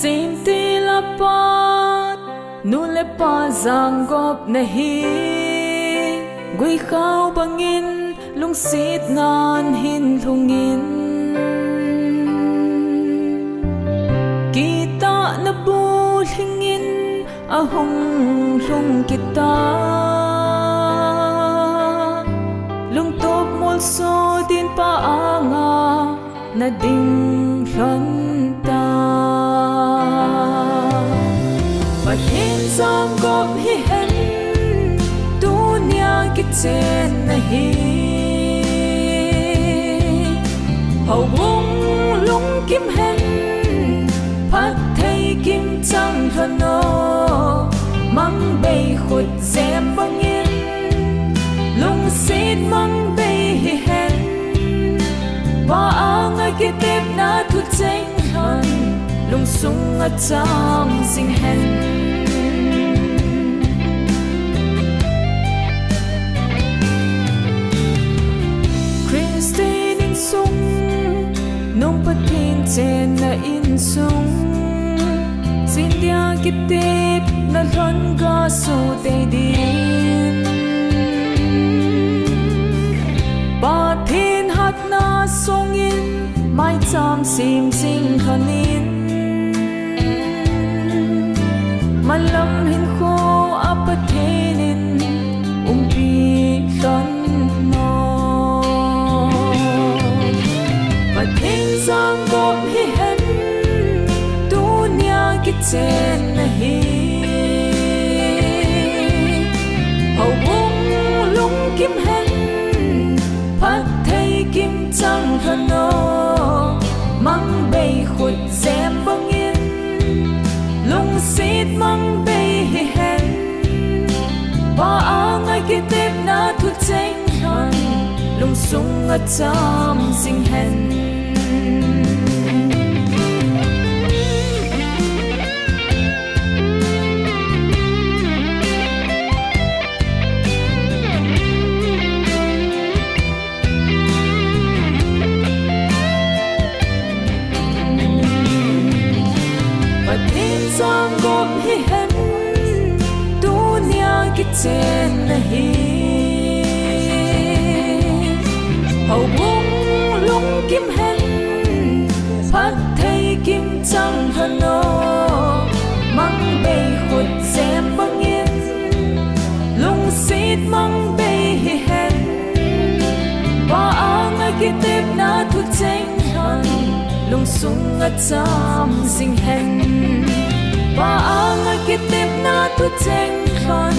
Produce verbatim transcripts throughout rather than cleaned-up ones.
Simtil a pat, nu le pa jangop na hi, guikhao bangin lungset nan hin lhungin, kitahna bu lhingin ahung lhung kita. Lungtup molso din pa anga na ding lhon ta. Pathen jangop hihen, tunia kichen na hi. Houbung lungkim hen, phatthei kim chang lhon o, mangbei khut jem bangin, lungset mangbei hihen, Pa anga kitepna thu cheng lhon, lungsung a cham jing hen. Christian insung, nung Pathen chenna insung, Chindia kitepna lhon gaso tei din. Pathen hatna songin maicham sem jing lhonin, malam hinkho a Pathen in umpi lhon o. Pathen jangop hihen, tunia kichen na hi. Houbung lungkim hen, phatthei kim chang lhon o, mangbei khut jem bangin, lungset mangbei hihen, Pa anga kitepna thu cheng lhon, lungsung a cham jing hen. Pathen jangop hihen, tunia kichen na hi. Houbung lungkim hen, phatthei kim chang lhon o, mangbei khut jem bangin, lungset mangbei hihen, Pa anga kitepna thu cheng lhon, lungsung a cham jing hen. Pa anga kitepna thu cheng lhon,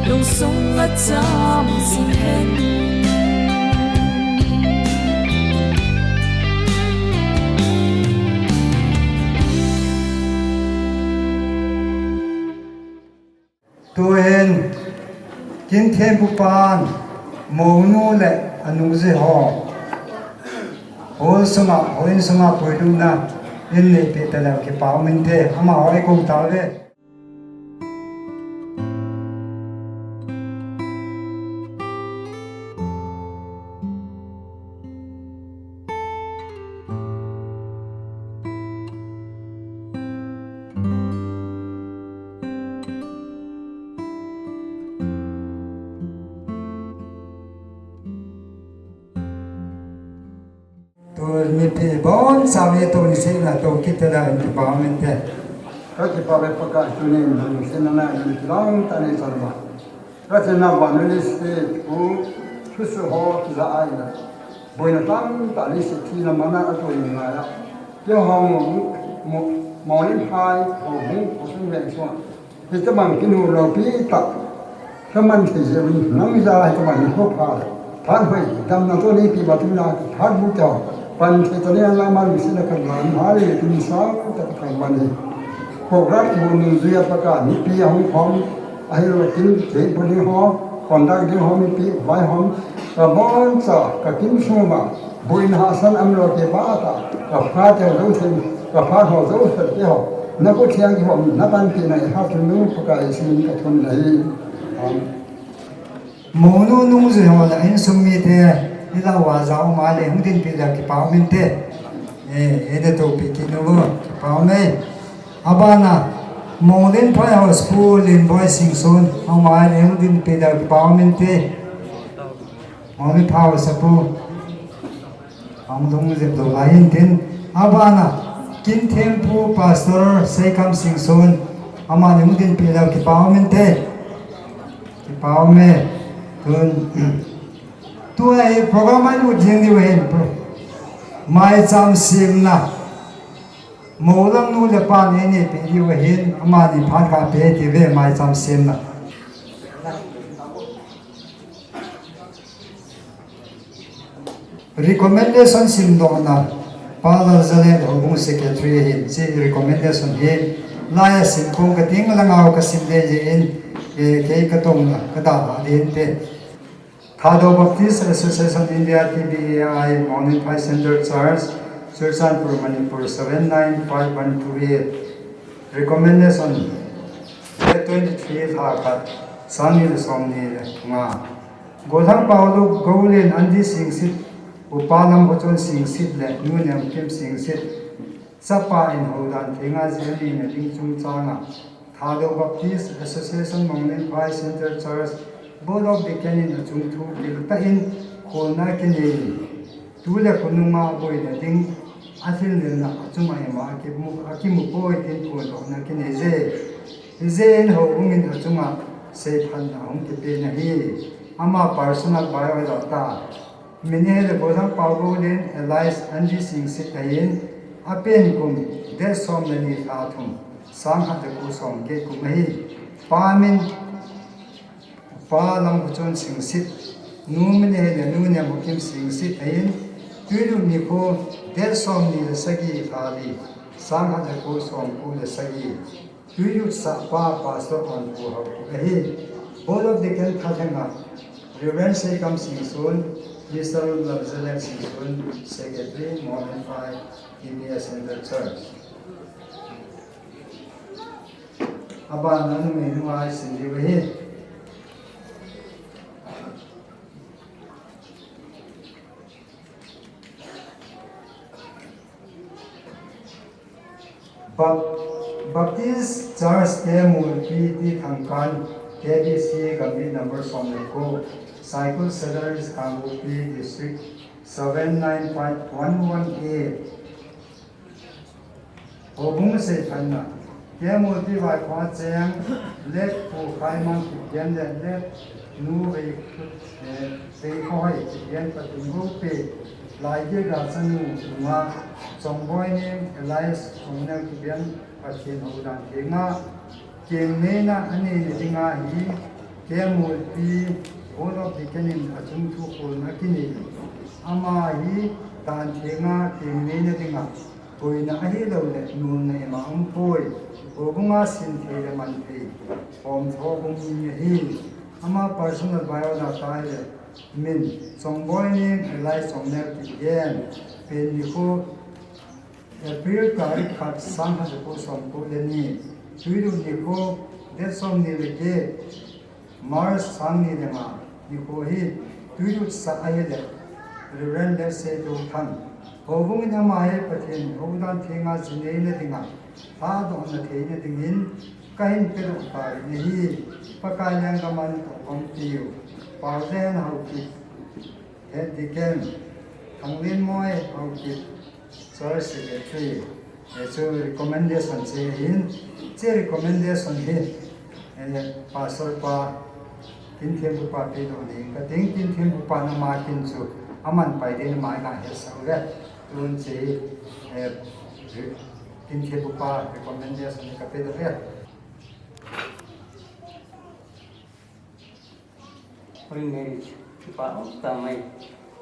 lungsung a cham jing hen. Tuhin, Kinthempu pan, mounu le anuje ho, hall sunga, hall in sunga puilutna in neipeh taleu kipa um inte, amaho eikou tauve. Tuni mipi boncha mi tuni seina to kit tela in kipa um inte. Ka kipah e Pakai, tuni in lungsetna in kilang tah in salva. Ka chenna vannoi leiset u thusoh ho kija a ina, boina tamtah leiset thina mana a tuni ngai a, keiho mo, mo, mo in hai ho hung ko sun ve suan. Hitabang kinu loupi tah, kaman thei jeh un, nang jal a hitabang nikho pha, phat hoi, damna toh neipe uva tuni a, phat bu tah, pan thei tah ni a, nangma lungsetna kalang, hallelujah, tuni sang tah kathangvah e. Program kibol nungjui a Pakai, mipi ahung khom, ahilou le kin, kei bu ding ho, conduct ding ho, mipi, vai ho, kaboncha, kakim sung uva, boina hahsatna umlou kipah tah, kaphat teu jouse, kaphat ho jouse teho, nakhut theng kihom, napanpina i hat thum nung Pakai Jesu min kathum ahi. Amen. Mounu nungjui ho le insung mite, ilah uva ja um a le hung dinpi le kipa um inte. Eh, eh, natohpi kit un, kipa um e. Abana, Monglenphai House Pu Lenboi Singson, amai le hung dinpi dau kipa um inte. Monglenphai House Pu, hung dong jep lou lai inte. Abana, Kinthempu Pastor Seikam Singson, amai le hung dinpi dau kipa um inte. Kipa um e. Tun, tua hi program a ilut jing diu ahin. Maicham semna. Moulang nu le pa nei nei pe diu ahin, amani phat khat pe ti ve maicham semna. Recommendation simdohna, Pa Lalzalen Houbung Secretary ahin, hiche recommendation hi, lai a sim kong ka ting lang a ka sim le je in, eh, kei ka tong na, ka da ha din te. Thadou Baptist Association India, T B A I, Monglenphai Central Church, Churachandpur, Manipur, seven nine five one two eight. Recommendation, date twenty-three, lha khat, sang ni le som ni le nga. Golhang Paolo Goulen, Andi Singsit, Upa Lamhochon Singsit le Nu Nemkim Singsit. Chapa in houdan thenga jing anina ding chungchanga, Thadou Baptist Association Monglenphai Central Church Board of Deacon in achung thu kiltah in kholna kinei. Tu le khonunga boina ding, athilnelna achunga ima akimu, akimu poi tin phondohna kinei je. Hijeh in houbung in achunga seiphatna hung kipe na hi. Ama personal biodata. Min ahile Golhang Paogoulen alias Andi Singsit ahin, apen kum date som le ni lha thum, sang khat le ko som get kum ahi. Pa min Pa Lamhochon Singsit, nu min ahile Nu Nemhokim Singsit ahin, Tuilut nikho date som ni le sagi lha li, sang khat le ko som ko le sagi. Tuilut sahpa Pastor Onpu Haokip ahi. Board of Deacon thalhenga Reverend Seikam Singson, Mister Lalzalen Singson, Secretary, Monglenphai T B A Central Church. Abana numei nunga isim diu ahi. Bap-, Baptist Church K Mulpi T Thangkan, K B C Gambih number som le ko, Saikul Sadar East Kangpokpi District, seven nine five one one A. Houbung seiphatna, K Mulpi Vaikhua Cheng, Late Pu Khaimang Kipgen le Late Nu Vei, eh, Veikhohoi Kipgen Pathen houpi, Laigil Gachanu nunga, Chongboi Neng alias Chongneo Kipgen Pathen houdan thenga, kengneina aneina dinga hi, K Mulpi Board of Deacon in achung thu kholna kinei. Ama hi dan thenga kengneina dinga, boina ahilou le nolna ima um poi. Houbunga sin thei le man thei, hom tho um mi ahi. Ama personal biodata ahile, min, Chongboi Neng alias Chongneo Kipgen, pen nikho, April tarik khat, sang khat le ko som ko le ni. Tuilut nikho, date som ni le get, March, sang ni le nga nikho hi, Tuilut sah ahile, Reverend Letsei Douthang. Houbung in ama hi Pathen houdan thenga ji neina dinga, thadohna theina dingin, kahin pedoh tauvin ahi. Pakai lenggam a natoh gompiu, Paolen Haokip, Head Deacon, Thanglenmoi Haokip, Church Secretary, eh, chu recommendation chu ahin, chu recommendation hi, eh, Pastor pa, Kinthempu pa pedoh nei, kating Kinthempu pa na ma kin chu, aman pai ding ma nga hetsah uve, tun chu, eh, Kinthempu pa recommendation hi kapedoh uve. Hoinei, kipa um tah mai.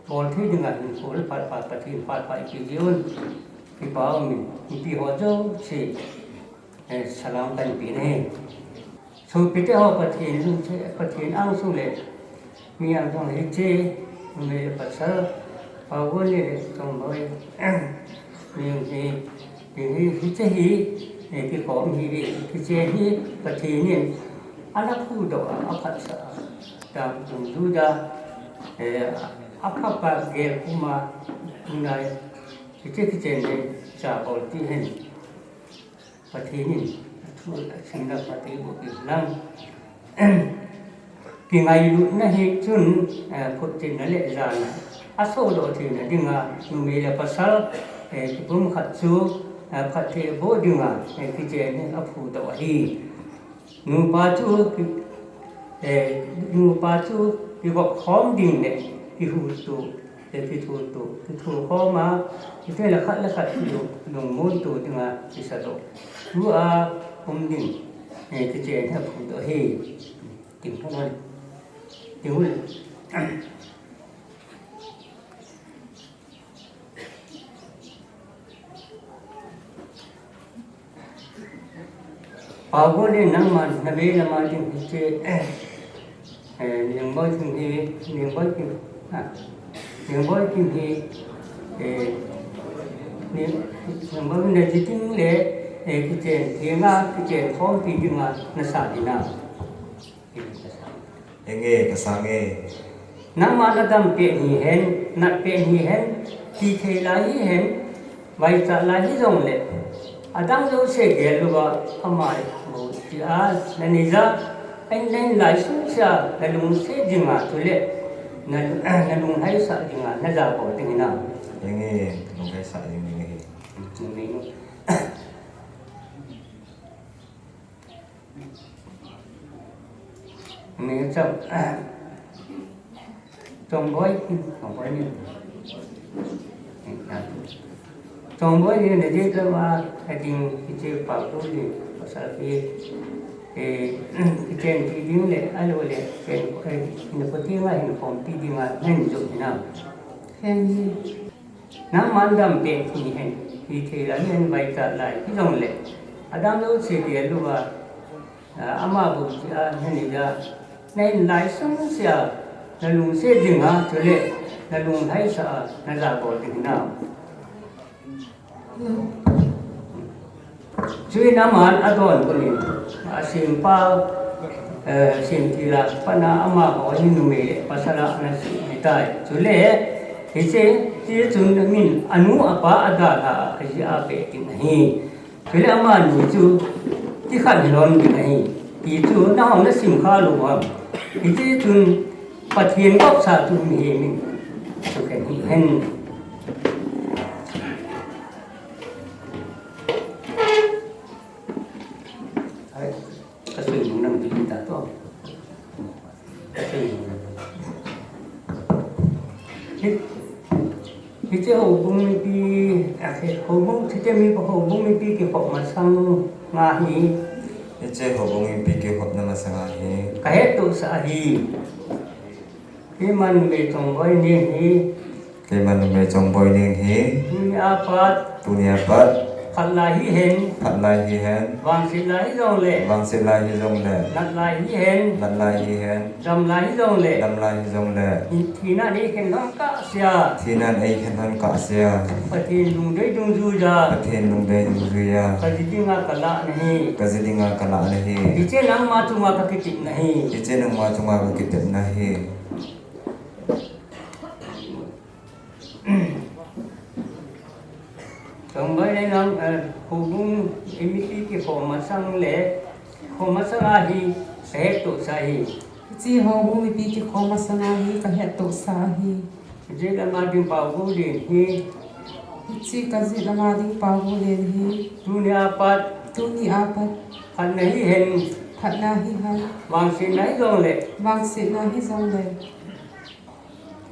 Bol thei dinga hinkho le phat pha, Pathen phat pha ipi jiun. Kipa um in, ipi ho jouse, eh, salam kahin pe nahi. Sopite ho Pathen lungset, Pathen angsung le, mi angsung le hiche, numei le pasal, Pagoni le Chongboi, mi hi, Hi, hi, hiche hi, eh, kikhom hi, hi, hiche hi, Pathen in ana phudoh a, aphatsah a, dam dungjuiya, eh, aphapa gel puma, ngai, hiche kichen hi, cha bol ti hin. Pathen in athu asimna phatthei boh kit hen lang. Kingailutna hi chun, eh, phutchenna le jana asodoh theina dinga numei le pasal, eh, kipumkhat chu, eh, phatthei boh dinga, eh, kichen hi aphudoh ahi. Nupa chu ki, eh, nupa chu kigop khom ding le kihuhto, eh, kithuto, kithukhom a, kithei le khat le khat kilungmonto dinga kisadoh. Tua um ding, eh, kichen hi aphudoh ahi. Ting hon. Ting hon. Pao Gol in nangman nabei lama ding hiche, eh, eh, Ningboi King hi, Ningboi King, ah, Ningboi King hi, eh, Ning, Ningboi King naji ding le, eh, kichen, thenga, kichen khompi dinga nasah ding a. Henge, kasah nge. Nangma nadam pet hihen, nat pet hihen, tithei lai hihen, vaichat lai hijongle, adang jouse gel louva, ama bou tia, nanei ja, ahin, nahin lai sung sea, nalungset dinga, chule, na, nalunglhaisah dinga, najabol ding hinam. Henge, lunglhaisah ding, ding ahi. Numei nu. Ni chong, Chongboi, Chongboi ni. Chongboi ni naji lama, ading hiche Pao Gol ni, pasal hi, eh, kichen ti ding le, ahilou le, chen, eh, hin poti ma hin khompi dinga, nahin jop hinam. Henge. Nangman dam pet hihen, tithei lai hihen, vaichat lai hijongle, adang jouse gel louva, ah, ama bou tia, nanei ja, nahin lai sung sea, nalungset dinga, chule, nalunglhaisah a, najabol ding hinam. Chuin aman adonbut in, asempa, eh, semtila pat a amaho hi numei le pasal a ana sem ahitai. Chule, hiche, hiche chun min anu apa adalha a, ajia apeh ding ahi. Chule amani chu, kikhen hilou ding ahi. Ti chu, nahon nasim kha lou ham. Hiche chun, Pathen gopsa chu mihem in sukhen hihen. Ai, kasui nung nang ding ta to. Kasui nung nang. Hi, hiche houbung mipi, a, houbung, hiche mi houbung mipi kikhop masanga hi. Hiche houbung mipi kikhopna masanga hi. Kahettohsah ahi. Keiman numei Chongboi Neng hi. Keiman numei Chongboi Neng hi. Tuni apat. Tuni apat. Phat lai hihen. Phat lai hihen. Vangset lai hijongle. Vangset lai hijongle. Nat lai hihen. Nat lai hihen. Dam lai hijongle. Dam lai hijongle. Thina eikhen lhon kahsea. Thina eikhen lhon kahsea. Pathen lungdei dungjuiya. Pathen lungdei dungjuiya. Kaji dinga kalah nahi. Kaji dinga kalah nahi. Hiche nangma chunga kakitepna ahi. Hiche nangma chunga kakitepna ahi. Chongboi Neng, eh, houbung mipi kikhop masang le, khop masanga hi, kahettohsah ahi. Hiche houbung mipi kikhop masanga hi, kahettohsah ahi. Kajet lama ding Pao Gol Len hi. Hiche kajet lama ding Pao Gol Len hi. Tuni apat. Tuni apat. Phatna hihen. Phatna hihen. Vangsetna hijongle. Vangsetna hijongle.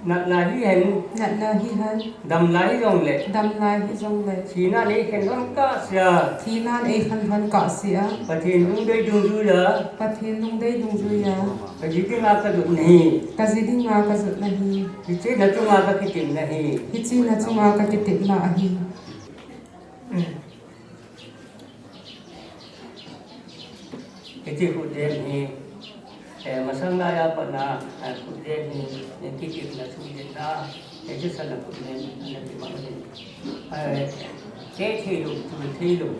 Natna hihen. Natna hihen. Damna hijongle. Damna hijongle. Thina eikhen lhon kahsea. Thina eikhen lhon kahsea. Pathen lungdei dungjuiya. Pathen lungdei dungjuiya. Kaji dinga kajot nahi. Kaji dinga kajot nahi. Hiche nachunga kakitepna ahi. Hiche nachunga kakitepna ahi. Hiche khutjem hi, eh, masang laiya pat a, eh, khutjem hi, eh, kitepna sutjetna, eh, hiche sana khutjem, ana kimang hin. Eh, keh theilou, tul theilou,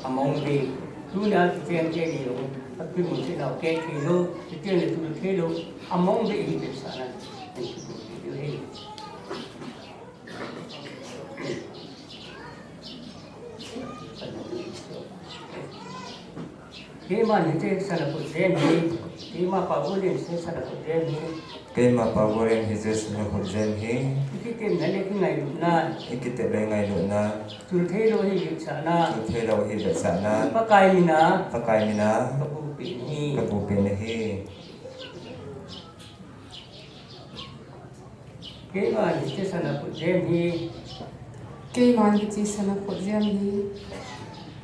among ve. Tuna kichen keh theilou, akimu chenau keh theilou, kichen le tul theilou, among ve hi bep sana. Eh, kitu, kitu hi. Keiman hiche sana khut jem hi, keima Pa Golden hiche sana khut jem hi. Keima Pa Golden hiche sana khut jem hi. Ikitepna le kingailutna. Ikitepna le kingailutna. Chul theilou hi vetsahna. Chul theilou hi vetsahna. Pakai mina. Pakai mina. Kabuhpeh nahi. Kabuhpeh nahi. Keiman hiche sana khut jem hi. Keiman hiche sana khut jem hi.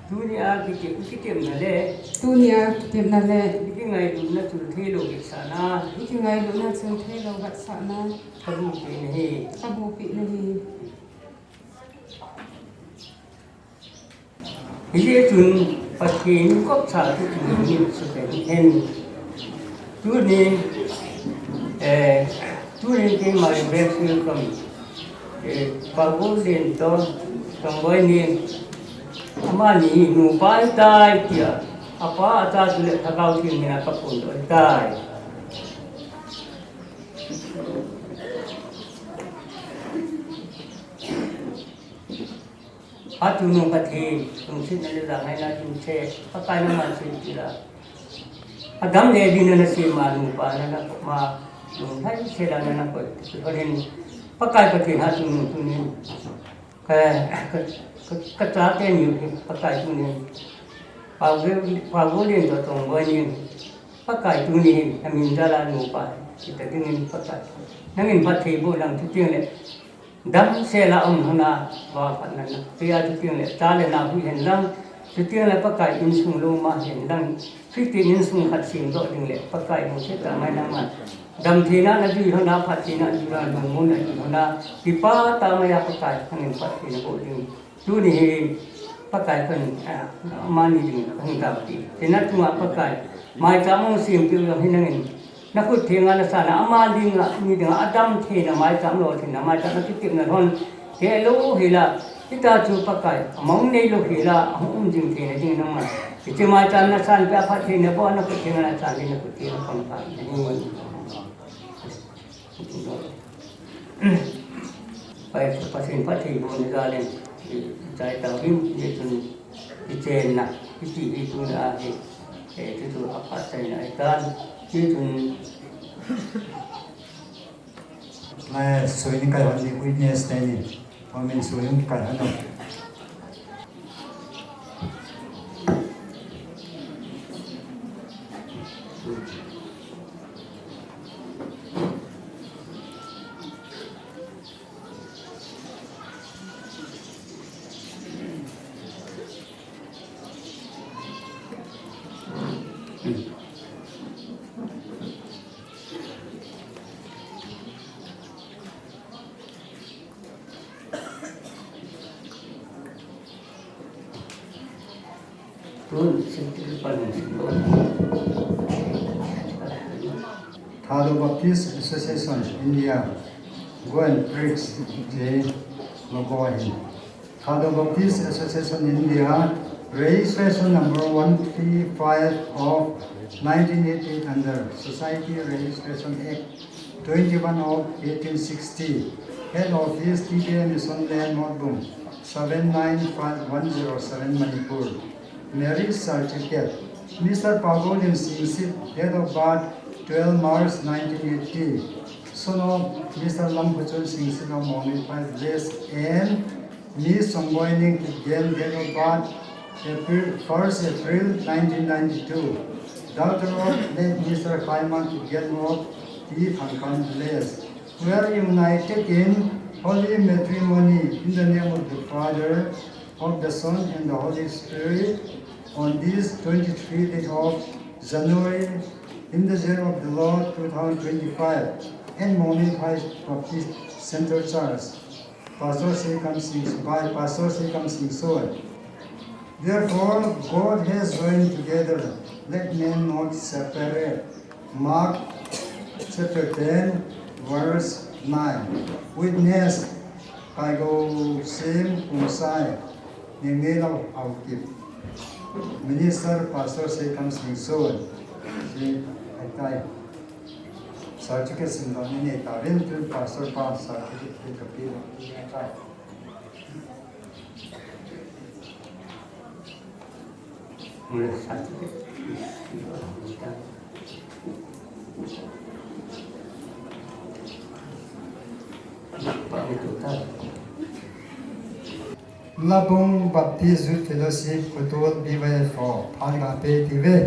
Tunia kiti, ikitepna le. Tunia kitepna le. Ikingailutna chul theilou vetsahna. Ikingailutna chul theilou vetsahna. Kabuhpeh nahi. Kabuhpeh nahi. Hijeh chun Pathen in kop sa chu tunin sukhen hen. Tunin, eh, tunin keima Reverend Welcome, eh, Pa Golden toh Tongboi ni, amani nupa ahitai tia, apa acha chule Lhagao Theng mina kaphondoh ahitai. Hatchungnung Pathen, lungsetna le jangaina chunga, Pakai nangman sempeh la. Adam le Evi nasem a nupa nana koma, nung lhaisel a nana koi. Honin, Pakai Pathen hatchungnung tunin. Ka, ka, ka, kachate ni Pakai tunin. Pa Go, Pa Golden toh Tongboi ni. Pakai tunin, namin jal a nupa. Kita dingin Pakai. Nangin phatthei boh lang chuteng le. Damsel a um lhona, vangphatna napea chuteng le, cha le nao huhhing hen lang, chuteng le Pakai insung lom a hen lang, Christian insung khat semdoh ding le, Pakai lungset tah mai nangman. Damtheina najui lhona, phattheina najui lhona, lungmonna najui lhona, kipah tah mai a Pakai, nangin phattheina boh ding. Tuni hi, Pakai kan, ah, amani ding, kahung tao ti. Tina tunga Pakai, maicham hung sempeh u jong hi nangin, Nakhut thenga nasan a, ama dinga, mi dinga, adamtheina maicham lolhinna, maicham nakitepna lhon, helou hela, hita chu Pakai, amang neilou hela, ahung um jing theina ding nangma. Hiche maicham nasan peh a phattheina boh, nakhut thenga nasan ding nakhut thenga pang pang. Pai, Pathen phatthei bohna jal in, chai tauvin, hichun, Hichenna, hiti hi tuna hi, eh, tutu aphat chaina ahitan, hitun. Lai, soi ni kai hon ni witness te ni, comment soi ni kai hon. Thadou Baptist Association India, Goan Prix J logo ahi. Thadou Baptist Association India, registration number one three five of nineteen eighty under Society Registration Act twenty-one of eighteen sixty. Head office T K Mission Lane, Motbung, seven nine five one zero seven, Manipur. Marriage certificate. Mister Pagolin Singsit, date of birth twelve March nineteen eighty. Son of Mister Lamkhochun Singsit of Mongni Five Village and Miss Songboining Kipgen, date of birth April, first April nineteen ninety-two. Daughter of late Mister Khaima Kipgen of T Thangkam Village. Were united in holy matrimony in the name of the Father, of the Son, and the Holy Spirit on this twenty-three day of January, in the year of the Lord two thousand twenty-five, at Mongni Baptist Central Church. Pastor Sekam Singh, by Pastor Sekam Singh Soy. Therefore, God has joined together, let man not separate. Mark chapter ten, verse nine. Witness, Kaigo Sim Kumsai, Ningilo Aukip. Minister, Pastor Sekam Singh Soy. Si, aitai. Certificate sim ding ni ta rin tu pastor pa certificate ka pi lo. Mula certificate. Labung Baptist Youth Fellowship, Kotol B Y F O, phan ga pe ti ve.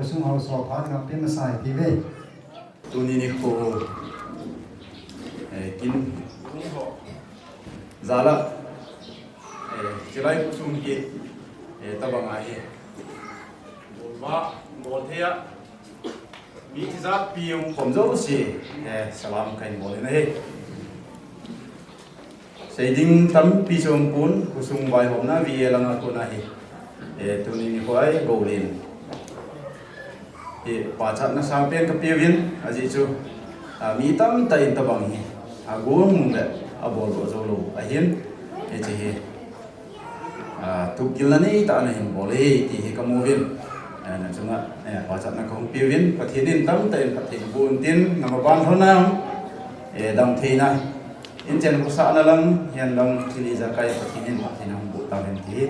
Sung hausa phat nga pe masa hi ti ve. Tuni nikho, eh, kin jala, eh, chilai kusum ki, eh, tabang ahi. Bolma, bolthei a, mi tijat pi hung khom jouse, eh, salam kahin bol in ahi. Seiding tampi chu umpon, khosung vaihomna V A langa kona hi. Eh, tuni nikho hi Golin hi pachatna sangpen kapeuvin, ajeh chu, ah, mi tamtah in tabang hi agon le aboldoh jou lou ahin, hiche hi, ah, tupgilna neitah in ahin bol e ti hi kamu uvin. Eh, nachunga, eh, pachatna kahung peuvin, Pathen in tamtah in phatthei naboh untin, namaban lhon a, eh, damtheina, inchen khosahna lang, hihen lang, thil ijakai Pathen in phatthei nahung boh tahen ti hi,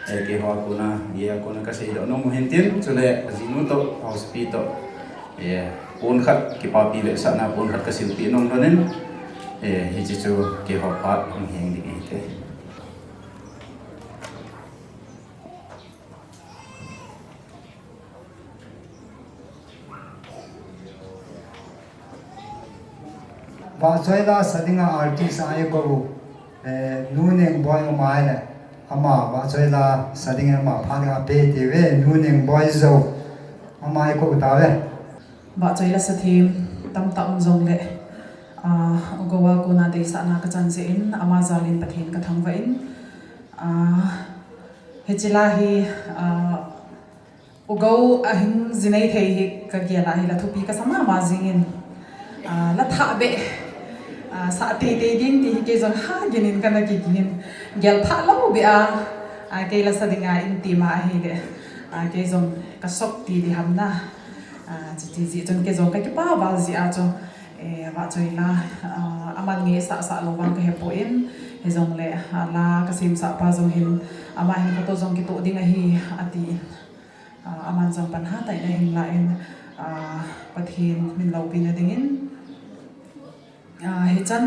eh, keiho a kona, keiho a kona kaseidoh nom u hintin, chule ajinu toh, housepi toh, eh, pon khat kipapi vetsahna pon khat kasilpeh nom lhonin, eh, hiche chu keiho phat hung heng ding ahite. Vahchoi la sa dinga artist a eikou, eh, Nu Nengboi um ahile, ama vahchoi la sa dinga ama phat dinga pe ti ve, Nu Nengboi Zou, ama eikou tauve. Vahchoi la sa them tamtah um jongle, ah, Ugou a kona deisahna kachan jeh in, ama jal in Pathen kathangvah in, ah, hiche la hi, ah, Ugou a hing jinei thei hi kagel a hi la thupi kasa mama jingin, ah, la thah beh, ah, sah teitei ding ti hi kei jong hagin in kana kigin, gel thah lou beh a, ah, kei la sa dinga in ti ma ahile, ah, kei jong ka shock ti ding ham na, ah, chuti jeh chun kei jong kakipa val jeh a chu, eh, vahchoi la, ah, aman ngeisah sah lou vang kahepoi, hijongle, ah, la kasemsah pa jong hin, ama hin katoh jong kitoh ding ahi, atin. Ah, aman jong pan hatah in ahin la in, ah, Pathen min loupina dingin, ah, hichan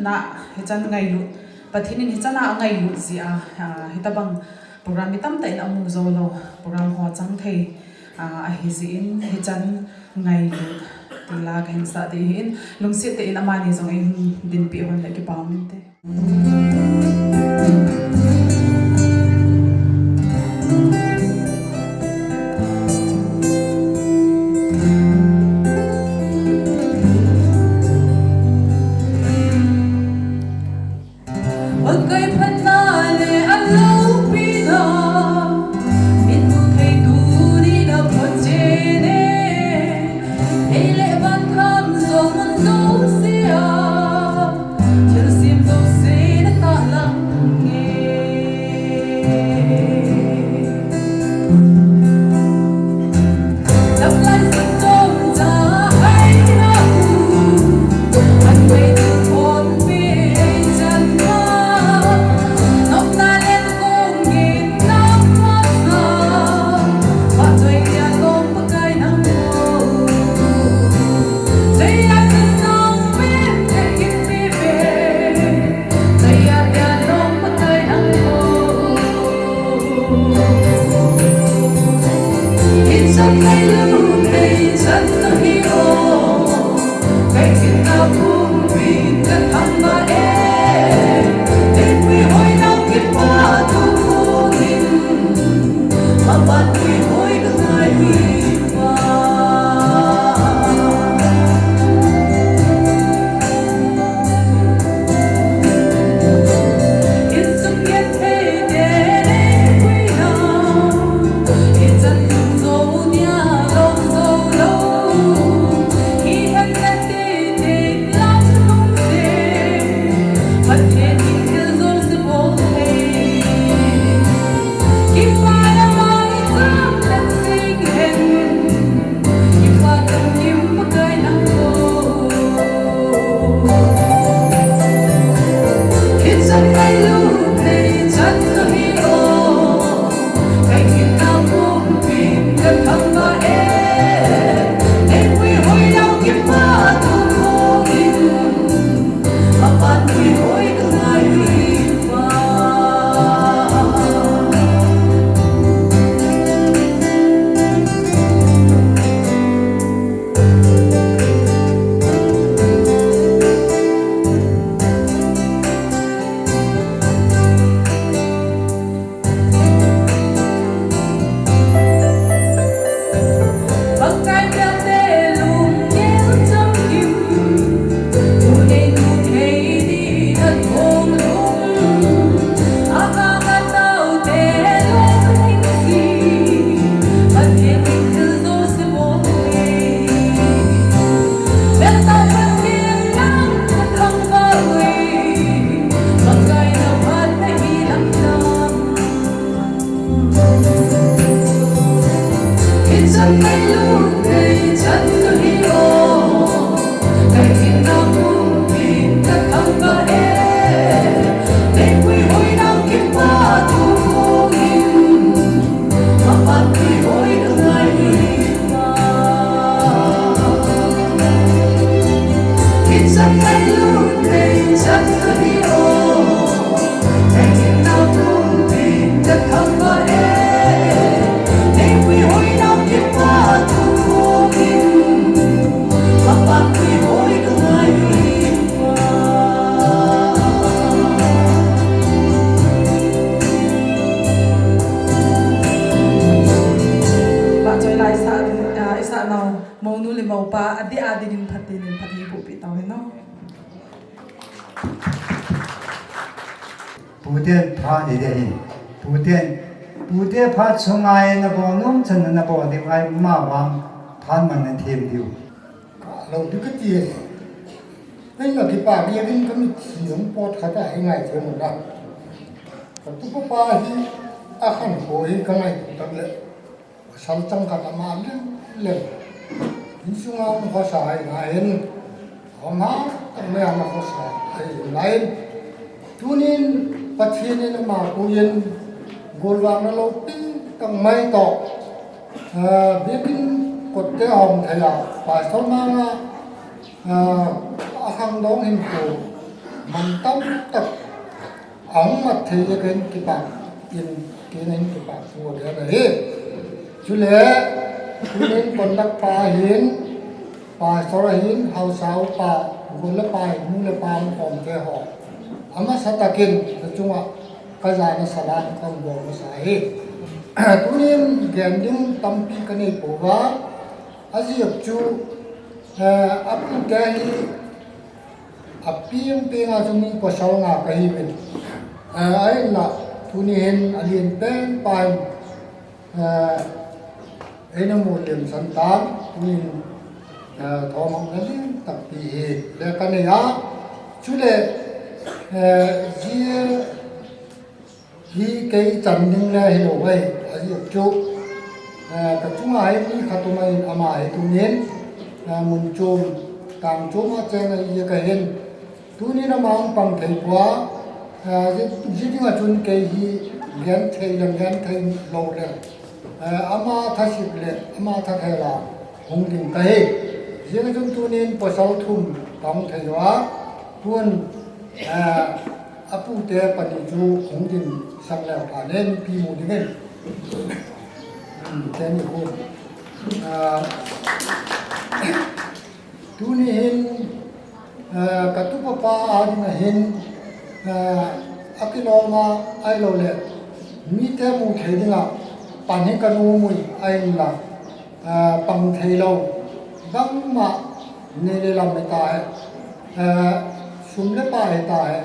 a, hichan ngailut, Pathen in hichan a angailut jeh a, ah, hitabang program mi tamtah in amu jou lou, program ho chang thei, ah, ahi jeh in, hichan ngailut, ti la kahin sah ding ahin, lungset tah in amani jong eihin dinpi hon le kipa um inte. Pakai phatna le aloupina, min mu thei tuni na phachen e, ei le van tham jong mun jouse a. Thilsem jouse na tahlang nge. Taplai sitong ta hai na u. An mei tu pon pe chan ma. Nop na len kong gin na ma sa. Ba toi ya kong pakai na mo. Toi ya kong pen te kin pi pe. Pahchoi lai sa, ah, isa nau, mounu le moupa, adeh a dingin phattheina, phatthei boh peh tau hen o. Pute pha ni de hin. Pute, pute pha chunga e na bol nom chan na bol ding ai ma vang phan man na them diu. Lo di ka ti e. Ei na kipa di a ding ka mit si hung pot khat a hi ngai the mo na. Ka tupa pa hi a khan ho hi ka ngai tak le. Pasal changkhat ama lem lem. Insunga um khosa ahi ngai in. Ama tak mai ama khosa ahi ngai in. Tunin Pathen in ama puiyin golvahna lopi tak mai toh. Ah, biakin kotte hong thei a. Pastor manga, ah, a khangdong hinkho mantam tak ahung mat thei e, ka hin kipa in, kei in kipa thu a gen ahi. Chule, tunin conduct pa ahin, pastor ahin, haosa upa, gol le pai, nu le pa, um khom te ho. Amasa takin, ka chunga, ka jana salam, ka bol masa ahi. Tunin gen ding tampi ka nei pouva, ajeh chu, eh, apute hi, A piang piang a chu mi pasal nga ka hi uvin. Eh, ahinla, tuni hin a lian pen pa in, eh, eina mu lian san tan, tuni hin, eh, thomang na lian takpi hi le ka nei a, chule, eh, zia Hi kei chan ding le hilou ahi, ajeh chu, eh, ka chunga hi mi khat um ahin ama hi tunin, eh, mun chom, tang chom a cheng ahi jeh a ka hin. Tunin ama hung pang thei poi, eh, ji, ji dinga chun kei hi gen thei le gen thei lou le, eh, ama thasip le, ama thathela hung ding ka hi. Jeh a chun tunin pasal thum ka hung thei uva, tun, eh, Apute pani chu hung din sang leu pha le mipi mu dingin. Hmm, teni khu. Ah, tuni hin, ah, ka tupa pa a dinga hin, ah, akilom a ahilou le mite mu thei dinga pan hi ka nom ui ahinla. Ah, pang thei lou, bangma nei le lam hita he, ah, sum le pai hita he,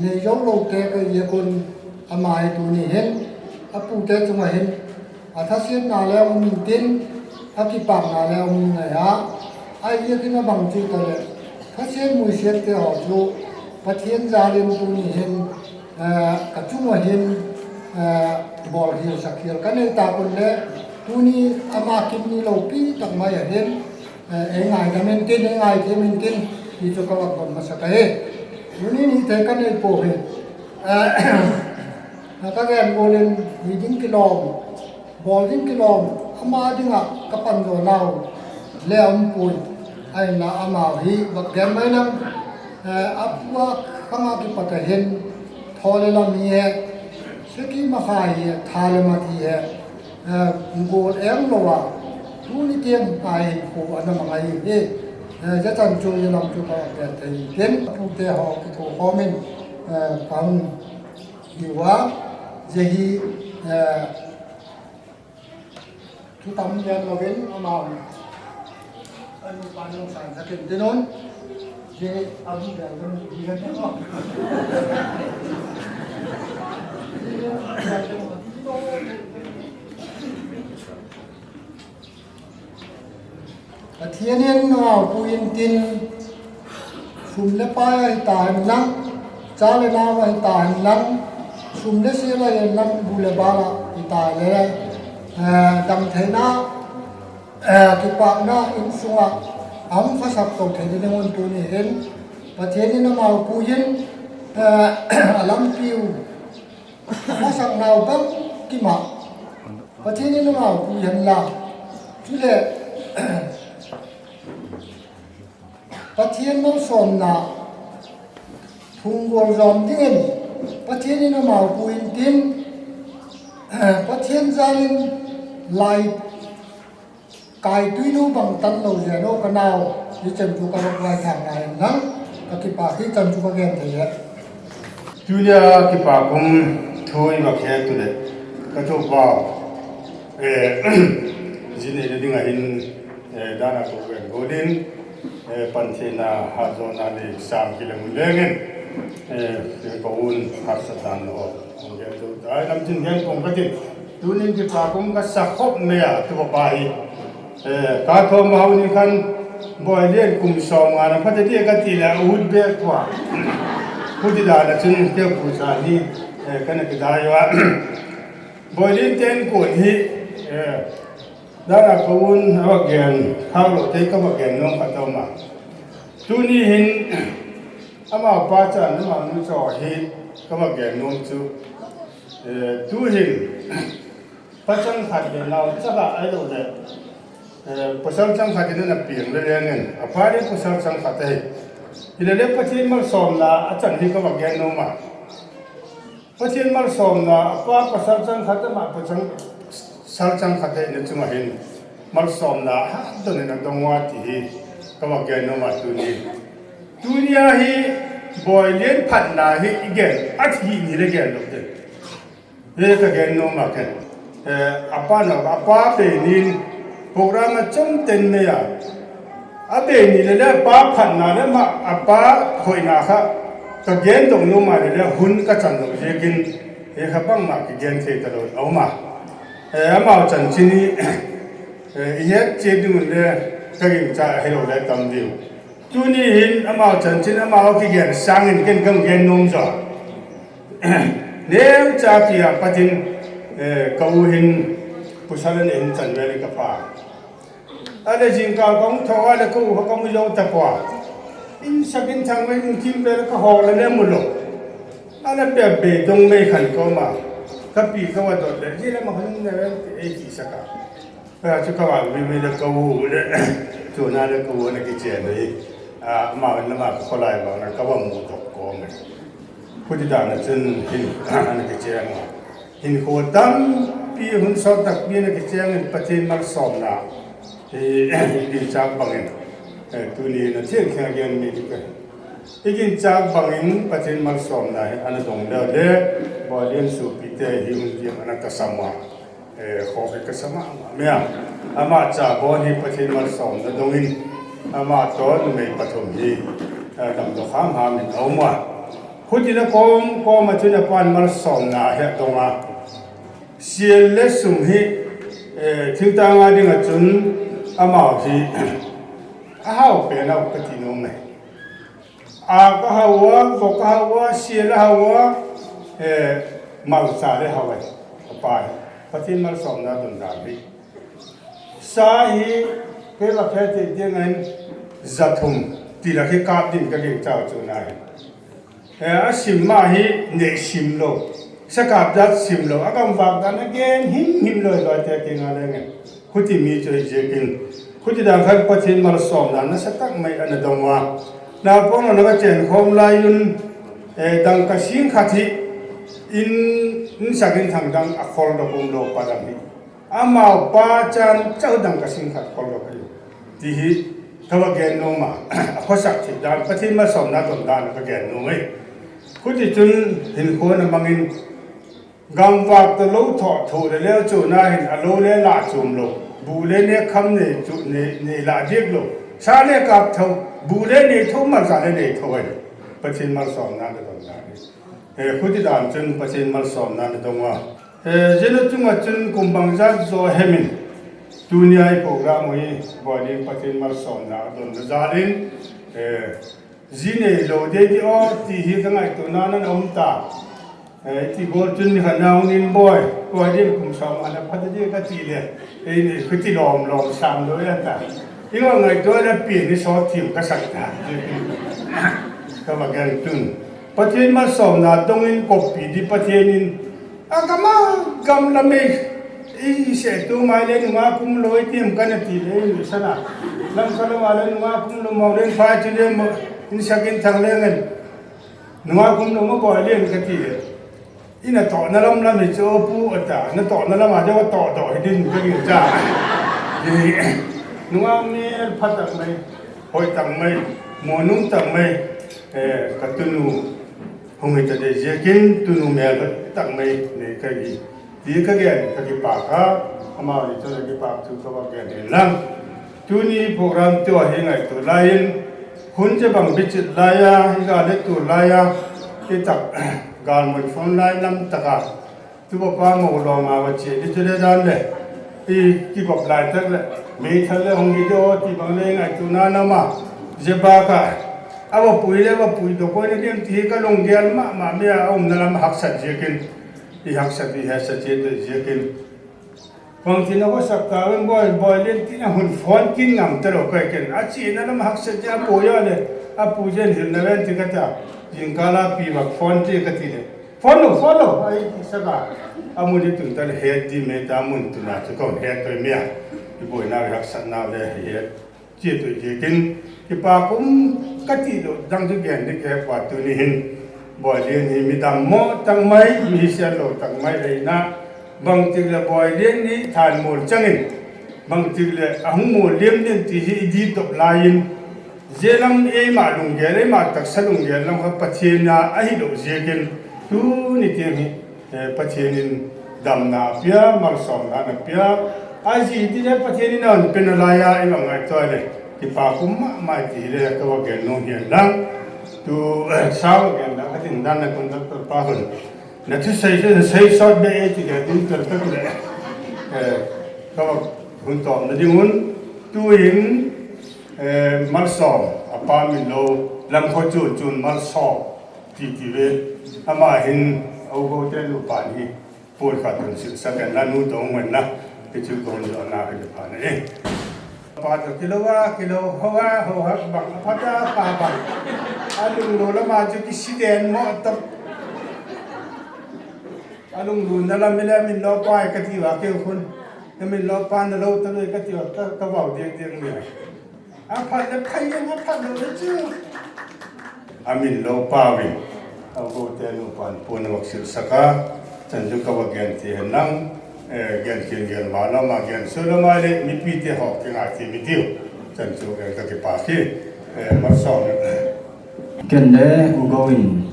nei jou lou te ka jeh un ama hi tuni hin, apute chunga hin, athasetna le um intin, akipana le um in ahi a, ajeh chu abang chu tale, thaset muiset te ho chu, Pathen jal in tuni hin, Eh, ka chunga hin, eh, bol hil sak hil ka nei ta kun le, tuni ama kim ni lopi tak mai a hin, eh, ei ngaidam intin, ei ngaidam intin, ti chu ka vak don masa ka hi. Tuni ni thei ka nei pou hi. Eh, ka gen bol in, hi ding kilom. Bol ding kilom, ama dinga ka pan jo nau le um pui. Ahinla amau hi, bak gen mai lang, eh, apua khanga kipat a hin, tho le lam hi he, seki ma kha hi he, tha le mat hi he, eh, gol eng lou a, tuni tiang a hin khu ana mang ahi he, eh, jachan chu jalam chu ka pen thei tin, apute ho kitho khom in, eh, ka hung hi uva, jeh hi, eh, Thu tam gen louvin, amau. Anu pa nung san sa kin tinun. Ye abu gen louvin, ye gen louvin. Pathen in nangho pu intin, sum le pai ahi tahen lang, cha le nao ahi tahen lang, sum le sel ahi lang, bu le bal ahi tahen lang, eh, damtheina, eh, kipakna insunga ahung phasak to thei ding un tuni hin Pathen in amau puiyin, eh, alampiu phasak nau bang kima Pathen in amau pui hen la. Chule Pathen malsomna phunggol jom dingin Pathen in amau puiyin tin, Pathen jalin lai kai tuinu bang tan lo jeh no ka nau, hichan chu ka va kai thang nai nang, ka kipa hichan chu ka gen thei e. Tunia kipa kum thu i va khe tu le, ka tu pa, eh, jin e ding a hin, eh, dana ko gen golin, eh, pan thina ha zo na ni sam ki le mun le ngen, eh, ko un ha sa tan lo. Ong gen tu, ai lam tin gen kong ka tin. Tunin kipa kum ka sa khop me a, tu pa hi. Eh, ka thom hau ni khan, Boilian kum som nga na pha te ti ka ti le, ut be kwa. Pu ti da na chun ke pu sa ni, eh, ka na ki da yo a. Boilian ten ko hi, eh, da na ko un, a va gen, ha lo te ka va gen nom ka to ma. Tuni hin, ama pa chan, ama nu cho hi, ka va gen nom chu. Eh, tu hin, Pachang khat le nao chaka ai lo le, eh, pasal chang khat in ana piang le le ngen. A pa le pasal chang khat ahi. Hile le Pathen malsomna a chan hi ka va gen nom a. Pathen malsomna a pa pasal chang khat ama pachang sal chang khat ahi na chunga hin. Malsomna ha don in a dong uva ti hi ka va gen nom a tuni. Tunia hi Boilian phatna hi i gen, a thi ni le gen lo te. He ka gen nom a ken. Eh, a pa na, a pa be nin program a chom ten me a. A be ni le le a pa phatna le ma, a pa hoina kha. Ka gen dong nom a le le hun ka chan lo je kin. He kha bang ma ki gen thei ta lo a um a. Eh, amau chan chini, eh, i het che ding le ka ging cha he lo le tam diu. Tuni hin amau chan chin amau ki gen sangin ken kam gen nom jo. Neu cha tia patin, eh, ka u hin pasal in hin chan vel ka pha. Ale jingkah kong tho ale ka u ka mu jo ta kwa. In sakin thang vel in kim vel ka ho le ne mu lo. Ale pe be dong mei khan ko ma. Ka pi ka va dot le ji le ma khan ne vel e ki saka. Ka chu ka va mi mi le ka u le. Chu na le ka u le ki che le. A ma na ma ko lai ba na ka va mu to ko me. Khuti dan a chun hin, ana kicheng a. Hinkho tampi hun sot takpi ana kicheng in Pathen malsomna. Hi, hi ginchak bangin. Eh, tuni na thil khen gen mi ding ka. Hi ginchak bangin Pathen malsomna hi ana dong leu le, Boilian sopi te hi hun tiang ana tasam a. Eh, kho hi ka sa mama mai a. Ama cha bon hi Pathen malsomna dongin, ama toh numei pathum hi, eh, damdoi hamham in a um a. Khuti na kom kom a chun a pan malsomna hi a dong a. Sial le sum hi, eh, thingtang a ding a chun amau hi a hao pen a ka ti nom e. A ka hao a, vok ka hao a, sial a hao a, eh, malcha le hao a, a pa hi. Pathen malsomna don dan hi. Sa hi, kei la phe te te ngan za thum, ti la kei kap din ka ding chau chu na hi. Eh, a sim ma hi, ne sim lo. Sa kap dat sim lo, a kam vak dan a gen him him lo, lo te ke nga le nge. Khuti mi chu hi je kin. Khuti dan khat Pathen malsomna nasa tak mai ana dong a. Na pon na ka chen khom lai un, eh, dangka sing khat hi in, in sakin thang dang a khol do kum lo pa dang hi. Amau pa chan chau dangka sing khat khol lo ka hi. Ti hi ka va gen nom a. A khosak thei dan Pathen malsomna don dan ka gen nom e. Khuti chun hinkho na mangin Gangvak toh lou thoh thoh le leu chu na hin a lou le la chom lou. Bu le ne kham ne chu ne, ne la diak lou. Sa le kap tho, bu le ne tho, malcha le ne tho ai. Pathen malsomna na dong na. Eh, khuti dan chun Pathen malsomna na dong a. Eh, jena chunga chun kum bang jat jo hemin. Tunia i program hi, Boilian Pathen malsomna don na jalin. Eh, ji nei lou de di o, ti hi ka ngaito na na um ta. Eh, ti bol chun ni khat na hung in boi, boi din kum som ana phat di ka ti le. Ei ni khuti lom lom sam lo ya ta. I ngaito na pi ni so thim ka sak ta. Ka va gel tun. Pathen malsomna dongin kopi di Pathen in a gam a gam la mei. I se tu mai le nunga kum lo i tim ka na ti le i sana. Lam ka lo ma le nunga kum lo mo le phai chu le mo. In sakin thang le ngan. Nunga kum lo mo boi le ka ti le. I natohna lam lam hi chu pu ata, natohna lam a jo toh toh hi din ka ring cha. Nunga mi phat tak mai, hoi tak mai, mo nung tak mai, eh, ka tunu hung hi ta de ziakin tunu mel tak mai nei ka hi. Ti ka gen ka kipak a, amau ni chu na kipak thu ka va gen hin lang. Tuni program tu a hi ngaito lai in, hun che bang bichit lai a, hi ga le tu lai a, hi tak, galmon phone lai lam tak a. Tu ba pa mo lo ma va che, ni tu le dan le. Hi ki gop lai tak le, mei thal le hong video ti bang le ngaito na na ma. Je ba ka, a va pui le va pui to ko ni dem ti ka long gel ma, ma me a um na lam haksat ziakin. I haksat i hesa che to ziakin. Bang ti na ko sak ta ven boi, boi len ti na hun phone kin ngam ta lo kai ken. A chi na lam haksat ja boi ya le. A pu jen hil na ven ti ka ta. Jing ka la pi va phone ti ka ti le. Phone lo, phone lo. Ai ti sa ka. A mun ni tun ta le he ti me ta mun tu na chu ko he to me a. I boi na haksat na le he. Chia tu je kin, kipa kum ka ti lo, dang tu gen ni ke pa tu ni hin. Boi Lian hi mi dam mo tang mai, mi sian lo tang mai le na. Bang tik le Boi Lian ni than mol chang in. Bang tik le a hung mol liam din ti hi i di top lai in. Zelam ei ma lung gel, ei ma taksa lung gel lam kha Pathian na a hi lo je kin. Tu ni tiang hi. Eh, Pathian in damna a pia, malsomna a pia. A ji ti le Pathian in a hon pen a lai a, i va ngaito le. Kipa kum ma, ma ti le, ka va gen nung hian lang. Tu, eh, sa va gen lang, ka tin dan na conductor pa hon. Na thu sei, sei, sei sot be e ti le, din tel ka tu le. Eh, ka va hun tom na ding un. Tu in, eh, malsom, a pa min lo, lam kho chun chun malsom. Ti ti ve, ama hin, a u ko te nu pa ni, pol khat tun sil sa ken la nu tong wen na, ti chu ko ni na ka pa na e. Pa to kilo wa, kilo ho wa, ho ha, bang pa ta pa bang. A lung lo la ma chu ki si den mo to. A lung lo na la mi la min lo pa ka ti wa ke khun. Na min lo pa na lo ta lo ka ti wa ka, ka wa de de ni. A phat le phai le, a phat le le chu. A min lo pa vin. A u ko te nu pan pu na vak sil saka. Chan chu ka va gen ti hen lang. Eh, gen kin gen ma la ma gen su la ma le mi pi te ho ke nga ti mi tiu. Chan chu gen ka kipa ki. Eh, ma so ne. Ken le u go in.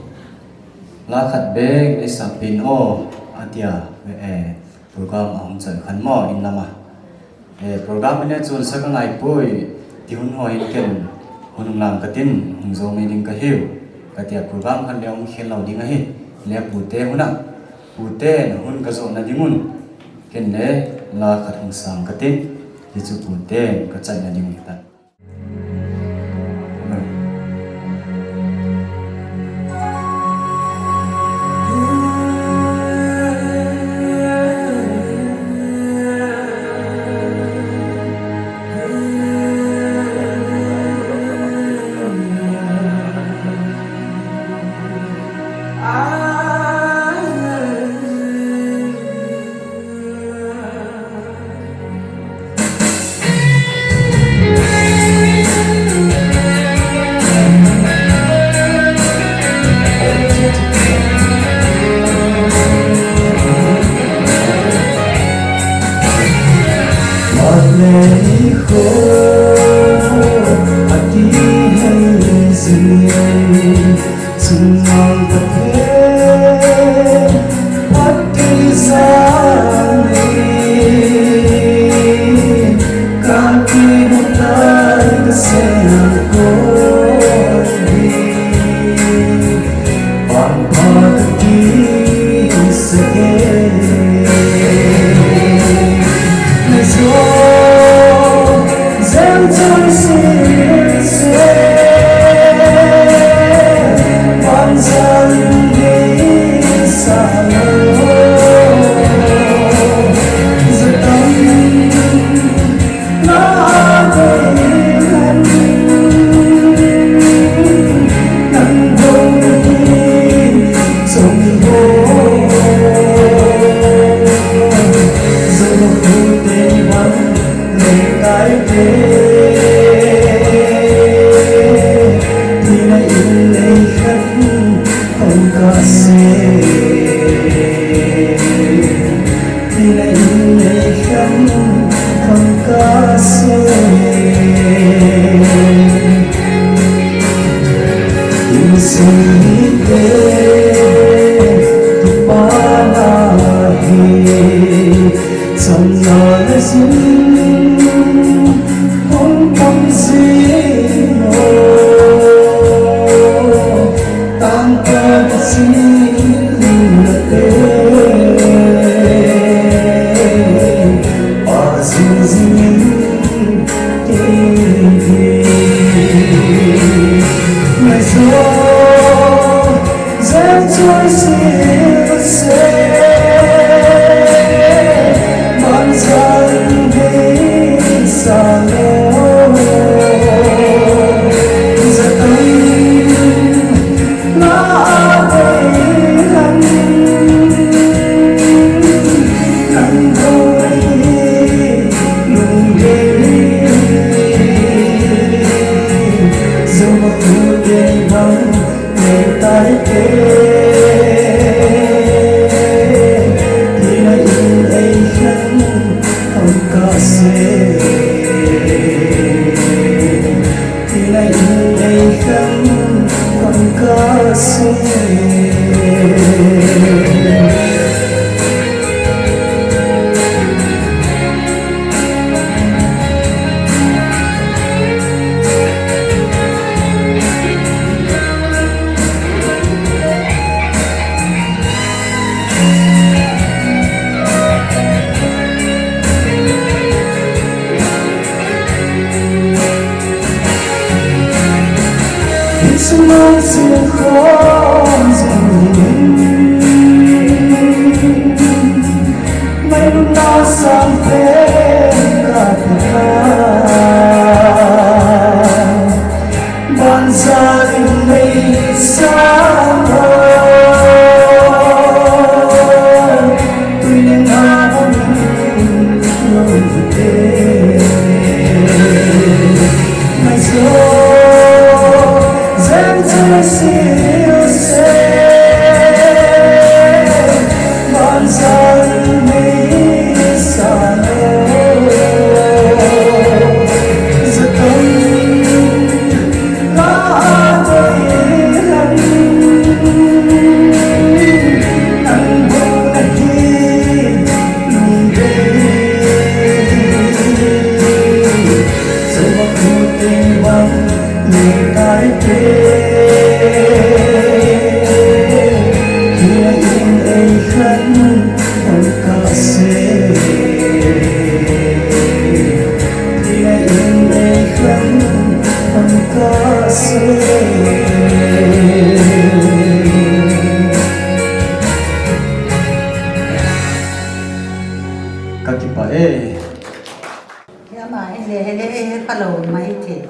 La khat bek le sa pin o. A tia. Eh, program a hung chan khan mo in lama. Eh, program in le chun sa ka ngai poi, ti hun ho hin ken hun hung lang ka tin, hung zo mai ding ka hiu. Ka tia program khan le hung khel lo ding ahi, le pu te hun a, pu te na hun ka zo na ding un, ken le la khat hung sang ka tin, ti chu pu te ka chan na ding un ta. Tina in nei khan hong ka se. Tina in nei khan hong ka se. Insung hi te, tu pa na hi. Samna le sin hong pang sin ho, tang ka sin na te, pa sin sin te hi. Mai so, Ka kipah e. Hi ama hi le, hi le, hi phalou mai thei.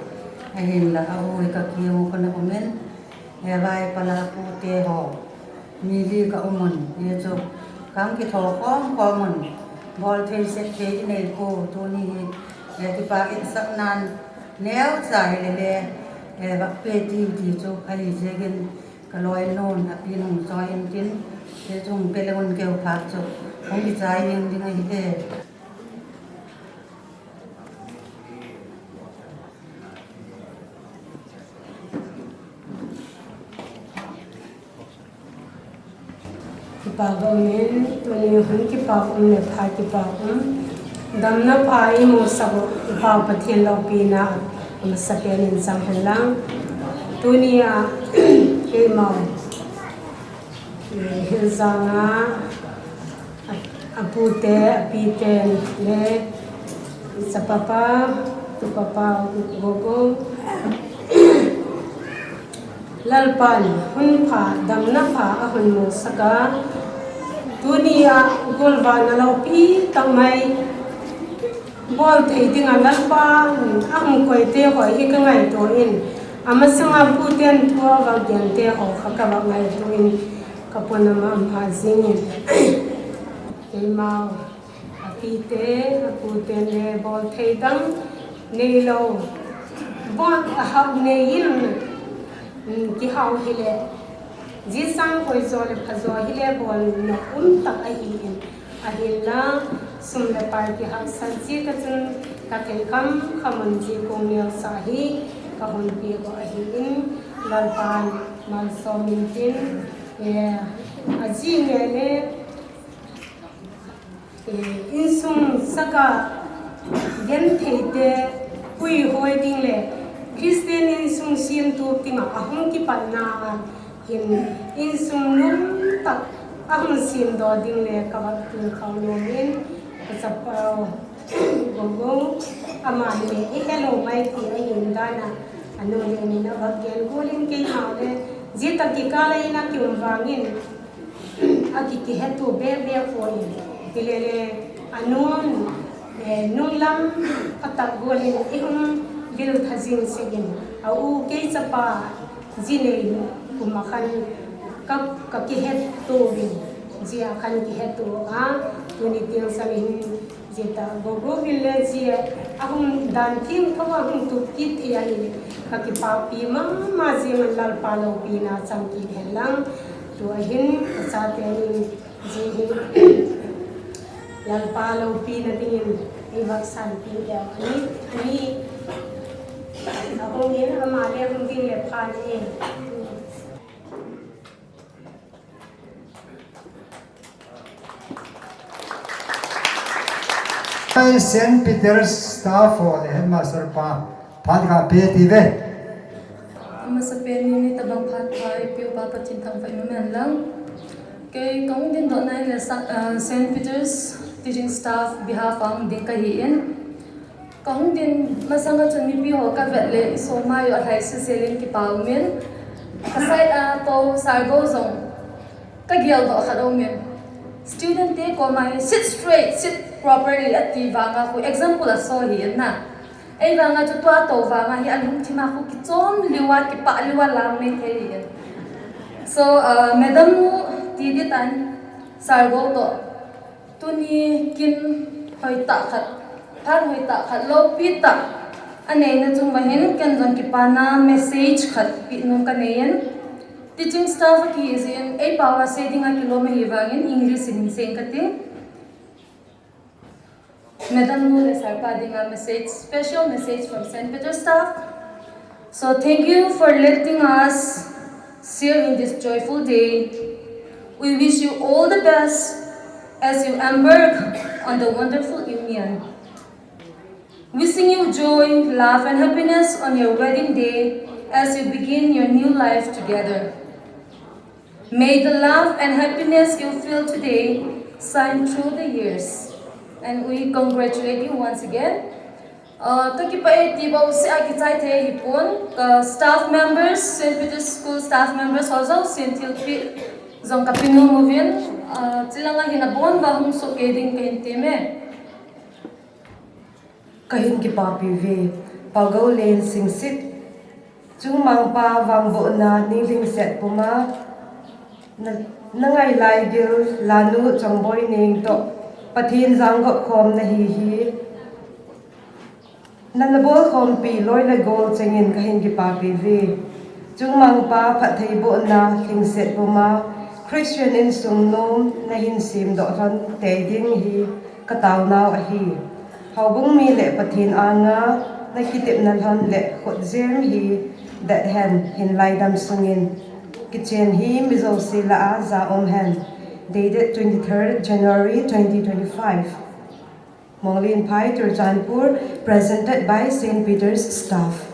Ahinla, a u hi ka kiang u khun a um in. Hi vai pala pu te ho. Mi li ka um un. Hi chu kam kitho khom khom un. Bol thei sep thei i nei ko tuni hi. Hi kipa in sak nan neo cha hi le le. Hi va pe ti ti chu ahi jeh in. Ka loi nun a pi nung choi in tin, te chung pe le un keu phat chu, hung kichai ding ding ahi e. Kipa ka um in, tuni hun kipa ka um le pha kipa ka um. Damna pha i mu sak u, i pha Pathen loupina, a masa pen in chang hen lang. Tuni a, keima u. Hilsanga, a, a pute, a pite le, chapa pa, tupa pa, gogo. Lalpan, hun pha, damna pha, ahun mu saka. Tuni a, golvah na loupi, tak mai. Bol thei dinga Lalpa, a hung koi te ho hi ka ngaito in, a masanga puten thu a va gen te ho kha ka va ngaito in, ka pon ama ama jing in. Keima u, a pite, a puten le bol thei dang, Neilou, bon ahau neiyin, um, kihau hile, jisang hoijo le phajo hile bon na um tak ahi in, ahinla, sum le pai kihaksan ji ka chun ka thei kham kham un ji kong neo sa hi ka hun pi go ahi in, Lalpan malsom in tin, eh, aji nge le, Eh, insung saka gentheite puihoi ding le Christian insung siamtu tima ahung kipatna a hin insung nung tak ahung siamdoh ding le ka va tul khau nom in ka chapau Gogo ama le i hello mai ti a hin dana anu le ni na va gen kulin keima le ji tak kikala ina kium vangin Aki, kihetu bebe poi. Hilele, anun, eh, nunglam katak golin ihum bil thajing segin. A u kei chapa jinei kuma khan ka, ka kihetu bin. Jia khan kihetu a, tuni tiang samin Jita Gogo village a hung dan thim tho a hung tup kit thei ahi le. Ka kipapi mama jia man Lalpa loupina chang kit hen lang. Tua hin ka chate in ji hi Lalpa loupina dingin ei vak sanpi deu ani, ani a hung in ama le hung ding le pha le. Saint Peter's staff ho le headmaster pa phat khat pe ti ve. Amasa pen in hitabang phat khat i Pi u Pa Pathen thangvah in um hen lang. Kei ka hung dingdoh na le sa-, ah, Saint Peter's teaching staff behalf a hung ding ka hi in. Ka hung ding masang a chun mipi ho ka vet le i soma u a lhai sisel in kipa um in. Ka side a tou Sargo jong ka geldoh khat um in. Student te koma hi sit straight, sit properly a ti vang a khu example a so hi in na. Ei vang a chu tua tou vang a hi a lungthim a khu kichom liu a, kipah liu a lam mei thei hi in. So, uh, madam nu ti di tan Sargo toh Tuni kin hoitah khat, phat hoitah khat, loupi tah a neina chung uva hin ken jong kipana message khat pe nom ka nei in. Teaching staff a kihi jeh in, ei pao a sei dinga kilom ahi vangin English in hin sei inge kati. Madam nu le sir pa dinga message, special message from Saint Peter staff. So thank you for letting us share in this joyful day. We wish you all the best as you embark on the wonderful union. Wishing you joy, love, and happiness on your wedding day as you begin your new life together. May the love and happiness you feel today shine through the years. And we congratulate you once again. Uh, ka kipah e ti bou seh a kichai thei hi pon, ka staff members, Saint Peter's School staff members ho jousen thilpeh jong ka pe nom uvin, uh, chulanga hin abon uva hung soh kei ding ka hin ti me. Ka hin kipapi uve, Pau Goulen Singsit, Chungmangpa vangbohna ninglhingset puma na, na ngai lai gil Lanu Chongboi Neng toh Pathen jangop khom nahi hi, na, na bolkhompi loi le gol chengin ka hin kipapi uve. Chungmangpa phattheibohna lhingset puma Christian insung nom na hin semdoh lhon tei ding hi ka taonau ahi. Houbung mi le Pathen anga na kitepna lhon le khutjem hi det hen, hinlai dam sungin kichen hi mi jouse lah a ja um hen. Dated twenty-third January twenty twenty-five. Monglenphai, Churachandpur, presented by Saint Peter's staff.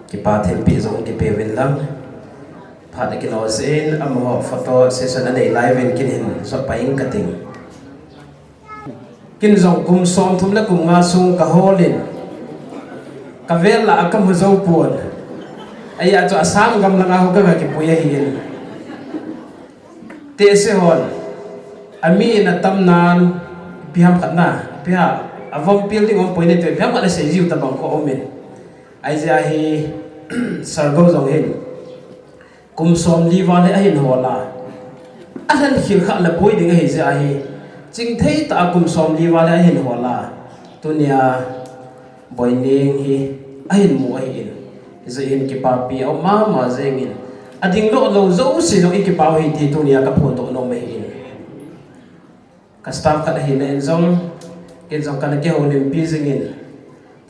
Kipa thilpeh jong kipe uvin lang. Phat a kino jeh in amaho photo session anei lai uvin kin hin sot pai ing kating. Kin jong kum somthum le kum nga sung ka holin, ka vel lah a ka mu jou pon. Ajeh chu Assam gam langa ho ka, ka kipui ahin. Tehse hon, ami in atam nan, ipi ham khat na, ipi ham, avom pil ding um poi ne ti, ipi ham khat asei jiu tabang kho um in. Ajeh hi, Sargo jong hin kum somli val hi ahin hol a, alhen khel kha le boi ding ahi jeh ahi. Chingthei tah a kum somli val hi ahin hol a, tunia Boining hi ahin mu ahin, hijeh hin kipapi a um mama jengin, ading lou lou jouse jong i kipau hi ti tunia ka phondoh nom ahin. Ka staff khat ahile in jong, ken jong kana kihoulimpi jingin,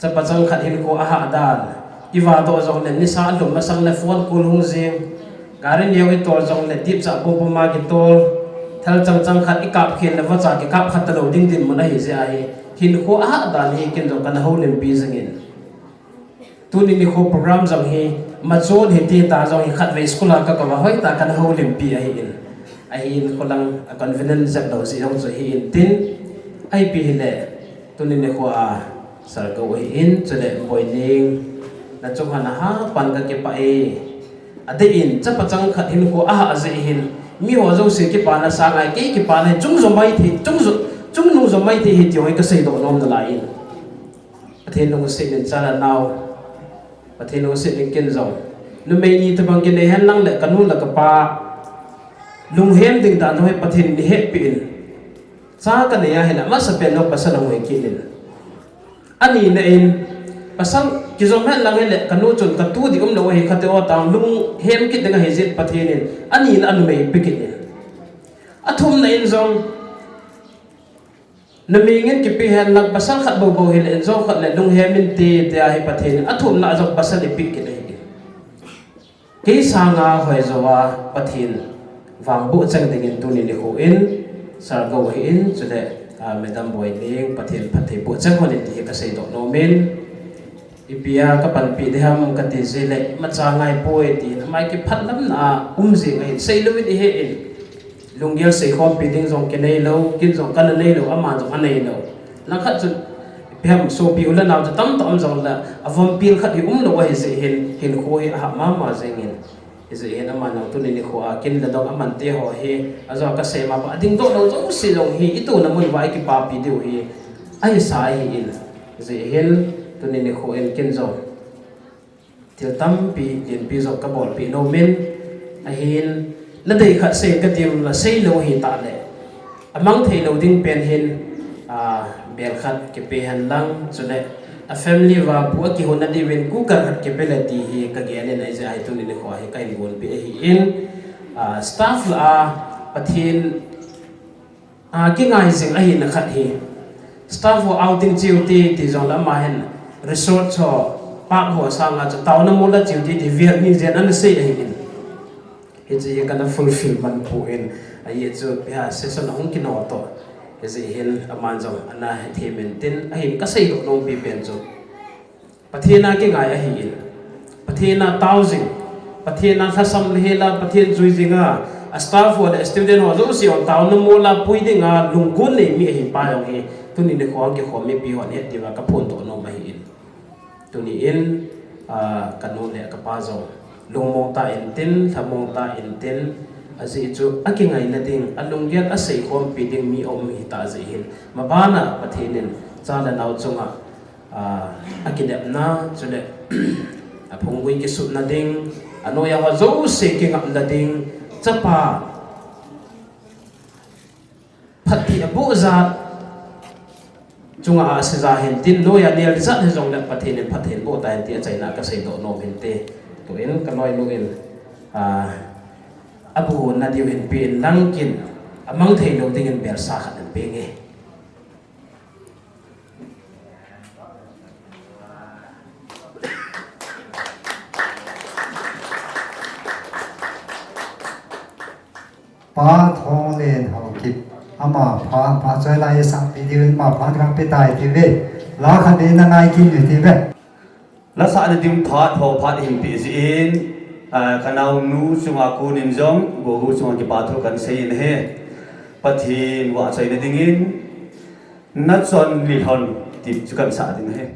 chapa chang khat hinkho ahah dan, i vadoh jongle nisa alhum masang le phone call hung jing, gari neo i tol jongle tipcha pum pum a kitol, thal chang chang khat i kap khel le vacha kikap kha talou ding dinmun ahi jeh ahi, hinkho ahah dan hi ken jong kana houlimpi jingin. Tuni nikho program jong hi, machon hiti ta jong hi khatvei school a ka kova hoitah a kana houlimpi ahin. Ahin kholang a convenient jep lou jeh jong chu hi intin. Ahipi hile, tuni nikho a Sargo ahin, chule Boining, na chung hana hapan ka kipah e. Adeh in, chapa chang khat hinkho ahah jeh hin, miho jouse kipana sanga kei kipana hi chung jo mai thei, chung jo, chungnung jo mai thei hi ti jong hi kaseidoh nom nalai in. Pathen lungset in cha le nao, Pathen lungset in ken jong numei ni tobang kinei henlang le kanu le kapa lunghem ding dan jong hi Pathen in eihepeh in, cha kanei ahile amasapen jong pasal ahung hi kit in. Anina in, pasal kijom henlang hile kanu chun katu ding umlou ahi kati o tang lunghem kit ding ahi jeh in Pathen in anina a numei pe kit in. Athumna in jong, numei ngen kipe henlang pasal khat bou bou hile in jong khat le lunghem inte tia hi Pathen in athumna a jong pasal eipeh kit ahi. Kei sanga hoijo a Pathen vangboh cheng dingin tuni nikho in, Sargo ahin, chule, ah, Madam Boining, Pathen phatthei boh cheng hon in ti hi kaseidoh nom in, ipi a kapanpi ding ham kati jeh le, imacha ngai poi tin, ama kiphatlamna a um jing ahin, seilouvin ihe in. Lunggel seikhompi ding jong kinei lou, ken jong kana nei lou, aman jong anei lou. Langkhat chun, ipi ham sopi u le nao chu tamtah um jongle, avompi khat hi umlou ahi jeh hin, hinkho hi ahah mama jengin. Hijeh hin aman jong tuni nikho a ken le dong aman te ho hi, ajong kasei ma pa, adingdoh lou jouse jong hi, itona mun uva ikipapi diu hi, ahisa ahin. Hijeh hin, tuni nikho in ken jong thil tampi, dinpi jong kabolpeh nom in, ahin, nadei khat sei kati le seilou hitah le, amang theilou ding pen hin, ah, bel khat kipe henlang, chule, a family uva bu akihon na diuvin cooker khat kipe le ti hi kagel in ahijeh ahi tuni nikho hi kahin gonpeh ahin, ah, staff lah a Pathen a kingai jing ahina khat hi. Staff ho outing cheu ti, ti jongle ama hin resort ho, park ho sanga chu taona mol a cheu ti, ti vial ni jen ana sei ahin. Hiche hi kana fulfill man poi, ajeh chu ipi ham session ahung kino toh. Hijeh hin aman jong ana hethem in tin, ahin kaseidoh nompi pen chu Pathen a kingai ahin, Pathen a tao jing, Pathen a lhasam le hel a, Pathen jui jing a, a staff ho le student ho jouse jong taona mol a pui dinga lunggon nei mi ahi pa jong hi, tuni nikho a kikhom mipi hon het diuva kaphondoh nom ahin. Tuni in, ah, kanu le kapa jong lungmong tah in tin, lhamong tah in tin, ajeh chu akingaina ding, alunggel aseikhompi ding mi aum hitah jeh hin, mabana Pathen in cha le nao chunga, ah, akinepna, chule aphunggui kisutna ding, anoiya ho jouse kingapna ding, chapa phatthei aboh jat chunga asei ja hin tin, noiya nel jat hijongle Pathen in phatthei boh tahen ti achaina kaseidoh nom hinte. Tuin kaloinu in, ah, abu na diu hin pen lang kin, amang theilou dingin belsa khat in penge. Pa Thonglen Haokip, ama pha, pha choi lai sahpi diu, ama pha kang pe tai ti ve. La khat in na ngai kit u ti ve. La sahna ding phat ho phat hin pe jin, ah, kanaonu chunga konin jong, gogo chunga kipa thu kahin sei in ahi. Pathen vahchoina dingin, Nachon Lilhon ti chu kahin sa ding ahi.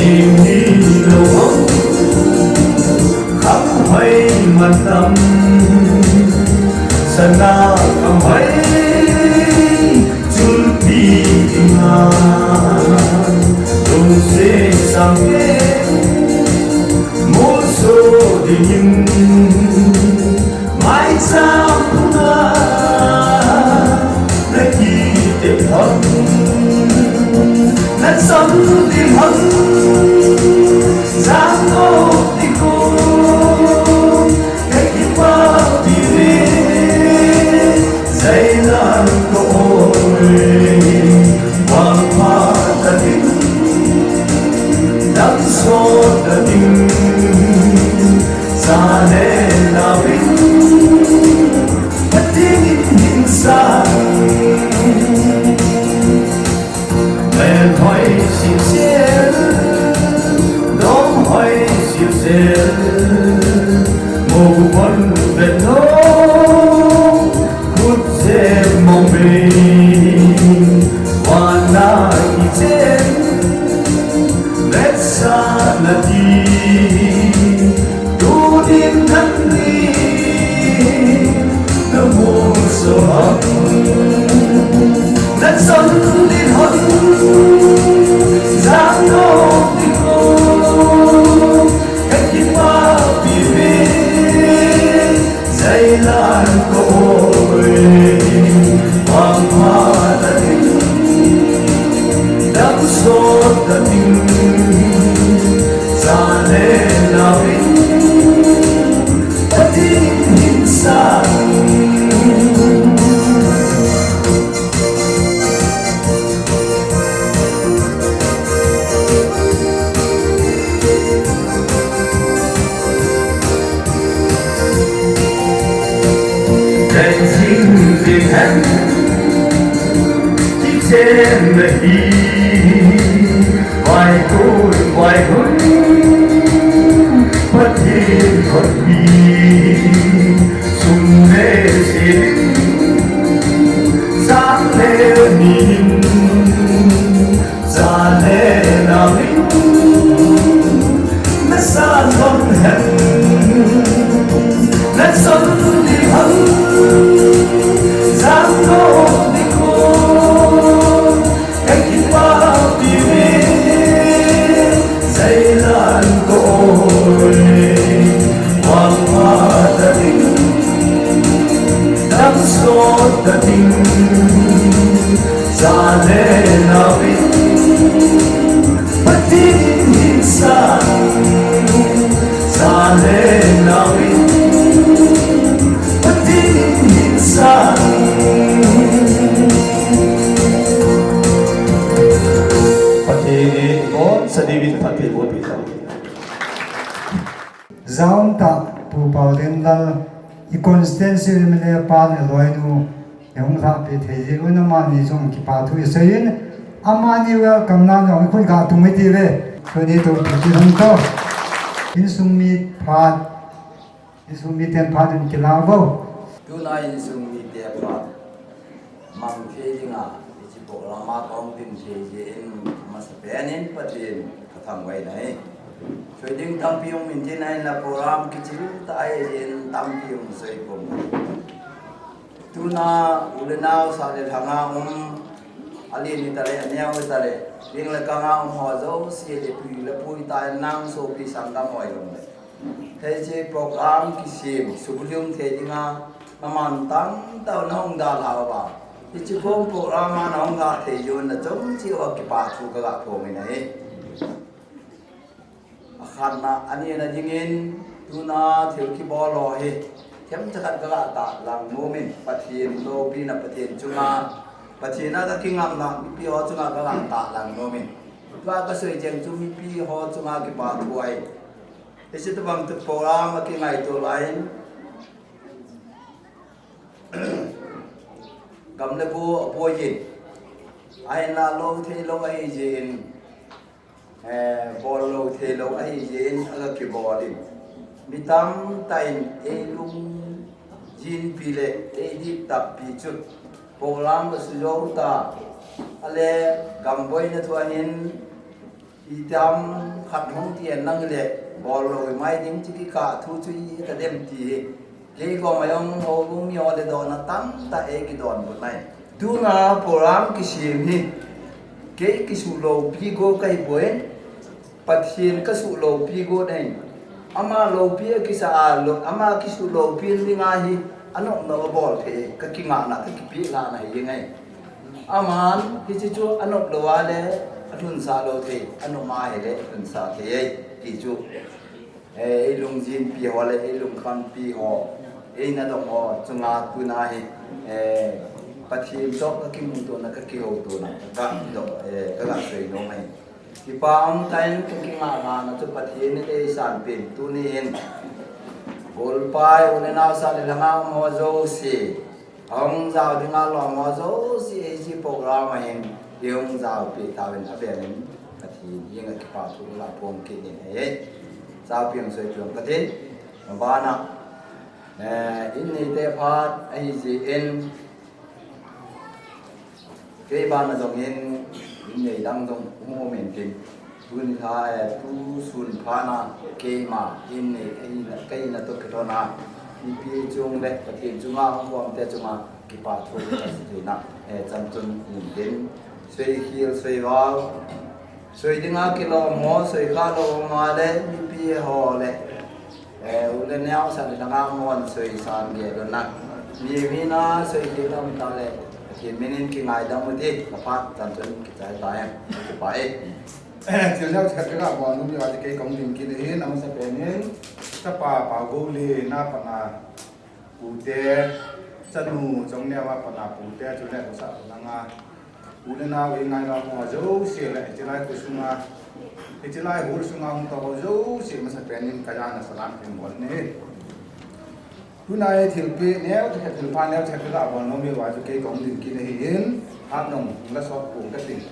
Ni lo hong, kham hoi matam, sana kham hoi, chulpi dinga, lungse sangke, moso dingin, mai sa puna, na ki te thon, na sam di hon, sang o di ko, na ki pa di re, zai lan ko oi, wang pa ta ding, dam so ta ding, sa le la win, pa ding ding sa. Mel hoi siu sel, dom hoi siu sel, mo bon vet no, kut se mong be, wana ki chen, vet sa na ti, tu din nan ni, na mo so hon, na son din hon, zang no di ko, ka ki pa pi ve, zai lan ko oi, wang ma ta ding, dam so ta ding, sa le la win, Pathen in hin sang. Dancing in hand, kitchen the heat. Vai tun, vai hun, Pathen khut hi, sum le sil in, sang le ni in, sa le nau in, na sa lom hen, na son di hon, sang lom di ko. Ka ki pa pi ve, zai lan ko oi, wang ma ta ding, dam so ta ding, sa le nau in, Pathen in hin sang, sa le nau in, Pathen in hin sang. Pathen in ibonsa diuvin phatthei boh peh tahen. Jaum tah Pu Paolenlal, i constituency M L A pan aloinu, i hung lhahpeh thei jeh un amani jong kipa thu i seiyin, amani welcome na jong i khut ga tung i ti ve. Tuni toh pi ti hung to. Insung mi phat, insung miten phat in kilah vo. Tuna insung mite phat mang thei dinga, hiche program a kahung din thei jeh in, amasapen in Pathen kathangvah in ahi. Thil ding tampi um intin ahinla program kiching tah ahi jeh in tampi um soi pon. Tuna u le nao sah le lhanga um, alen hitale, aneo hitale, ling le kanga um ho jouse le pui le pu hita in nang sopi sanggam ho jong le. Hiche program kisem, subulhing thei dinga, naman tamtah na hung dalha uva. Hiche khom program a na hung lhah thei jeh un nachung cheh uva kipa thu kaga phong in ahi. Akhatna, anina dingin, tuna thil kibol ho hi, themcha khat kaga tahlang nom in, Pathen loupina Pathen chunga, Pathen a kakingapna mipi ho chunga kaga tahlang nom in. Tua kasei cheng chu mipi ho chunga kipa thu ahi. Hiche tobang chu program a kingaito lai in, gam le go aboi in, ahinla lou thei lou ahi jeh in, eh, bol lou thei lou ahi jeh in aga kibol in. Mi tamtah in eilungjinpi le eidih tappi chu program asujou ta. Ale gam boina thu ahin, Itiham khat hung ti en lang le, bol lou mai ding chu kikah thu chu itadem ti hi. Kei koma jong houbung mi ho le dona tamtah eikidonbut nai. Tuna program kisem hi, kei kisuhloupi go kahi poi. Pathen kasuhloupi go ahi. Ama loupi akisa a lou, ama kisuhloupi dinga hi anop nop abol thei, kakingahna, kakipeh lahna hi ngai. Aman hiche chu anop lou a le alhunsah lou thei, anop a hile alhunsah thei e, ti chu. Eh, eilungjinpi ho le eilungkhampi ho, eina dong ho chunga tuna hi, eh, Pathen toh kakimuto na, kakihouto na, kadoh, eh, kagasei nom ahi. Kipa umtah in kakingah lhahna chu Pathen in eisanpeh in tuni hin. Golpai, u le nao sat le lhanga um ho jouse, ahung jao dinga lom ho jouse, hiche program a hin eihung jaopeh tauvin, avel in Pathen henga kipa thu kaga phong kit in ahi. Jaopeh in soipeh in katin, abana, eh, in neite phat ahijeh in, kei bana jong in, in nei dang jong hung um intin. Tuni lha, eh, tusun phat na keima in nei, ka ina, ka ina toh kilhon a, mipi chung le Pathen chunga, hung um te chunga kipa thu kasei na, eh, chan chun intin. Seikhel, seival, sei dinga kilom ho, sei kha lou ho le, mipi ho le, eh, u le nao sat le lhanga um ho soisan gel lhon na. Mi, mi na seikhel lam ta le, Pathen min in kingaidam u ti, kaphat chan chun kichai tai, kipa e. Thil neocha khat kaga bol nom uva chu kei kahung ding kit ahin, amasapen in, chapa Paogoulen a pat a pute, chanu Chongneo a pat a pute, chule Haosa Lhanga u le nao, eingailu ho jouse le, hiche lai kho sunga, hiche lai hall sunga hung tou ho jouse, amasapen in kajana salam kahin bol in ahi. Tuna hi thilpeh neocha khat, thilpha neocha khat kaga bol nom uva chu kei kahung ding kit ahin, hat nong hung la sot pong katin.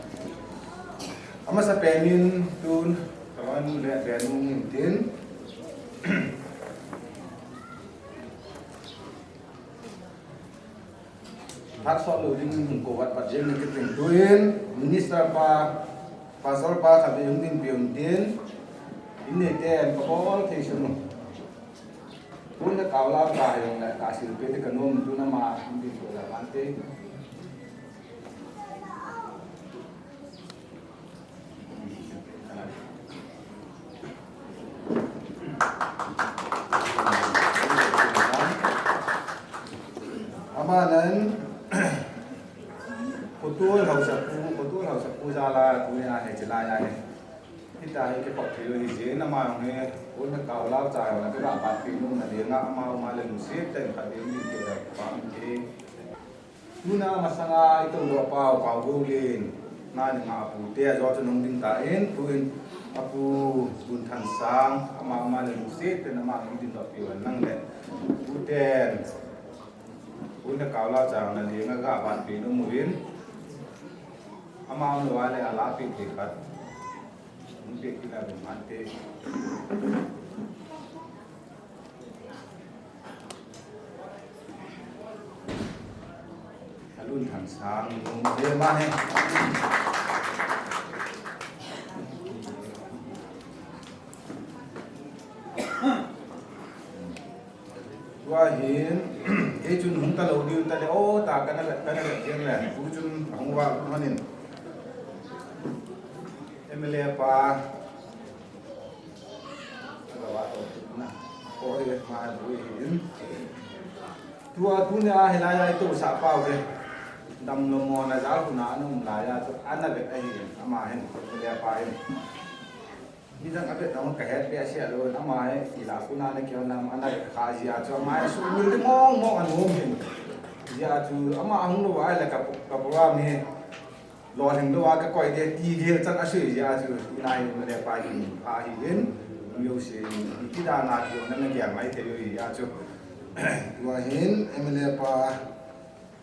Amasapen in tun, kawan le benu intin. Hat sot lou ding hung kou vat vat jeng in katin, tuin Minister pa, Pastor pa khat vei hung ding peh un tin, in neiten kabol thei sun u. Tun le Kaolao cha hijongle, kasilpeh te kanom, tun ama hung ding peh le vante. Amanin, Khotol Haosapu, Khotol Haosapu jal a, tuni a hiche lai a hi. Hitia hi kikhop thei u hijeh in ama jong hi, Pu Kaolao cha jong le kaga batpeh nom na dinga, ama um a le lungset tah in khatvei in ding kit le pha inte. Tuna masanga itoudoh pau, Paogoulen, na dinga apute ajo chun hung ding tan, tuin apu Bunthansang, ama um a le lungset tah in ama hung dingdoh peh uvin lang le, puten, Pu Kaolao cha jong le dinga ga batpeh nom uvin, ama um lou a le alapeh thei khat hung peh kit le vin mante. Alun Thansang nu, eh, ma he. Tua hin, kei chun hung talou diu ta le, o, ta kana vet, kana vet jeng le, tu chun ahung val lhon in. M L A pa, aga val lhon na, ko he ma he bu hin. Tua tunia hilai a itousah pau hi, damlou mona jal khu na ana um lai a chu, ana vet ahi, ama hin, M L A pa hin. Midang avet nau kahet behseh lou, ama hi, ila khu na ana kihon nam, ana vet kha jeh a chu, ama hi sumil ding mong mong ana um hin. Jeh a chu, ama ahung lou a le ka, ka program hi lolhing lou a kakoi ding ti gel chan asei jeh a chu, ina hi M L A pa hin pha ahi hin, mi jouse in, iti dan a chu, nana gel mai thei u ahi jeh a chu. Tua hin M L A pa,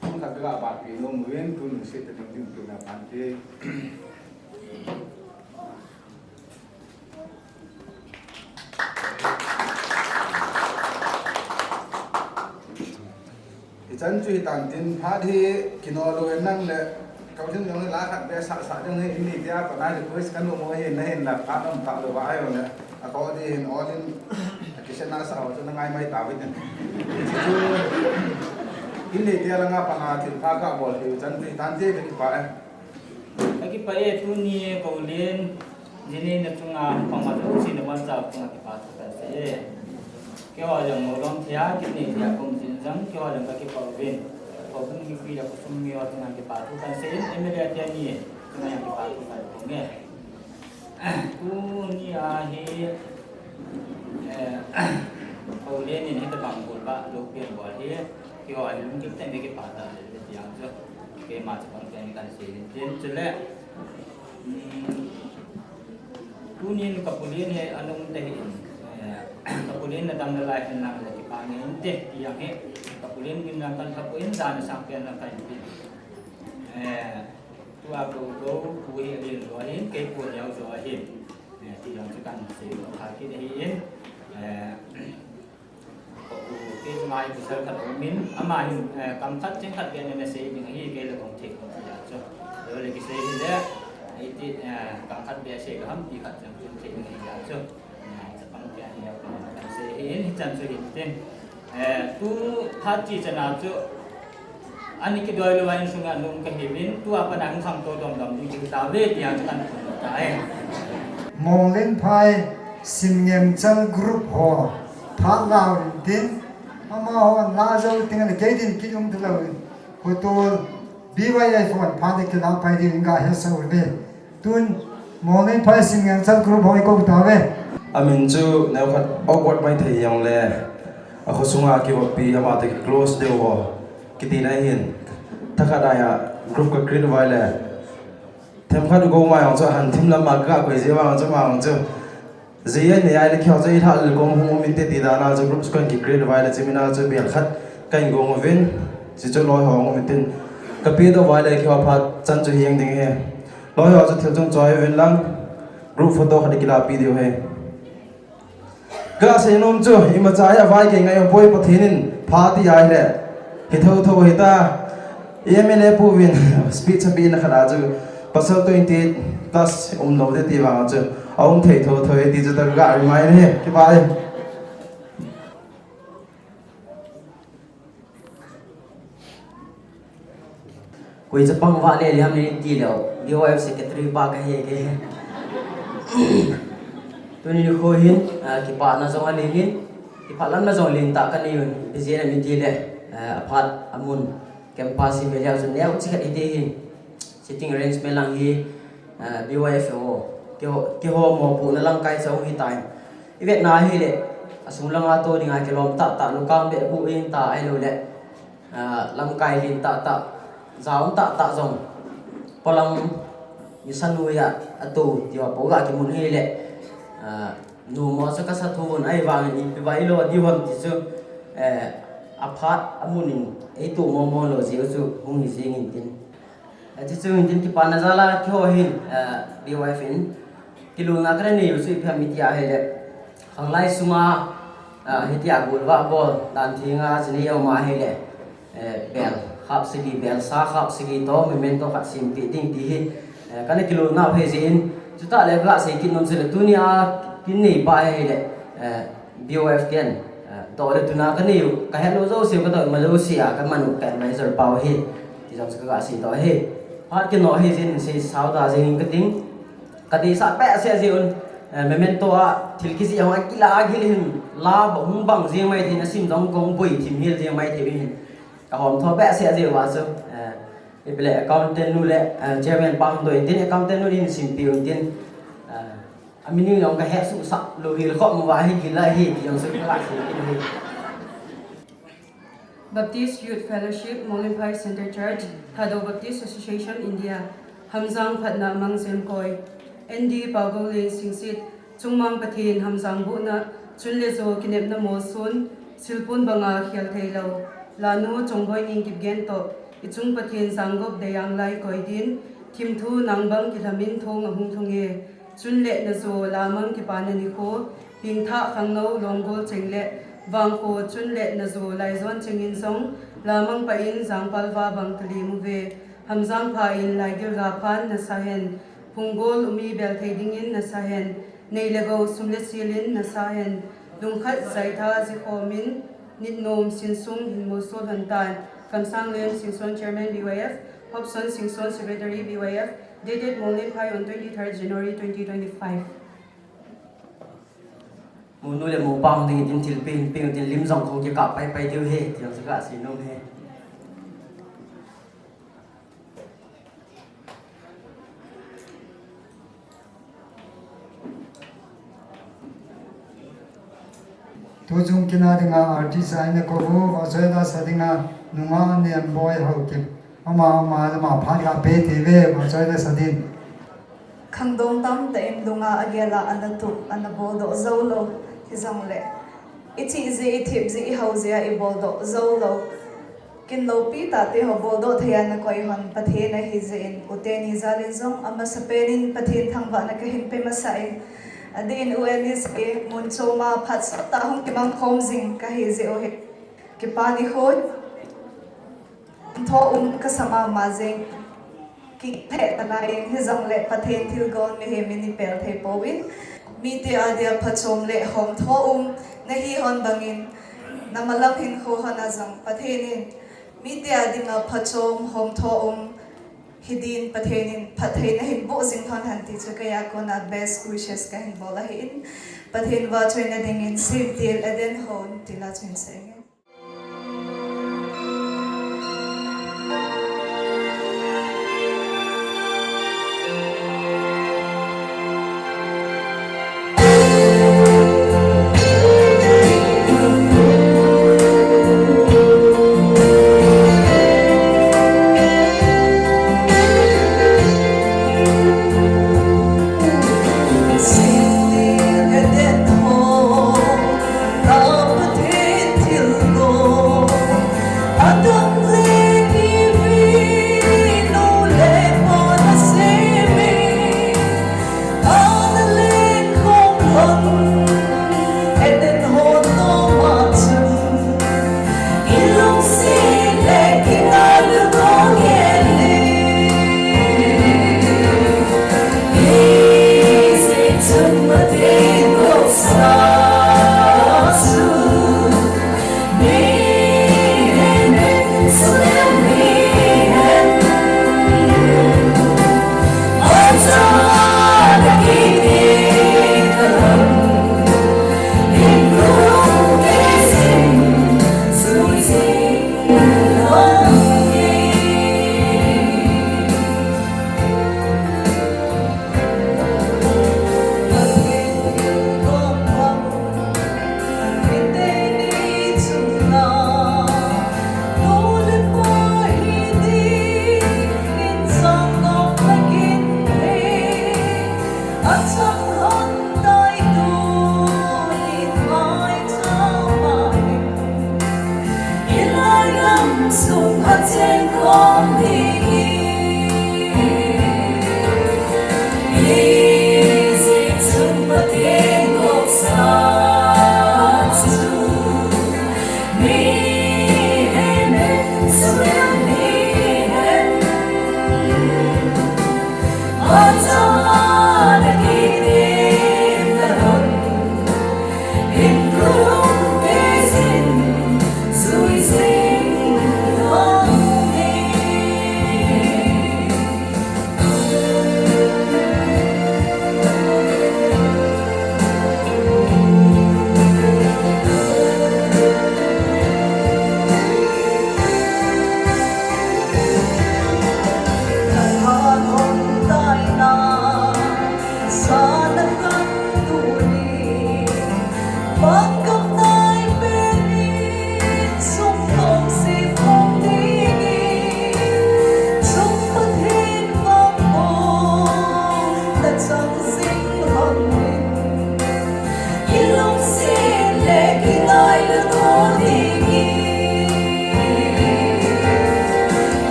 kum khat kaga batpeh nom uvin, tun lungset tah in ding peh na phante. Hichan chu hitan tin, phat hi kino lou hen lang le, Kau jin jong la khat be sa sa jong hi in ni tia ko na request kan mo hi na hin la pha nam ta lo ba ai le. A ko di hin all in a kisen na sa ho chu na ngai mai ta wi tin. Chu in ni tia la nga pa na thil pha ka bol hi chan ti tan ti ki pa e. Aki pa e tuni ko len. Jini na chunga panga lo si na man cha chunga kipa thu kan sei e. Keiho jong mo dong thia kini thia kum jin jang keiho jong ka kipa uvin. Ko kum ni pi da ko sum mi ho chunga kipa thu kan sei e. M L A tia ni chunga yang kipa thu kan sei e. Tuni a hi, eh, ko le ni he ta bang bol ba lo pi bol hi. Keiho jong lungkim tah in kipa ta le tiang chu. Keima chu pang tia ni kan sei e. Tin chu le. Tunin ka pulin hi anung te hi in, eh, ka pulin na dam na lai hin lang le kipa nge in te, ti yang hi, ka pulin gin lang kan ka pulin dan na sang pian lang kan ti. Eh, tua ko ko, ku hi alin zo hin, kei ku yau zo hin. Eh, ti yang chu kan sei lo kha ki de hi in. Eh, Ko ku kei chu mai pasal khat um in, ama hin, eh, kam khat cheng khat beh na sei ding ahi, kei le kong thei kong thei a chu. Lo le kisei hi le, ei ti, eh, kam khat beh sei ka ham ti khat cheng kin thei ding ahi a chu. Eh, chapang kei a ni a kong kan sei hi in, hi chan chu hin tin. Eh, tu phat chi chan a chu, Ani kidoi lou a insung a nung ka hiuvin, tua pat a hung khangtou domdom ding kihi tauve, tia chu kan phun ta e. Monglenphai Simngemchal group ho phat lau in tin, amaho la jou ding a kei din kit um talou in, kotol B Y F hon phat a kilah pai ding in ga hetsah uve. Tun, Monglenphai Simngemchal group ho i kou tauve. Amin chu neokhat awkward mai thei jong le, a khosunga kivoppi ama te ki close deu ho. Kiti na hin, thakhat a ya group ka create uva le. Themkhat u go ma jong chu han thim lam ma ka koi je vang chu ma jong chu. Ji ai nei ai le keiho chu i thah le kong hung um inte ti dan a chu group chu kan ki create uva le chimina chu bel khat kan gong uvin. Chi chu loi ho hung um intin. Ka pi doh uva le keiho phat chan chu hieng ding hi. Loi ho chu thil chung choi uvin lang. Group photo khat i kila pi diu hi. Ka sei nom chu, imacha hi avai kei ngai poi Pathen in pha ti ahile. Hi tho tho hi ta. M L A pu vin speech a pi na khat a chu pasal twenty plus um lo te ti vang chu. A um thei tho tho hi ti chu ta ka remind hi. Kipa e. Koi chapang vale le ham ni ti leu, B Y F secretary pa ka hi ke. Tuni nikho hin, ah, kipana jong alen in, kipah lamna jong len tah ka nei un, ipi jeh a mi ti le, ah, aphat amun, campus hi ve leu chun neo chi khat hi te hin. Sitting arrangement lang hi, ah, B Y F ho, keiho, keiho mopohna lamkai chu hi tai. I vetna ahile, asung langa tou dinga kilom tah tah, lukang beh bu in ta ahilou le, ah, lamkai len tah tah, jaum tah tah jong, polam mission ui a, atou, tia po ga kimun hile, ah, nu mo chu ka sa thou un ahivangin ipi ba i lo diu ham ti chu, eh, aphat amun in, ei tou mo mo lou jeh u chu hung hi jeng in tin. Eh, chuchu hin tin kipana jal a keiho hin, eh, B Y F in kilungna kana nei u chu ipi ham iti ahile. Khanglai sunga, eh, hitia golvah bol dan thenga chu nei um ahile. Eh, bel khap sagi, bel sa khap sagi toh, memento khat sempeh ding ti hi. Eh, kana kilungna u hi jeh in, chutah le ka sei kit nom chu le tuni a kin nei pa ahile. Eh, B Y F ken, eh, toh le tuna ka nei u, ka het lou jouse u ka toh ma jouse a, ka man u ka advisor pau hi. Ti jong chu ka ga sei toh hi. Phat kino hi jin sei sao ta jing ka ting. Ka deisah behseh jeh un, eh, memento a thil kijih a hung kila a gil hin la ba hung bang jing mai thei na sim jong kong boi thim hel jing mai thei hin. Ka hom tho behseh jeh uva chu, eh, ipi le accountant nu le, eh, chairman pa hung doi tin accountant nu in simpeh un tin, eh, Amin jong ka het suhsah lou hel khop mo va hi gila hi ti jong suhsah lou hel hi. Baptist Youth Fellowship, Monglenphai Center Church, Thadou Baptist Association, India, Hamjang phatna mang semkoi, N D Paugoulen Singsit, Chungmang Pathen Hamjang bohna, chun le jo kinepna molson, silpon banga khel theilou, Lanu Chongboi Nengkipgen toh, ichung Pathen Janggop Deiyanglai Koidin, thimthu nangbang kilhamin thong ahung thong e, Chun le najo lamang kipana nikho, pengthah khangnou longgol cheng le vangkho chun le najo laijon chengin jong lamang pah in jangpalva bang talem uve. Hamjang pha in laigil ga phan nasa hen, phunggol umi bel thei dingin nasa hen, nei le gou sum le sil in nasa hen, lungkhat zaitha jikhomin, nitnom sinsung hin molsol lhon tan. Kamsanglem Singson, Chairman B Y F, Hopson Singson, Secretary B Y F, dated Mollenphai on twenty-third January twenty twenty-five. Monu le mopa hung dingin thilpeh hin peh uvin tin lim jong kahung kikap paipai diu ahi, ti jong chu kasei nom e. Tuchung kin a dinga artist a ina kou u, vahchoi lasa dinga nungah Nemboi Haokip. Ama, ama, ama phat ga pe ti ve, vahchoi lasa din. Khangdong tamtah in lunga agel a ana tup, ana boldoh jou lou, hijongle i chih jeh, i thep jeh, i hao jeh a i boldoh jou lou. Kin loupi tah te ho boldoh thei a na koi hon Pathen ahi jeh in, u teni jal in jong amasapen in Pathen thangvahna kahin pe masa e. Adeh in u N S A mun chom a phat sot tah hung kimang khom jing kahi jeh u hi. Kipa nikho. Tho um kasa mama jing. Kihet talai in hijongle Pathen thilgon mihem in eipel thei pouvin. Mite a dia phachom le hom tho um nahi hon bangin, na malam hinkho hon a jong Pathen in mite a dinga phachom hom tho um hi din Pathen in phattheina hin boh jing lhon hen ti chu kei a kona best wishes kahin bol ahin, Pathen vahchoina dingin Simtil Eden Hon ti la chu hin seinge.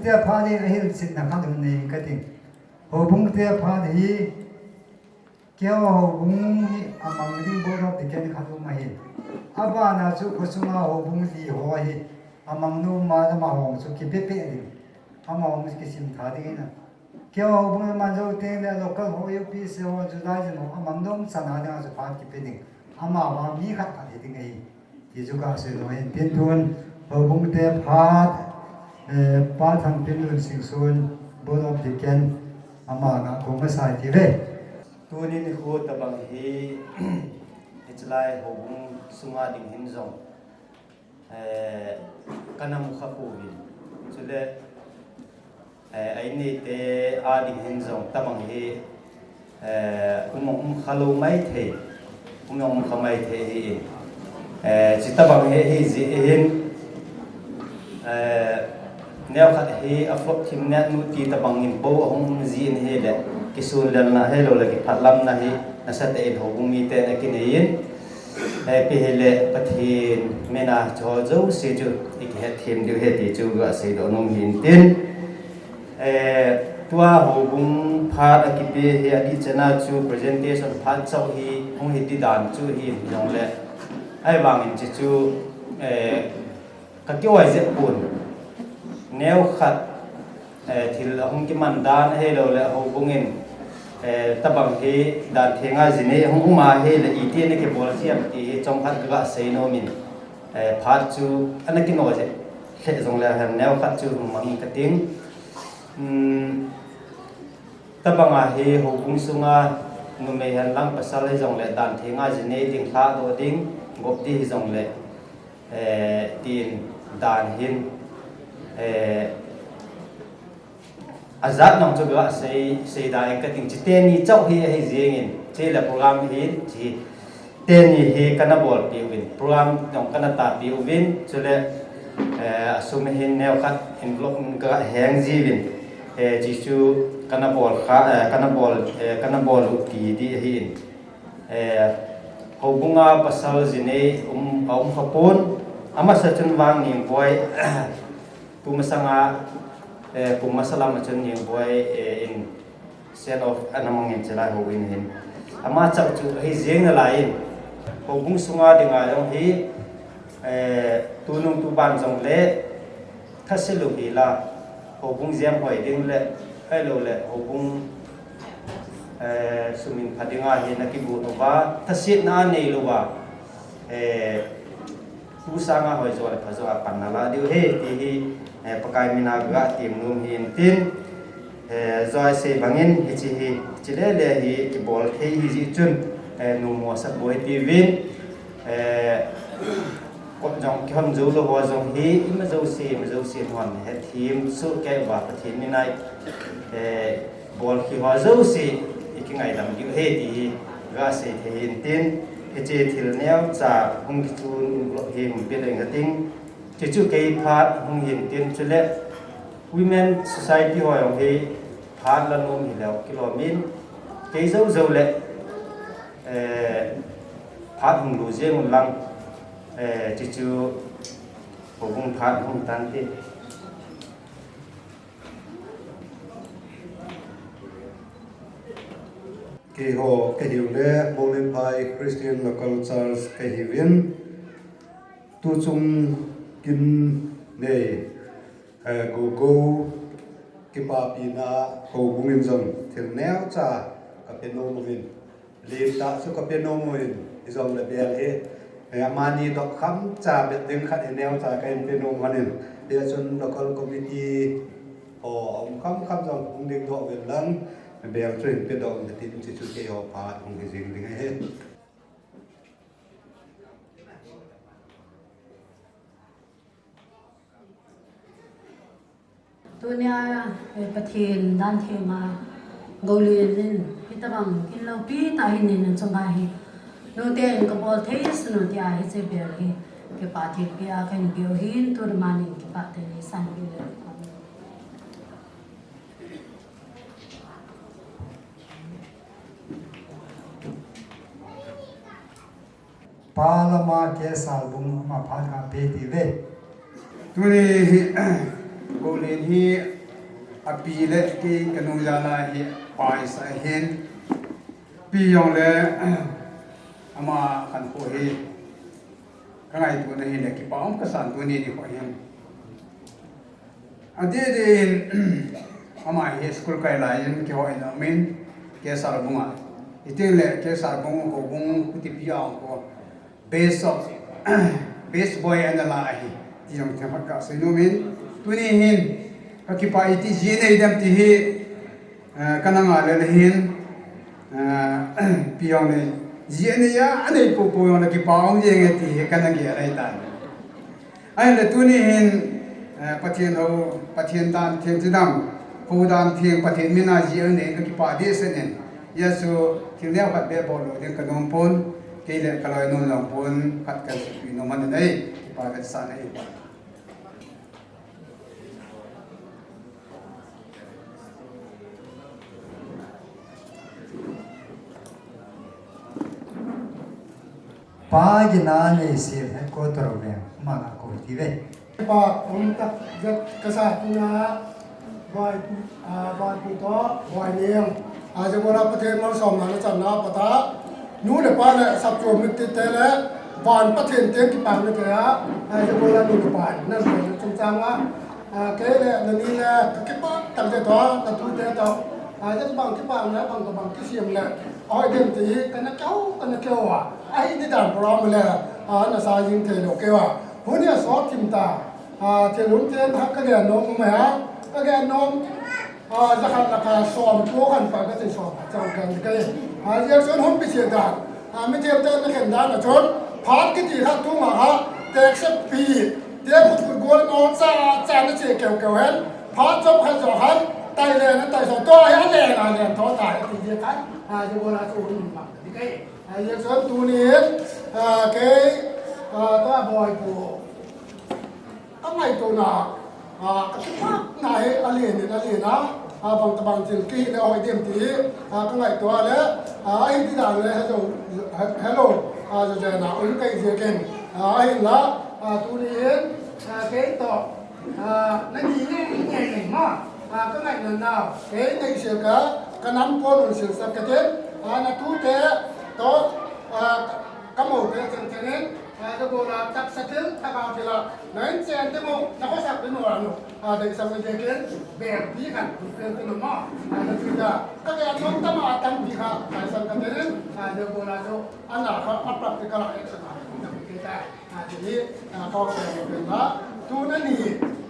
Te phat hi ahilchetna khat um nei kating. Houbung te phat hi, keiho houbung hi amang ding board of deacon khat um ahi. Abana chu khosunga houbung li ho hi amang nom a amaho chu kipe pe ding. Amaho chu kisim tha ding ahi. Keiho houbung aman jou teng le local ho U P C ho, Judaism ho amang nom chan a dinga chu phat kipe ding. Amavang mi khat khat hi ding ahi. Ti chu kasei nom ahin tin tun, houbung te phat, eh, Pa Thangpinlun Singson, Board of Deacon, ama ngah kong masa ti ve. Tuni nikho tabang hi, hichelai houbung sunga ding hin jong, eh, kana mu kha pouvin. Chule, Eh, a in neite a ding hin jong tabang hi, eh, um, um kha lou maithei, um, um kha maithei ahi in. Eh, chuti tabang hi, hi jeh hin, eh, neokhat hi a flop thim nat nu ti tabang in bou ahung um jin ahile, kisunlelna ahilou le kiphatlamna hi nasatah in houbung miten akinei in. Eh, ipi hile Pathen mina chu jouse chu ikihet them diu ahi ti chu gasei doh nom ahin tin. Eh, tua houbung phat akipe hi adih chan a chu presentation phat chauh hi hung hi ti dan chu hi jongle. Ahivangin chuchu, eh, Ka kioi jep pon. Neokhat, eh, thil ahung kiman dan ahilou le houbung in, eh, tabang hi dan thenga jinei ahung um ahile iti ana kibol jia ti hi chomkhat kaga sei nom in, eh, phat chu ana kino jep lheh jongle ahin neokhat chu hung mang in kating. Um, tabanga hi houbung sunga numei hen lang pasal hijongle dan thenga jinei ding, lhahdoh ding, gop ding hijongle eh, tin dan hin, eh, ajat nung chu gasei, sei dan in kating, chuti teni chauh hi ahi jingin, chule program hin, chuti teni hi kana bolpeh uvin, program nung kana tapeh uvin, chule, eh, asum hin neokhat envelope in kaga heng jiuvin, eh, chuchu kana bol kha, eh, kana bol, eh, kana bol u ti ding ahin. Eh, houbunga pasal jinei um, aum kha pon, amasa chun vang Ningboi, tumasanga, eh, kum masa lama chun Ningboi, eh, in send off ana mang in chulai houin hin. Ama chauh chu ahi jing nalai in. Houbung sunga dinga jong hi, eh, tunung tuban jongle, thase lou hila, houbung jemhoi ding le, ahilou le, houbung, eh, sum in pha dinga hi nakigon uva, thasetna anei louva, eh, tu sanga hoijo le phajo a pan nala diu ahi, ti hi, eh, Pakai mina gatem nom ahin tin, eh, joi sei bangin, hiche hi, hiche lele hi, kibol thei ahi jeh chun, eh, numo sap boi tiuvin, eh, kot jong kihon jou lou ho jong hi, ima jouse, ima jouse hon, hethem soh kei uva Pathen mina, eh, bolkhi ho jouse, ikingaidam diu ahi ti hi, gasei thei ahin tin, hiche thil neocha hung kichun lou hi hung pe leng kating, chuchu kei phat hung hin tin chule, Women Society ho jong hi phat la nom hilou kilom in, kei jou jou le, eh, phat hung lu jeng un lang, eh, chuchu houbung phat hung tante. Keiho kahiu le Moulenphai Christian Local Church kahiuvin, tuchung kin nei, eh, gogo kipapina houbung in jong thil neocha kape nom uvin. Lim tah chu kape nom uvin, hijongle bel hi, eh, amani doh kham cha bep ding khat hi neocha kahin pe nom uvin. Hijeh chun local committee ho aum kham kham jong hung ding doh uvin lang, bel chu hin pe doh uvin tin chuchu keiho phat hung hi jing ding ahi. Tunia, eh, Pathen dan thenga, Goulin in, hitabang, kin loupi tah hi nei na chunga hi. Nute in kabol thei sunu tia hiche bel hi, kipa thilpeh a kahin peh u ahin, tuni manin kipa thei san peh le. Pa Lama K Salbung ama phat nga pe ti ve. Tuni hi, Kolen hi api le kei kanu jal a hi paisa ahin. Pi jong le ama khankho hi kangaito na hile kipa um kasan tuni nikho hin. Adeh deh in ama hi school kai lai in kihou in aumin, K. Sarbung a. Itin le K. Sarbung houbung kutipi a ko best of best boy ana la ahi. Ti jong themkhat kasei nomin. Tuni hin kakipa iti ji nei dem ti hi, eh, kana ngah le le hin, eh, pi jong le ji anei a, anei popo jong le kipa um jeng e ti hi kana gel ahitan. Ahinla tuni hin, eh, Pathen hou, Pathen dan theng chidam, hou dan theng Pathen mina ji anei kakipa deh sen in. Jesu thil neo khat beh bol lou ding kanom pon, kei le kaloinu jong pon khat kaseipeh nom ahi, kipa vetsahna ahi. Pa gina neisel headquarter veng, ama la kou hite ve. Pa, um tak, jat kasa tuna, bai, ah, bai pu to, bai neng. Ah, jat bola Pathen malsomna nachanna pata, nu le pa le sapchom mite le, ban Pathen te kipana te a, ah, jat bola nu le pa, nan pe na chungchang a, ah, kei le, nani le, kakipa, tak te to, natu te to, ah, jat bang kipa le, bang to bang kisem le, Ahoi dem ti, kana keu, kana keu a. Ahi ni dan program le, a, nasa jing thei lou keu a. Huni a sot thim ta. A, thil um thei thak kagen nom um a. Kagen nom, a, jakhat laka som ko kan pa kati som chang kan kai. A, jia chun hung pi sia dan. A, mi them te na khen dan a chun. Phat kiti khat tung a ha. Tek se pi. Te kut kut gol no cha, cha na che keu keu hen. Phat chom khat jo khat. Tai le na tai so. To ai a le na le to tai. Ti je khat. A, jia bola chu hung ma. Ni kai, a, election tuni, a, kei, a, ka boipu. Ka ngaitona, a, ka kipana hi alen in alen a, a, bang tabang thil kihile hoi dem ti, a, ka ngaito a le, a, ahi ti dan le, hello, he-, hello, a, jo jena, um kai je ken, a, ahinla, a, tuni hin, a, kei to, Ah, na ni nge, nge, nge, ma. Ah, ka ngaina nau. Kei neisel ka, ka nam kon un silsah kate. Ah, na tute, to, ah, ka moute cheng cheng in. Ah, ka gola tak satil, tak a tila. Na in chen te mo, na ko sak mo anu. Ah, dei sang na je ken, ber pi kan, ber pi no ma. Ah, na tu ja. Ka ge nom tama tam pi ka, ka sang kate in. Ah, ka gola jo, ana ka, a practical action a, na pi ta. A, tuni, a, kau se mo pen la. Tu nani,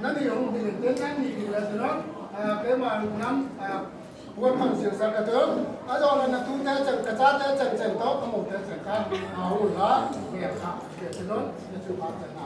nani hung ding ten nani ding la tu no. A, keima nam, a, buat pang sil sa ka tu. A, jo la na tu te chang, ka cha te chang chang to, ka mo te chang ka. A, hu la, ke ka, ke tu no, ke tu pa chang na.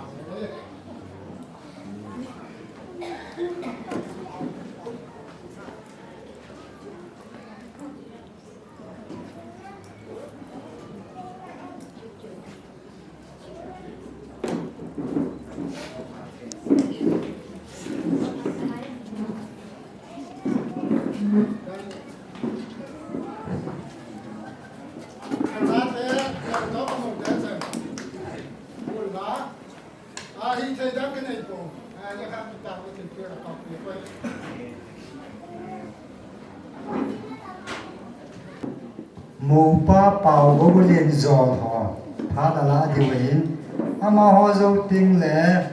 Mopa Paogoulen jol ho, phat ala diu ahin, amaho jou teng le,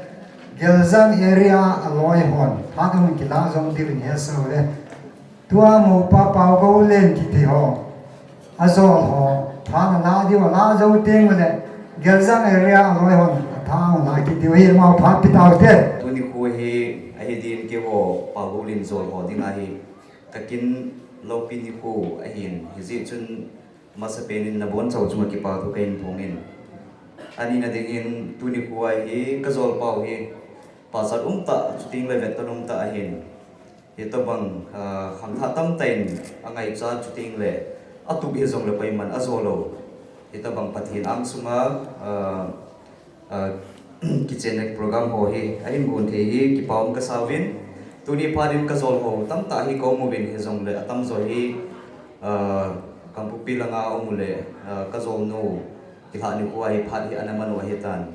Geljang area aloi hon, phat ahung kila jong diu in he so le. Tua mopa Paogoulen kiti ho, ajol ho, phat ala diu ala jou teng le, Geljang area aloi hon, atha ahung la kit diu ahi, amaho phat pe tau te. Tuni khu hi, ahi din keiho, Paogoulen jol ho ding ahi. Takin loupi nikho ahin, hijeh chun masapen in nabonchau chunga kipa thu kahin phong in. Ani na dingin tuni khu ahi, kajol pau hi, pachat umtah, chuteng le vetton umtah ahin. Hitobang, ah, khangthah tamtah in angaicha chuteng le atup hijong le koiman ajou lou. Hitobang Pathen angsunga, ah, ah, kichenna program ho hi, ahin gon thei hi, kipa um kasa uvin. Tuni phat in kajol ho tamtah hi kaum uvin hijong le atamjo hi, ah, Kangpokpi langa um u le, ah, kajol nu, kilhah nikho ahi phat hi ana man u ahitan.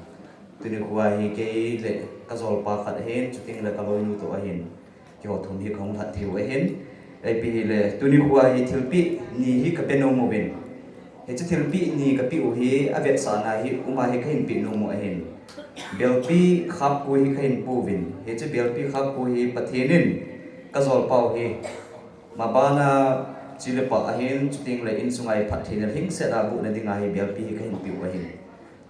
Tuni khu ahi kei le kajolpa khat ahin, chuting le kaloinu toh ahin. Keiho thum hi kahung lhat thei u ahin. Ipi hile, tuni khoa hi thilpeh ni hi kape nom uvin. Hiche thilpeh ni kapeh u hi, avetsahna hi, uma hi kahin peh nom u ahin. Belpi khapkhu hi kahin pouvin. Hiche belpi khapkhu hi Pathen in kajolpau hi mabana chule pah ahin, chuting le insunga hi phattheina lhingset a bohna dinga hi belpi hi kahin peh u ahin.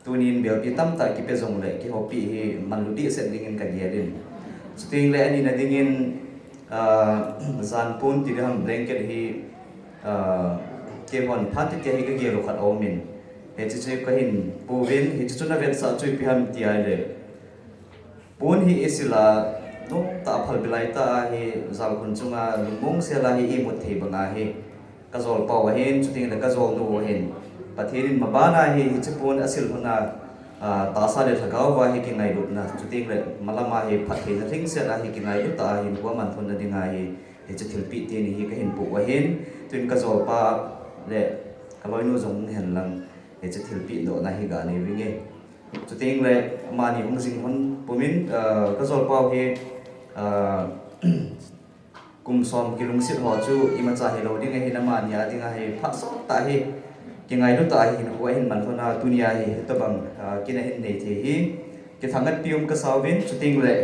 Tunin belpi tamtah kipe jongle, keiho peh hi manlu dehset dingin kagel in. Chuting le anina dingin, ah, jan pon ti ding ham blanket hi, ah, keihon phat kiti hi kagel u khat aumin. Hiche chu kahin pouvin, hiche chu navetsah chu ipi ham ti ahile. Pon hi isil a, nomtah a phalbi laitah a hi, jalkhun chunga lungmong sel a hi imut thei banga hi, kajolpau ahin, chuting le kajolnu ahin. Pathen in mabana hi, hiche pon asil lhona, ah, tahsa le lhagao a hi kingailutna, chuting le malama hi phattheina lhingset a hi kingailut a hin, hinkho amanlhonna dinga hi, hiche thilpeh teni hi kahin poh u ahin, tuin kajolpa le kaloinu jong hen lang, hiche thilpeh dohna hi ganei vinge. Chuting le amani hung jing lhon pumin, ah, kajolpau hi, ah, kum som kilungset ho chu imacha hilou ding ahin, amani a dinga hi phat sottah hi kingailut tah a hi hinkho ahin manlhon a, tunia hi hitobang, ah, kin ahin nei thei hi kithangvah pi um kasa uvin, chuting le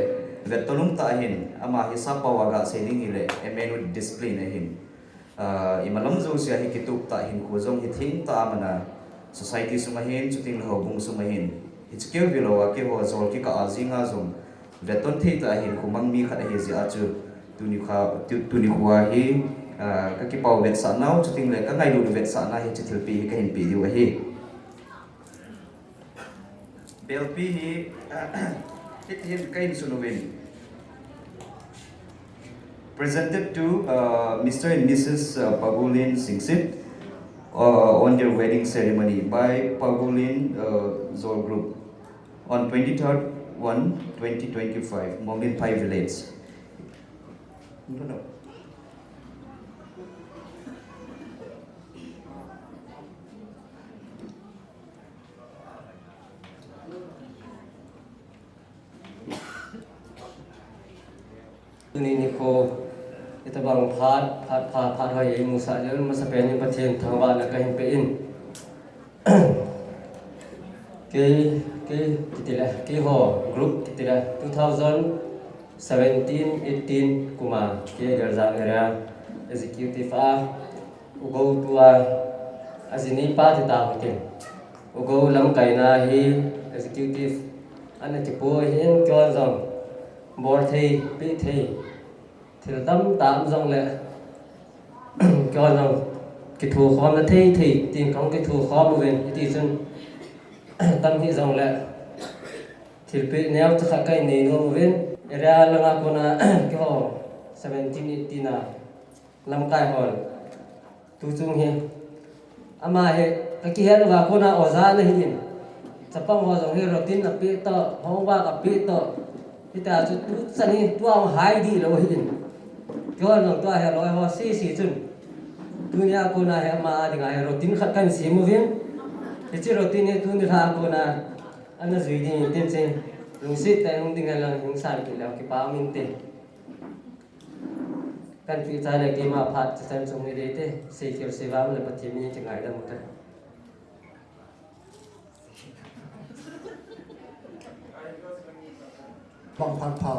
vetton umtah ahin, ama hi sappao a gasei ding hile a man with discipline ahin. Ah, imalam jousea hi kitup tah, hinkho jong hi theng tah a mana, society sunga hin, chuting le houbung sunga hin, hiche keu hilou a keiho jol kikah a jinga jong vetton thei tah a hinkho mang mi khat ahi jeh a chu, tuni kha, tu-, tuni khoa hi, ah, kakipah u vetsah nau, chuting le kangailut u vetsahna hiche thilpeh hi kahin peh diu ahi. Belpi hi, hiti hin kahin sun uvin. Presented to, uh, Mister and Missus, uh, Pagulin Singsit, uh, on their wedding ceremony by Pagulin, uh, Zol Group on twenty-third one twenty twenty-five, Monglinphai Village. Tuni nikho, itobang phat, phat, phat, phat hoi imusah jeh un masapen in Pathen thangvahna kahin pe in. Kei, kei, kiti le, keiho, group kiti le, two thousand seventeen eighteen kuma, kei Geljang area, executive a, Ugou tua, ajinei pa ti tau hitin. Ugou lamkaina hi executive ana kipu hin keiho jong bol thei, pe thei. Thil tamtah um jongle keiho jong kithukhomna thei thei tin kahung kithukhom uvin, hiti chun tam hi jongle thilpeh neocha khat kahin nei nom uvin. Area langa kona keiho seventeen eighteen a lamkai hon. Tuchung hi. Ama hi, kakihet uva kona oja ana hi in. Chapang ho jong hi routine apeh toh, homework apeh toh. Hitia chu tuchan hi, tua hung hai dih lou hi in. Keiho jong tua hi loi ho sese chun. Tunia kona hi ama dinga hi routine khat kahin sem uvin. Hiche routine hi tuni lha kona ana jui ding in tin che. Lungset tah in hung ding hen lang hung san kit leu kipa um inte. Kan pi cha le keima phat cha chan chung ni dei te, sei khel sei vam le Pathen min in kingaidam u te. Bang phat pha,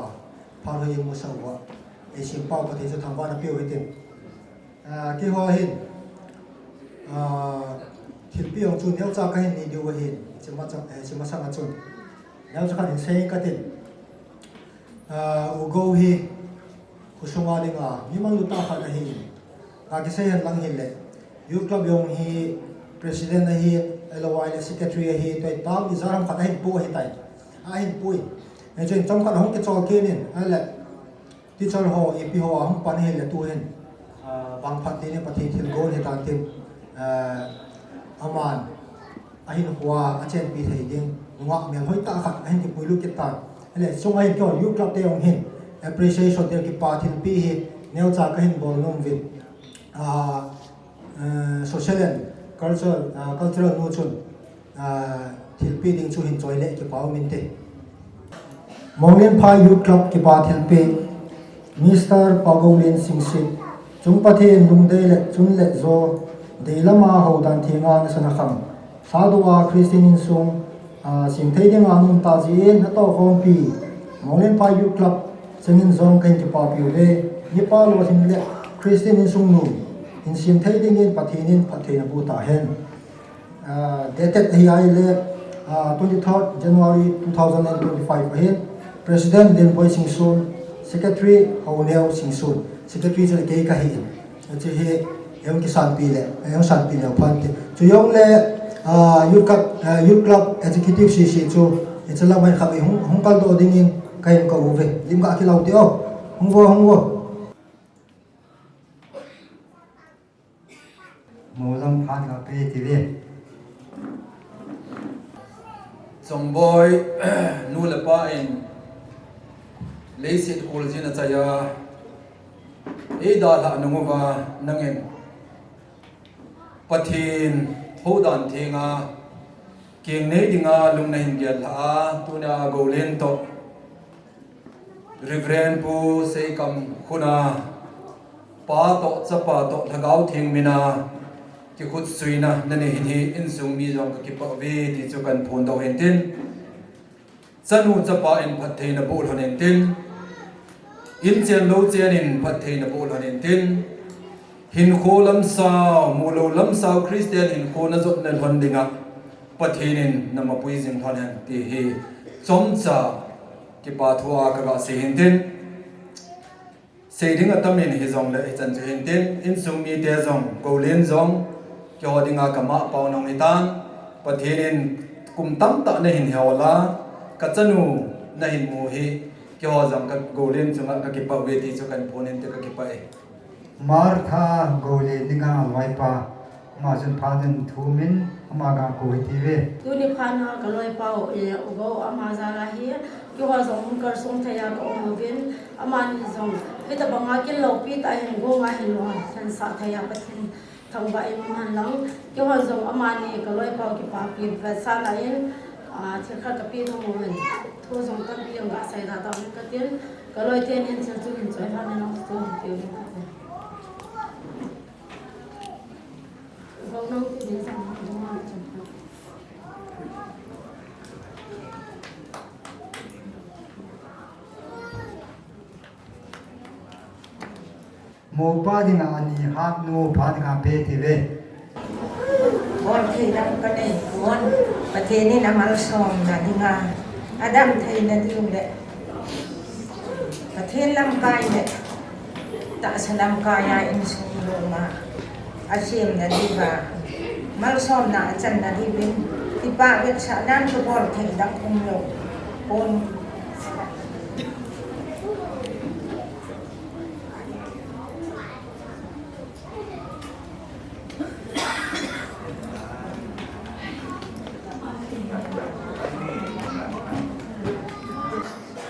phat hoi imusah uva, eisempau Pathen chu thangvahna peh u hitin. Ah, keiho hin, ah, thilpeh jong chu neocha kahin nei diu ahin, hiche masang, eh, hiche masanga chun. Neocha khat hin sei katin. Ah, Ugou hi, Khosunga dinga, mi manlu tah khat ahi. Kakisei hen lang hile, Youth Club jong hi president ahi, ahilou le secretary ahi, tua hi tam ijat ham khat ahin pu ahitai. Ahin pu in. Hichun chomkhat ahung kichol kit in, ahile, teacher ho, ipi ho ahung pan ahile tu hin. Ah, bang phat teni Pathen thilgon hitan tin, ah, aman ahinkhoa achenpi thei ding, nungah melhoi tah khat ahin kipuilut kit tan. Ahile, chunga hin keiho Youth Club te jong hin, appreciation te kipa thilpeh hi, neocha kahin bol nom uvin. Ah, eh, social and cultural, ah, cultural nu chun, ah, thilpeh ding chu hin choi le kipa um inte. Monglenphai Youth Club kipa thilpeh, Mister Pagolin Singsit, chung Pathen lungdei le chun le jo, deilam a houdan thenga nasana kham, Sadou a Christian insung, a, semthei dinga naum tah jeh in natoh khompi, Monglenphai Youth Club chengin jong kahin kipapi uve, nipa lolhin le Christian insung nu, hin semthei dingin Pathen in phatthei naboh tahen. Ah, dated ahi ahile, ah, twenty-third January two thousand and twenty-five ahin, President Lenboi Singson, Secretary Houneo Singson, Secretary chu kei kahi in. Hiche hi, eihung kisanpi le, eihung sanpi le phan te. Chujongle, ah, Youth Club, ah, Youth Club Executive C C chu, hiche lam a hin khat hung, hung kaldoh dingin kahin kou uve. Lim ga kilou te o. Hung vo, hung vo. Mou jong phat kape tive. Chongboi, nu le pa in leiset kholjin a chaiya eidalhah nung uva nangin Pathen houdan thenga keng nei dinga lung nahin gellhah a, tunia Golen toh Reverend Pu Seikam Khuna, Pa toh, Chapa toh, Lhagao Theng mina kikhutsuina nanei hin hi insung mi jong kakipah uve ti chu kahin phondoh hintin. Chanu chapa in phatthei naboh lhon hintin. Inchen louchen in phatthei naboh lhon hintin. Hinkho lamsao, mulou lamsao Christian hinkho najot nalhon dinga Pathen in namapui jing lhon hen ti hi chomcha kipa thua kaga sei hintin. Sei ding atam in hijongle hichan chu hintin, insung mite jong, Golen jong, keiho dinga kamah pao nung hitan, Pathen in kum tamtah nahin hol a, kachanu nahin mu hi, keiho jong ka Golen chunga kakipah uve ti chu kahin phon inte, kakipah e. Martha Golen dinga loipa. Ama chun phat in thumin, ama ga kou hite ve. Tuni phat na kaloipa u, eh, u Go ama jal a hi, keiho jong hung kalsong thei a kaum uvin, amani jong hitabanga kin loupi tah hin gong a hin lolhinsah thei a Pathen thangvah in um hen lang, keiho jong amani kaloipa u kipapi vetsahna in, ah, thil khat kape nom uvin, thu jong tampi jong gasei da tauvin katin, kaloi ten in thil chu hin choi lhon in lang chu tiu ding katin. Moupa dinga ani hatnu pa dinga pe tive. Bol thei dang kanei pon, Pathen in amalsomna dinga, adam theina ding le Pathen lamkai le tahsa lamkai a insung loma asemna diuva, malsomna achanna diuvin, kipah vetsahnan kabol thei dang umlou pon.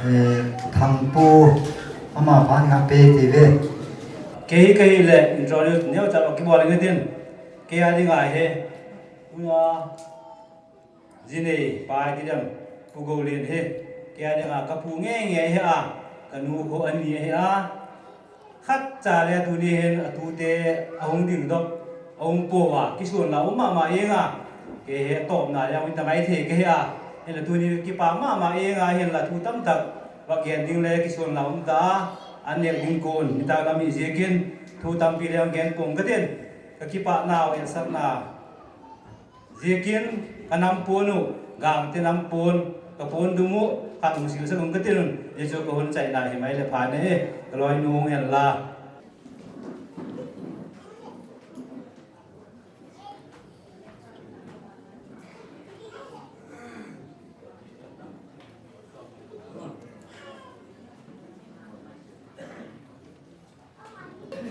Eh, Thangpu, ama phat nga pe tive. Kei, kei le introduce neocha kibol inge tin. Kei a dinga hi, uya, jinei pa ti dem, Pu Golen hi. Kei a dinga kapu nge nge hi a, kanu kho ani hi a. Khatcha le tuni hin atute ahung dingdoh, ahung po uva, kisonla um mama inga, kei hi atopna le ahung tangai thei kahi a, hinla tuni kipah mama inga, hinla thu tamtah va gen ding le kisonla um ta a, an neh ding kon, hitia kami jeh in, thu tampi le hung gen pong katin, kakipah nau, etsakna jeh in kanam pon u, Gangte nam pon, kapon dum u, khat hung silsa dum katin un, hichu kahung chaina hi mai le pha ne, kaloinu hung hen la.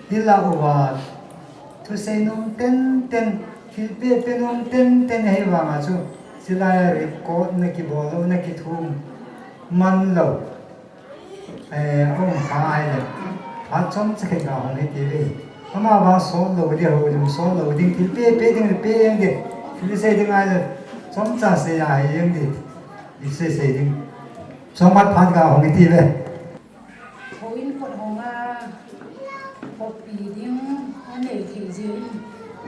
Hila uva, thusei nom tenten, thilpeh peh nom tenten ahi vanga chu, chulai a record na kibol lou, na kithum man lou. Eh, um kha ahile, phat chomcha khat ga hung hi tive. Ama vang sot lou ding, houlim sot lou ding, thilpeh peh ding, peh jeng ding, thil sei ding ahile, chomcha sei ahi jeng ding, isei sei ding. Songmat phat ga hong iti ve. Houin kot hong a, hopi ding anei thei jeh in,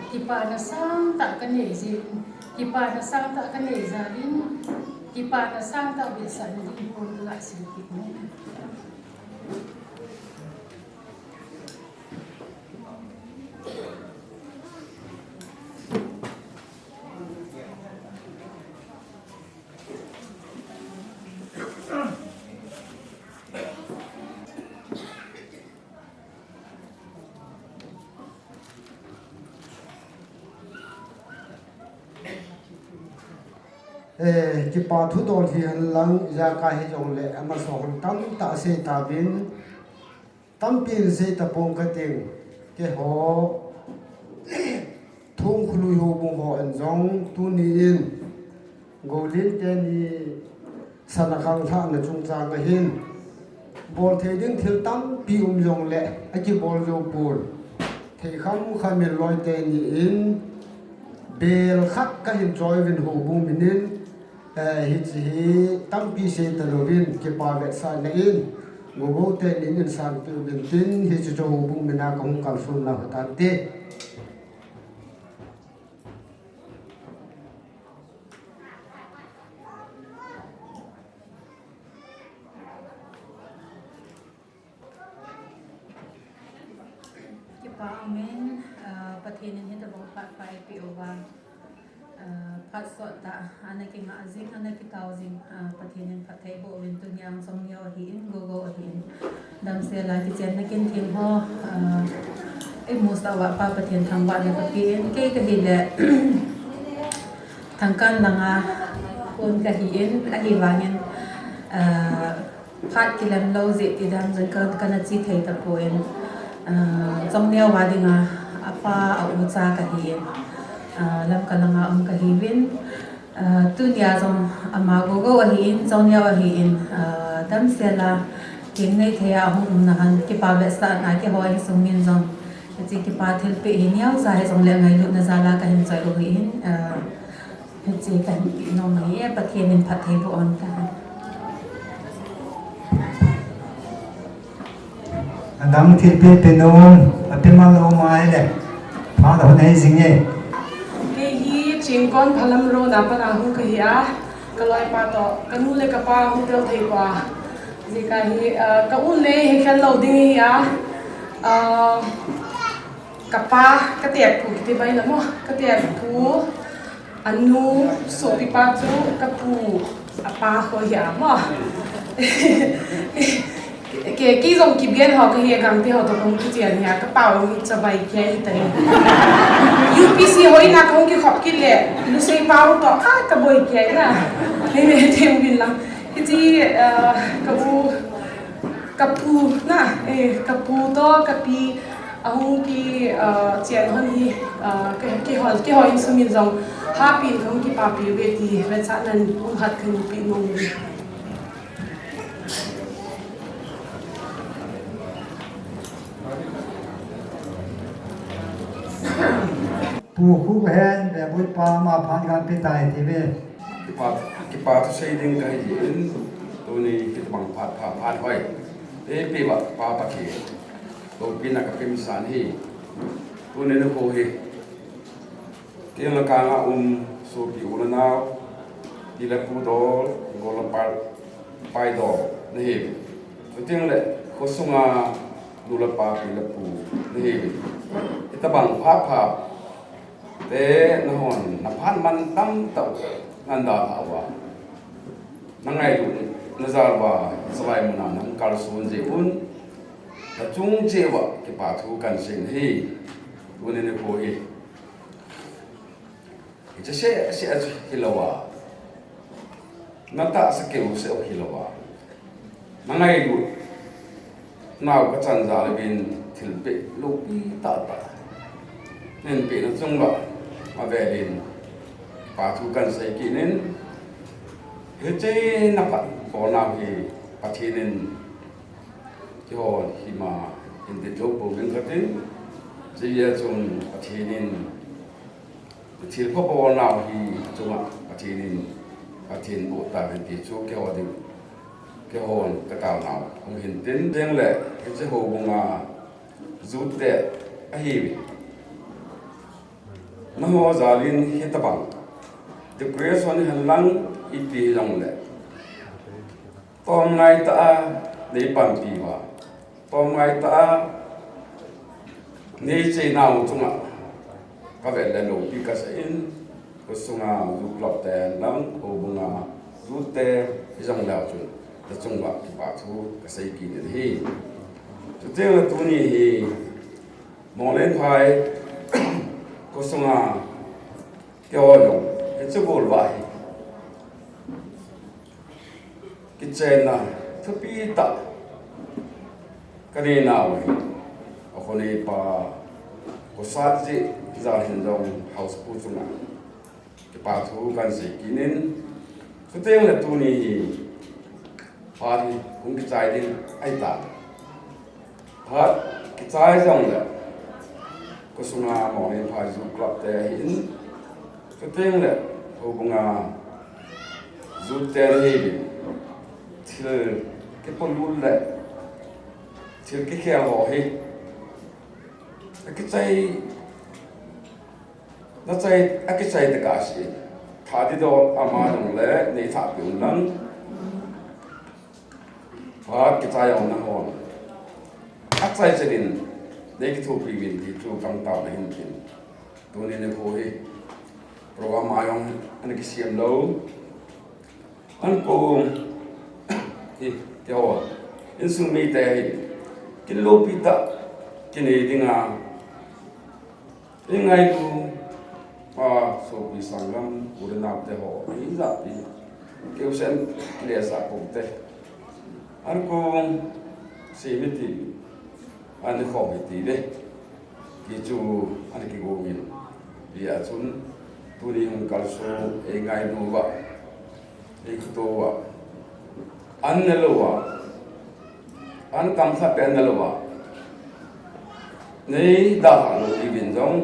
kipana sangtah kanei jeh in, kipana sangtah kanei jal in, kipana sangtah vetsahna ding pon kalah sil kit in. Eh, kipa thudol hi hen lang, ijakai hijongle, amasapen tamtah asei tauvin, tampi in sei tapong kating, keiho, Thumkhului houbung hon jong, tuni in, Golin teni sana khanglhahna chungchang a hin, bol thei ding thil tampi um jongle, akibol jou pon. Thei khamkham in loi teni in, bel khat kahin choi uvin houbung min in, eh, hiche hi tampi sei talouvin, kipa vetsahna in, Gogo teni in sanpeh uvin tin, hiche chu houbung min a kahung kalsonna hotante. Kipa umin, ah, Pathen in hitobang phat pha eipeh uva, ah, phat sottah, ana kingah jing, ana kitao jing, ah, Pathen in phatthei boh uvin, tunia jong Jongneo ahin, Gogo ahin, damsel a kichenna kin thil ho, ah, eimusah uva Pa Pathen thangvahna kapen, kei kahile, Thangkan langa kon kahin, ahivangin, ah, phat kilem lou jeh ti dam jong ka, kana che thei tapon, ah, Jongneo a dinga, apa a ucha kahin, ah, Lamka langa um kahiuvin, ah, tunia jong ama Gogo ahin, Jongneo ahin, ah, damsel a, kinei thei a ahung umna hin, kipa vetsahna keiho insung min jong, hiche kipa thilpeh hi neocha hijongle ngailutna jal a kahin choi u ahin, ah, Hiche kahin peh nom ahi, Pathen in phatthei boh un tahen. Adam thilpeh pe nom, ape man lou mai le. Phat ahung nei jing e. Kei hi Chingkon Phalamro na pat a hung kahi a, kaloipa toh, kanu le kapa hung tel thei pa. Jeh kahi, ah, ka u le hi khel lou ding ahi a, ah, kapa, katepu kiti bai la mo, katepu, Anu, sopipa chu kapu, apa ho hi a mo. Kei, kei jong kibian ho kahi a, Gangte ho toh kahung kichen hi a, kapa hi chavai kei tai. U P C ho in a kahung kikhop kit le, Lusei pa toh, ah, kaboi kei na. Nei nei tem bin lang. Hiche, ah, kapu, kapu na, eh, kapu toh, kapi, Ahung ki, ah, chen hon hi, ah, ki, kihol, kihol in sum in jong happy in kahung kipapi uve ti vetsahna in pumkhat kahin pe nom uve. Pu Khuhen, Bebui pa, ama phat kahin pe tai ti ve. Kipa, kipa thusei ding kahi in, tuni kitobang phat, phat, phat hoi. Eipeuva Pa Pathen. Loupina kapeh san ahi. Tuni nikho hi. Kei langa um sopi u le nao, pi le pu dol, gol le pai, pai dol nahiuve. Chuteng le, khosunga nu le pa, pi le pu nahiuve. Hitobang phat pha te nahon, naphat man tamtah u ngan dalhah uva, nangailutna jal uva, chalai muna nahung kalson jeh un, nachung cheh uva kipa thu kahin sei ahi. Tuni nikho hi, hiche seh seh a chu hilouva, natahsa keu seh u hilouva, nangailut nau kachan jal uvin thilpeh loupi tahtah nahin peh na chung uva, avel in kipa thu kahin sei kit in, hiche naphat bol nau hi Pathen in keiho hima hin dit lou pouvin katin, chujeh chun Pathen in thilpha bol nau hi chunga Pathen in, Pathen boh tahen ti chu keiho ding Kihon ka tao nau hung hin tin ding le, hiche houbung a jute ahi. Naho jalin hitabang decoration hen lang ipi hi jong le, tom ngai ta a nei panpi va, tom ngai ta a nei chei nau chunga ka vel le lopi ka sa in, Khosunga Youth Club te lang, houbunga jute, hijong leu chun, nachung uva kipa thu kasei kit in ahi. Chuteng le tuni hi, Monglenphai, khosunga, keiho jong, hiche gol uva hi. Kichenna thupi tah kanei nau hi, akho neipa, Kosatji Jalhinjong House pu chunga kipa thu kahin sei kit in, chuteng le tuni hi phat hi hung kichai ding ahitai. Phat kichai jong le, khosunga Monglenphai Youth Club te ahin, chuteng le houbunga jute ahin, thil kipolut le thil kikhel ho hi akichai, nachai, akichai tah kah si, thah ding dol ama jong le nei thah peh un lang. Phat kichai jong nahon achai chan in nei kithopi uvin ti chu kahin taona ahin tin. Tuni nikho hi program a jong ana kisem lou. An ko hi, keiho insung mite hi kin lopi tah kinei dinga, eingailu pa, sopi sanglam, u le nao te ho, ijat pi, keu sen kile sa ko te. An ko sei mi ti, an khom hi ti le. Ti chu an kigong in. Hijeh chun tuni hung kalsong eingailu uva, eikhoto uva, an ne lou uva, an kam khat beh an ne lou uva, nei dalhah lou diuvin jong,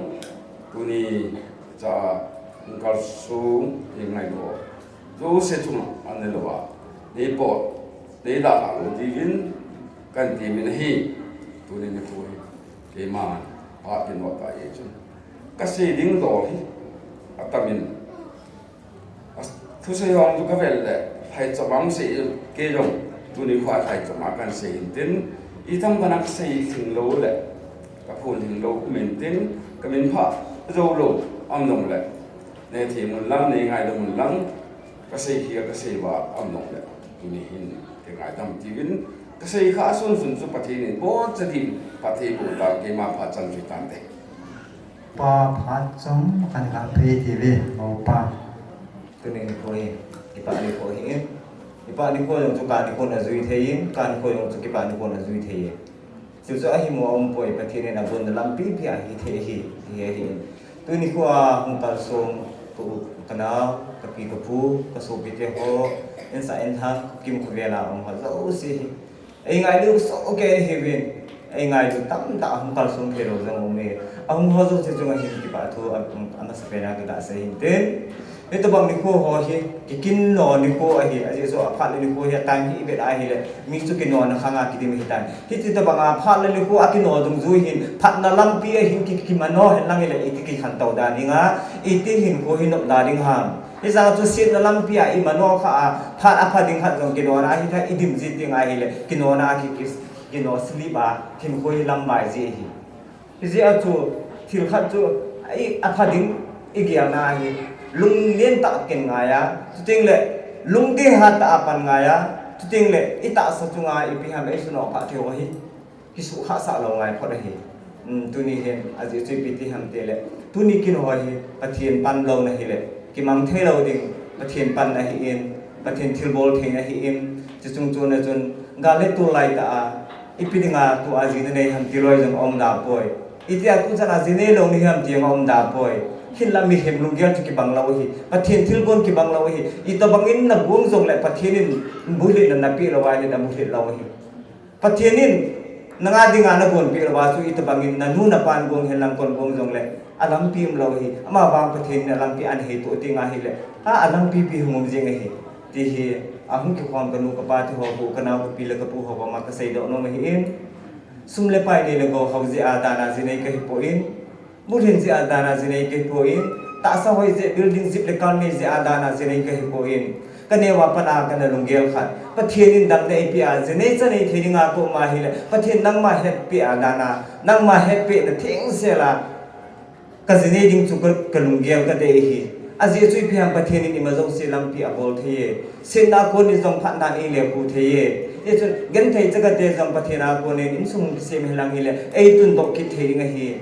tuni cha hung kalsong eingailu uva, jouse chunga an ne lou uva, nei pot, nei dalhah lou diuvin kahin temin ahi. Tuni nikho hi keima phat kinoh tah ahi chun, kasei ding dol hi atam in, thusei jong chu kavel le, lhaichom a hung sei, kei jong tuni nikho a lhaichom a kahin sei in tin, itham kana kasei lhing lou le, kaphon lhing lou um in tin, kamin phah jou lou um jong le, nei them un lang, nei ngaidam un lang, kasei hi a kasei uva um jong le, tuni hin kingaidam tiuvin, kasei kha asun sun chu Pathen in boncha din phatthei boh tah, keima phat chan chu tante. Pa, phat chom khat kahin pe tiuve, o pa. Tuni nikho hi kipah nikho ahin, kipah nikho jong chu kah nikho in ajui thei in, kah nikho jong chu kipah nikho in ajui thei e. Chuchu ahi mo aum poi, Pathen in agon lampi pi ahi thei ahi, ti ahi. Tuni nikho a hung kalsong ka u, ka nao, ka pi ka pu, ka sopite ho, insung insung, khokim khovel a um ho jouse hi eingailu soh kei ahiuvin, eingailu tamtah a hung kalsong thei lou jong aume. Ahung ho jouse chunga hin kipah thu a, amasapen a kaga sei in tin. Hitobang nikho ho hi kikinno nikho ahi, ajeh chu aphat le nikho hi atime hi ivet a ahile, mi chu kinona khang a kidim ahitan. Hiche tobang a phat le nikho a kino dungjui hin phatna lampi a hin ki, kimano hen lang hile, iti kikhantou da ding a, iti hinkho hi nop da ding ham. Hijeh chun setna lampi a imano kha a, phat apha ding khat jong kinona ahithei, idim jing ding ahile, kinona a ki, ki, kino slip a hinkho hi lamvai ji ahi. Hijeh a chu thil khat chu, i, apha ding igelna ahi, lunglen tah a ken ngai a, chuteng le lungdei hat tah a pan ngai a, chuteng le itahsa chunga ipi ham eisunoh phah theiu ahi, kisuhkhah sah lou ngai phot ahi. Um, tuni hin ajeh chu ipi ti ham tile, tuni kin ho hi Pathen pan louna hile kimang thei lou ding, Pathen panna ahin, Pathen thilbol theina ahin, chuche chungchon a chun gal le tol lai tah a, ipi dinga tua ji nanei ham ti loi jong aum da poi. Itia tuchan a ji neilou nahi ham ti jong aum da poi. Hinla mihem lunggel chu kibang lou ahi. Pathen thilgon kibang lou ahi. Itobang in nagong jongle Pathen in bulhitna napeh lou ahile nabulhit lou ahi. Pathen in nanga dinga nagonpeh lou a chu itobang in nanu napan gong hen lang kon gong jongle alampi umlou ahi. Amavang Pathen in alampi anahei toh teng ahile, a, alampi pi hung um jeng ahi. Ti hi, ahung kikhom kanu kapa te ho, pu kanao kapi le kapu ho, koma kasei doh nom ahin. Sum le pai nei le gou hao jeh a dan a jinei kahi poi. Bulhin jeh a dan a jinei kahi poi. Tahsa hoi jeh, building jip le kal nei jeh a dan a jinei kahi poi. Kaneo a pat a kana lunggel khat. Pathen in damna eipeh a, jinei chanei thei dinga kaum ahile, Pathen nangma hetpeh a dan a, nangma hetpeh na thengsel a. Ka jinei ding chu ka, ka lunggel kadei ahi. Ajeh chu ipi ham, Pathen in ima jouse lampi abol thei e. Setna a kon in jong phatna in eile khu thei e. Hijeh chun genthei chakate jong Pathen a kon in insung kisem hilang hile, eitun doh kit thei ding ahi.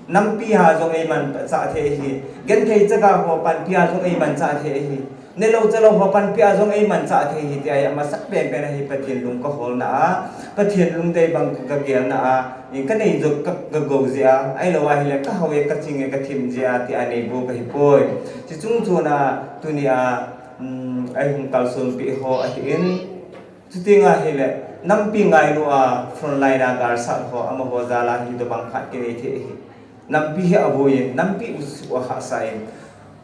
Nampi a jong eimanchah thei ahi. Genthei chaka ho panpi a jong eimanchah thei ahi. Nelou chalou ho panpi a jong eimanchah thei ahi, tia hi amasapen pen a hi Pathen lung kaholna a, Pathen lungdei bang kagelna a, in kanei jo ka, kagou jeh a, ahilou ahile kahao e, kaching e, kathim jeh a, tia neibu kahi poi. Chuche chungchon a, tuni a, um, eihung kalsonpeh ho ahin, chuteng ahile, nampi ngailu a frontline a galsat ho, amaho jal a hitobang phat kinei thei ahi. Nampi hi avui in, nampi usuh a hahsa in,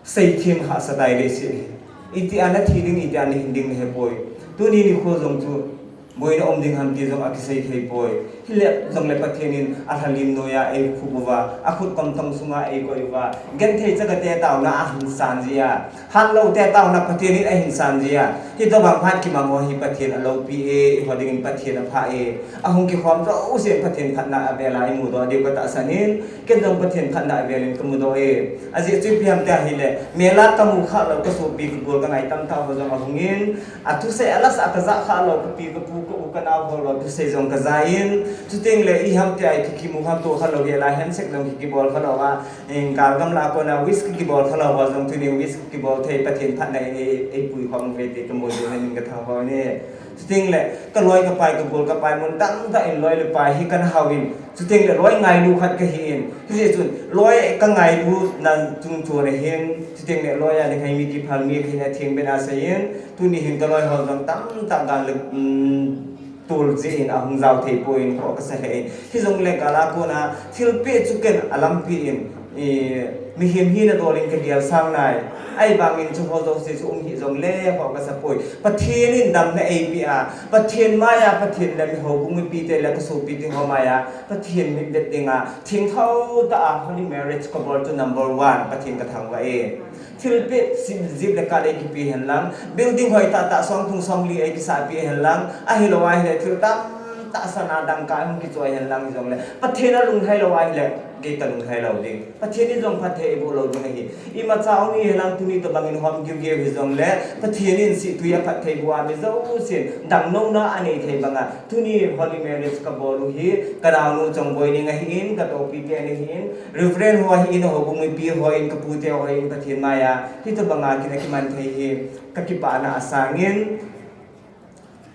seithem hahsa tai leh se. Itia nathi ding, itia nahin ding nahepoi. Tuni nikho jong chu, boina um ding ham ti jong akisei thei poi. Hile jongle Pathen in alhalim noiya eikhup uva, akhut komtong sunga eikoi uva, genthei chakate taona ahin san jeh a, hatlou te taona Pathen in ahin san jeh a, hitobang phat kimang ho hi Pathen aloupi e, eiho dingin Pathen apha e. Ahung kikhom jousen Pathen phatna avel a imudoh diu katahsan in, ken jong Pathen phatna avel in kamudoh e. Ajeh chu ipi ham tia hile, mel a kamu khalou, kasopi kagol kangai tamtah ho jong ahung in, athusei alasah a kajah khalou, kapi kapu ka u kanao ho lou thusei jong kajah in, chuteng le iham tia kikimu kha to khalou, gel a handshake jong kikibol khalou a, in, gal gamla a kona wish kikibol khalou ho jong tuni wish kibol thei, Pathen phatna in ei, eipui khom uve ti kamu jeh in kathangvah in. Chuteng le, kaloi kapai, kagol kapai, mun tamtah in loi le pai hi kana hao in. Chuteng le, loi ngailu khat kahi in. Hijeh chun, loi kangailuna chungchon ahin. Chuteng le, loi a dinga mi kiphal mi kahin atheng beh a sei in. Tuni hin kaloi ho jong tamtah gal le, um, tol jeh in ahung jao thei poi in khoh kasa lheh in. Hijongle gal a kona thilpeh chu ken alampi in, i, mihem hina dol in kagel sang nai. Ahivangin chu ho jouse chu um hih jongle khoh kasa poi. Pathen in damna eipeh a, Pathen maiya, Pathen le mi houbung mipi te le kasopi te ho maiya, Pathen mitvet dinga, thengtho tah a holy marriage kabol chu number one, Pathen kathangvah e. Thilpeh, sim, jip le kal eikipe hen lang, building hoi tah tah, somthum somli eikisahpeh hen lang, ahilou ahile thil tamtah sana dangka hung kichoi hen lang hijongle, Pathen alunglhai lou ahile, kei kalunglhai lou ding. Pathen in jong phatthei eiboh lou ding ahi. Imacha hung hi hen lang tuni tobang in hom giugiu hijongle, Pathen in sihtui a phatthei boh a mi jousen, dangnouna anei thei banga, tuni holy marriage kabol u hi, kanaonu Chongboi ning ahin, katopi te ning ahin, Reverend ho ahin, houbung mipi ho in, kapute ho in, Pathen maiya, hitobanga kin akiman thei hi, kakipana asang in,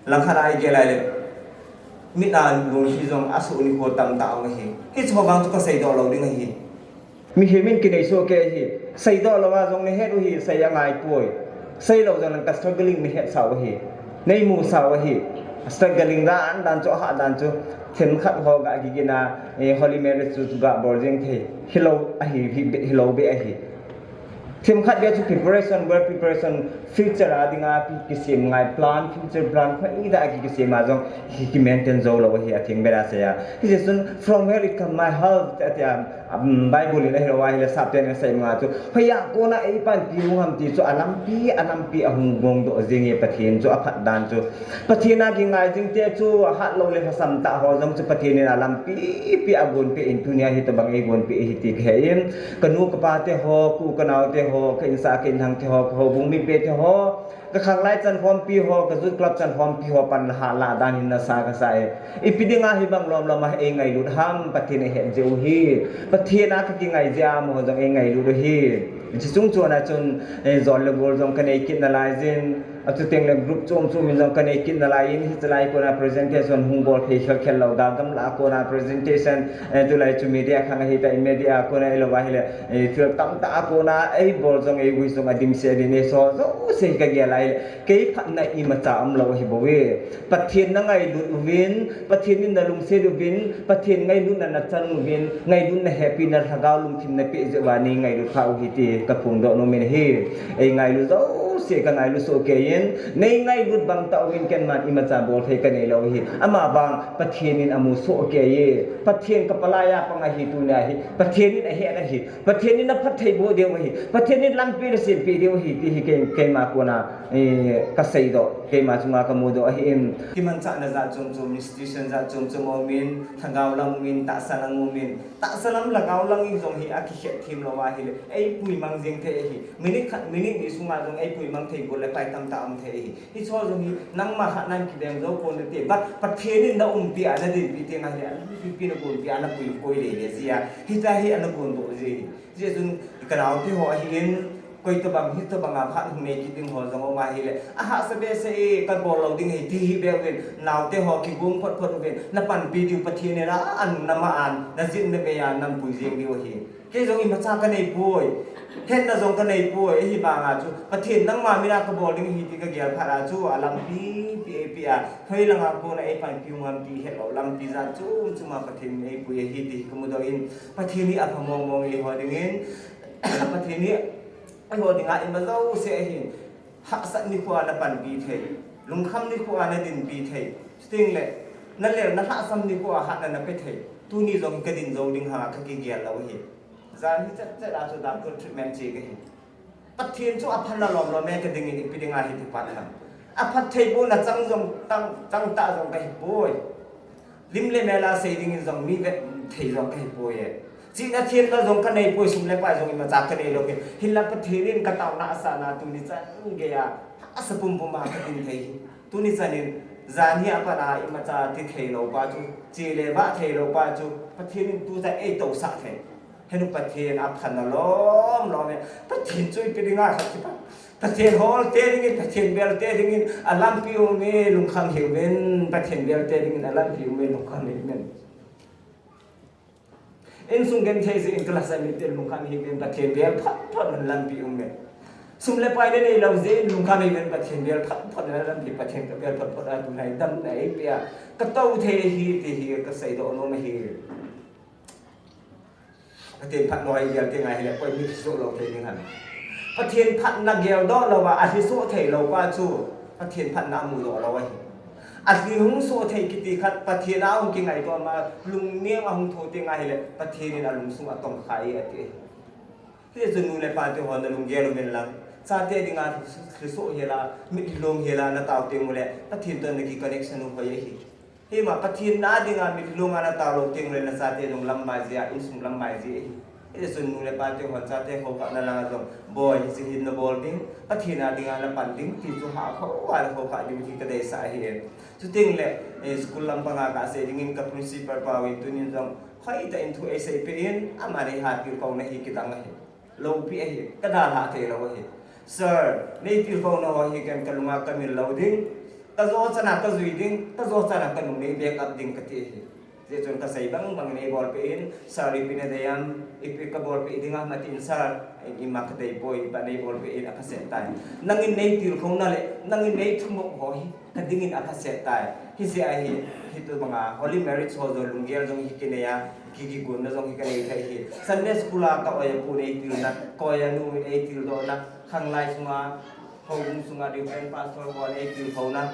langkhat a igel a ile, mit a lungthim jong asoh nikho tamtah um ahi. Hiche ho vang chu kaseidoh lou ding ahi. Mihem in kinei soh kei ahi. Seidoh lou a jong nahet u hi, sei angai poi. Seilou jong lang ka struggling nahetsah u ahi. Neimusah u ahi. Struggling dan dan chu, ahat dan chu, themkhat ho ga kigin a, eh, holy marriage chu ga bol jeng thei. Hilou ahi, hi, hilou beh ahi. Themkhat beh chu preparation, well preparation, future a dinga ki, kisem ngai plan, future plan, koi da ki, kisem a jong ki, ki maintain jou lou ahi, atheng beh a sei a. Hijeh chun, from where it come, my help, ati a, um, Bible in ahilou ahile, sapten asei ma chu. Hoiya kona eipanpi u ham ti chu, alampi, alampi ahung gongdoh jing e Pathen chu, aphat dan chu. Pathen a kingai jing te chu, ahat lou le lhasam tah ho jong chu Pathen in alampi pi agonpeh in tunia hitobang eigonpeh ahi ti kahe in, kanu kapa te ho, ka u ka nao te ho, ka insah ka inlhang te ho, ka houbung mipi te ho, ka khanglai chankhompi ho, ka youth club chankhompi ho pan la ha lah dan hin nasa kasa e. Ipi dinga hibang lom lom a eingailut ham, Pathen ahet jeh u hi. Pathen a kakingai jeh a amaho jong eingailut u hi. Hiche chung chon a chun, eh, jol le gol jong kanei kit nalai jin. Achuteng le group chom chom in jong kanei kit nalai in, hiche lai kona presentation hung bol thei khel khel lou, gal gamla kona presentation, eh, tulai chu media khang ahi tai, media kona ahilou ahile, eh, thil tamtah a kona eibol jong eivui jong adimset in, eiso jouse hi kagel a ahile, kei phatna imacha umlou ahi bou e. Pathen nangailut uvin, Pathen in nalungset uvin, Pathen ngailutna nachan uvin, ngailutna hepina lhagao lungthim napeh jeh uva neingailut kha u hi ti kaphongdoh nom in ahi. Eingailut jou se ka ngailu soh kei in, nei ngailut bang tah uvin ken man imacha bol thei ka nei lou hi. Ama vang Pathen in amu soh kei e. Pathen ka palai a pang ahi tunia hi. Pathen in ahet ahi. Pathen in aphattheiboh diu ahi. Pathen in lampi asempeh diu ahi ti hi kei, keima kona, eh, ka seidoh. Keima chunga ka mudoh ahi in. Kimanchahna jat chom chom, institution jat chom chom aumin, lhagao lang umin, tahsa lang umin. Tahsa lam lhagao lang in jong hi akikhet them lou ahile, eipui mang jeng thei ahi. Minute khat, minute ni sunga jong eipui mang thei got le pai tamtah um thei ahi. Hicho jong hi nangma khat nan kidem jou pon nate, but Pathen in na umpi a, na dinpi teng ahile, alampi pi na gonpi a, na pui koi le le jia. Hitia hi ana gondoh ji ahi. Jeh chun ka naote ho ahi in, koi tobang, hitobang a phat hung nei kit ding ho jong um ahile, ahahsa behseh e, ka bol lou ding ahi, ti hi beh uvin, naote ho kigong phot phot uvin, na panpi diu Pathen in a, anung na ma an, na jin na vei a, na pui jeng diu ahi. Kei jong imacha ka nei poi. Hetna jong ka nei poi. Ahi vanga chu Pathen nangma mina ka bol ding ahi ti ka gel phat a chu alampi pi, pi a. Hoilanga kona eipanpi u ngam ti het lou lampi jat chom chom a Pathen in eipui ahi ti ka mudoh in Pathen hi apha mong mong eiho dingin. Pathen hi eiho dinga ima jouse ahin. Hahsat nikho a na panpi thei, lungkham nikho a na dinpi thei. Chutengle, na lel, na lhahsam nikho a hatna na pe thei. Tuni jong ka din jou ding hanga ka kigel lou ahi. Jan hi chet chet a chu doctor treatment che ka hi. Pathen chu aphatna lom lom e, ka dingin ipi dinga hiti phat ham. Aphattheibohna chang jong, chang, chang tah jong ka hi poi. Lim le mel a sei dingin jong mi vet thei jong ka hi poi e. Chihna themna jong ka nei poi, sum le pai jong imacha ka nei lou kei. Hinla Pathen in ka taona asahna tuni chan geiya asa pum pum a ka din thei hi. Tuni chan in jan hi apat a imacha ti thei lou pa chu, che le vah thei lou pa chu, Pathen in tu chan eitousah thei. Henu Pathen aphatna lom lom e. Pathen chu ipi dinga khat kipa. Pathen hol te dingin, Pathen bel te dingin, alampi um e, lungkham hiuvin, Pathen bel te dingin, alampi um e, lungkham hiuvin. Insung genthei jeh in class a mi te lungkham hiuvin, Pathen bel phot phot in lampi um e. Sum le pai le nei lou jeh in lungkham hiuvin, Pathen bel phot phot in lampi, Pathen ka bel phot phot a tunai damna eipe a. Ka tou thei ahi ti hi ka seidoh nom ahi. Pathen phatna hi gel teng ahile, koi mi kiso lou thei ding ham. Pathen phatna geldoh lou a, alhi so thei lou pa chu, Pathen phatna amudoh lou ahi. Alhi hung so thei kiti khat, Pathen a hung kingaito ma, lungneo a hung tho teng ahile, Pathen in alungsung atong kha e ati ahi. Hijeh chun nu le pa te ho na lunggel uvin lang, chate dinga lhi so hela, mitlhi long hela, na tao teng ule, Pathen toh na ki connection u hoi ahi. Hima Pathen a dinga mitlhi long a na tao lou teng ule na chate jong lamvai jeh a, insung lamvai jeh ahi. Hijeh chun nu le pa te hon chate ho kha na langa jong, boi, hiche hi na bol ding, Pathen a dinga na pan ding, ti chu ha kho, ha kho kha ding ti ka deisah ahi e. Chuteng le, eh, school lampang a ka sei dingin ka principal pa uvin tunin jong, hoitah in thu eisei peh in, ama nei ha tilkhouna hi kidang ahi. Loupi ahi, ka dalha thei lou ahi. Sir, nei tilkhouna ho hi ken ka lunga ka mil lou ding, ka jo chana ka jui ding, ka jo chana ka nung nei back up ding ka ti ahi. Hijeh chun ka sei bang bang in ei bolpeh in, sir ipi na dei am, ipi ka bolpeh ding am atin sir, ima ka dei poi, ipa nei bolpeh in a ka seh tai. Nangin nei tilkhouna le, nangin nei thumop ho hi, ka dingin a ka seh tai. Hijeh a hi, hitobanga, holy marriage ho jong lunggel jong hi kinei a, ki, kigonna jong hi ka nei thei hi. Sunday school a ka oiya pu nei tilna, ka oiya nu nei tildohna, khanglai sunga, houbung sunga different pastor ho nei tilkhouna.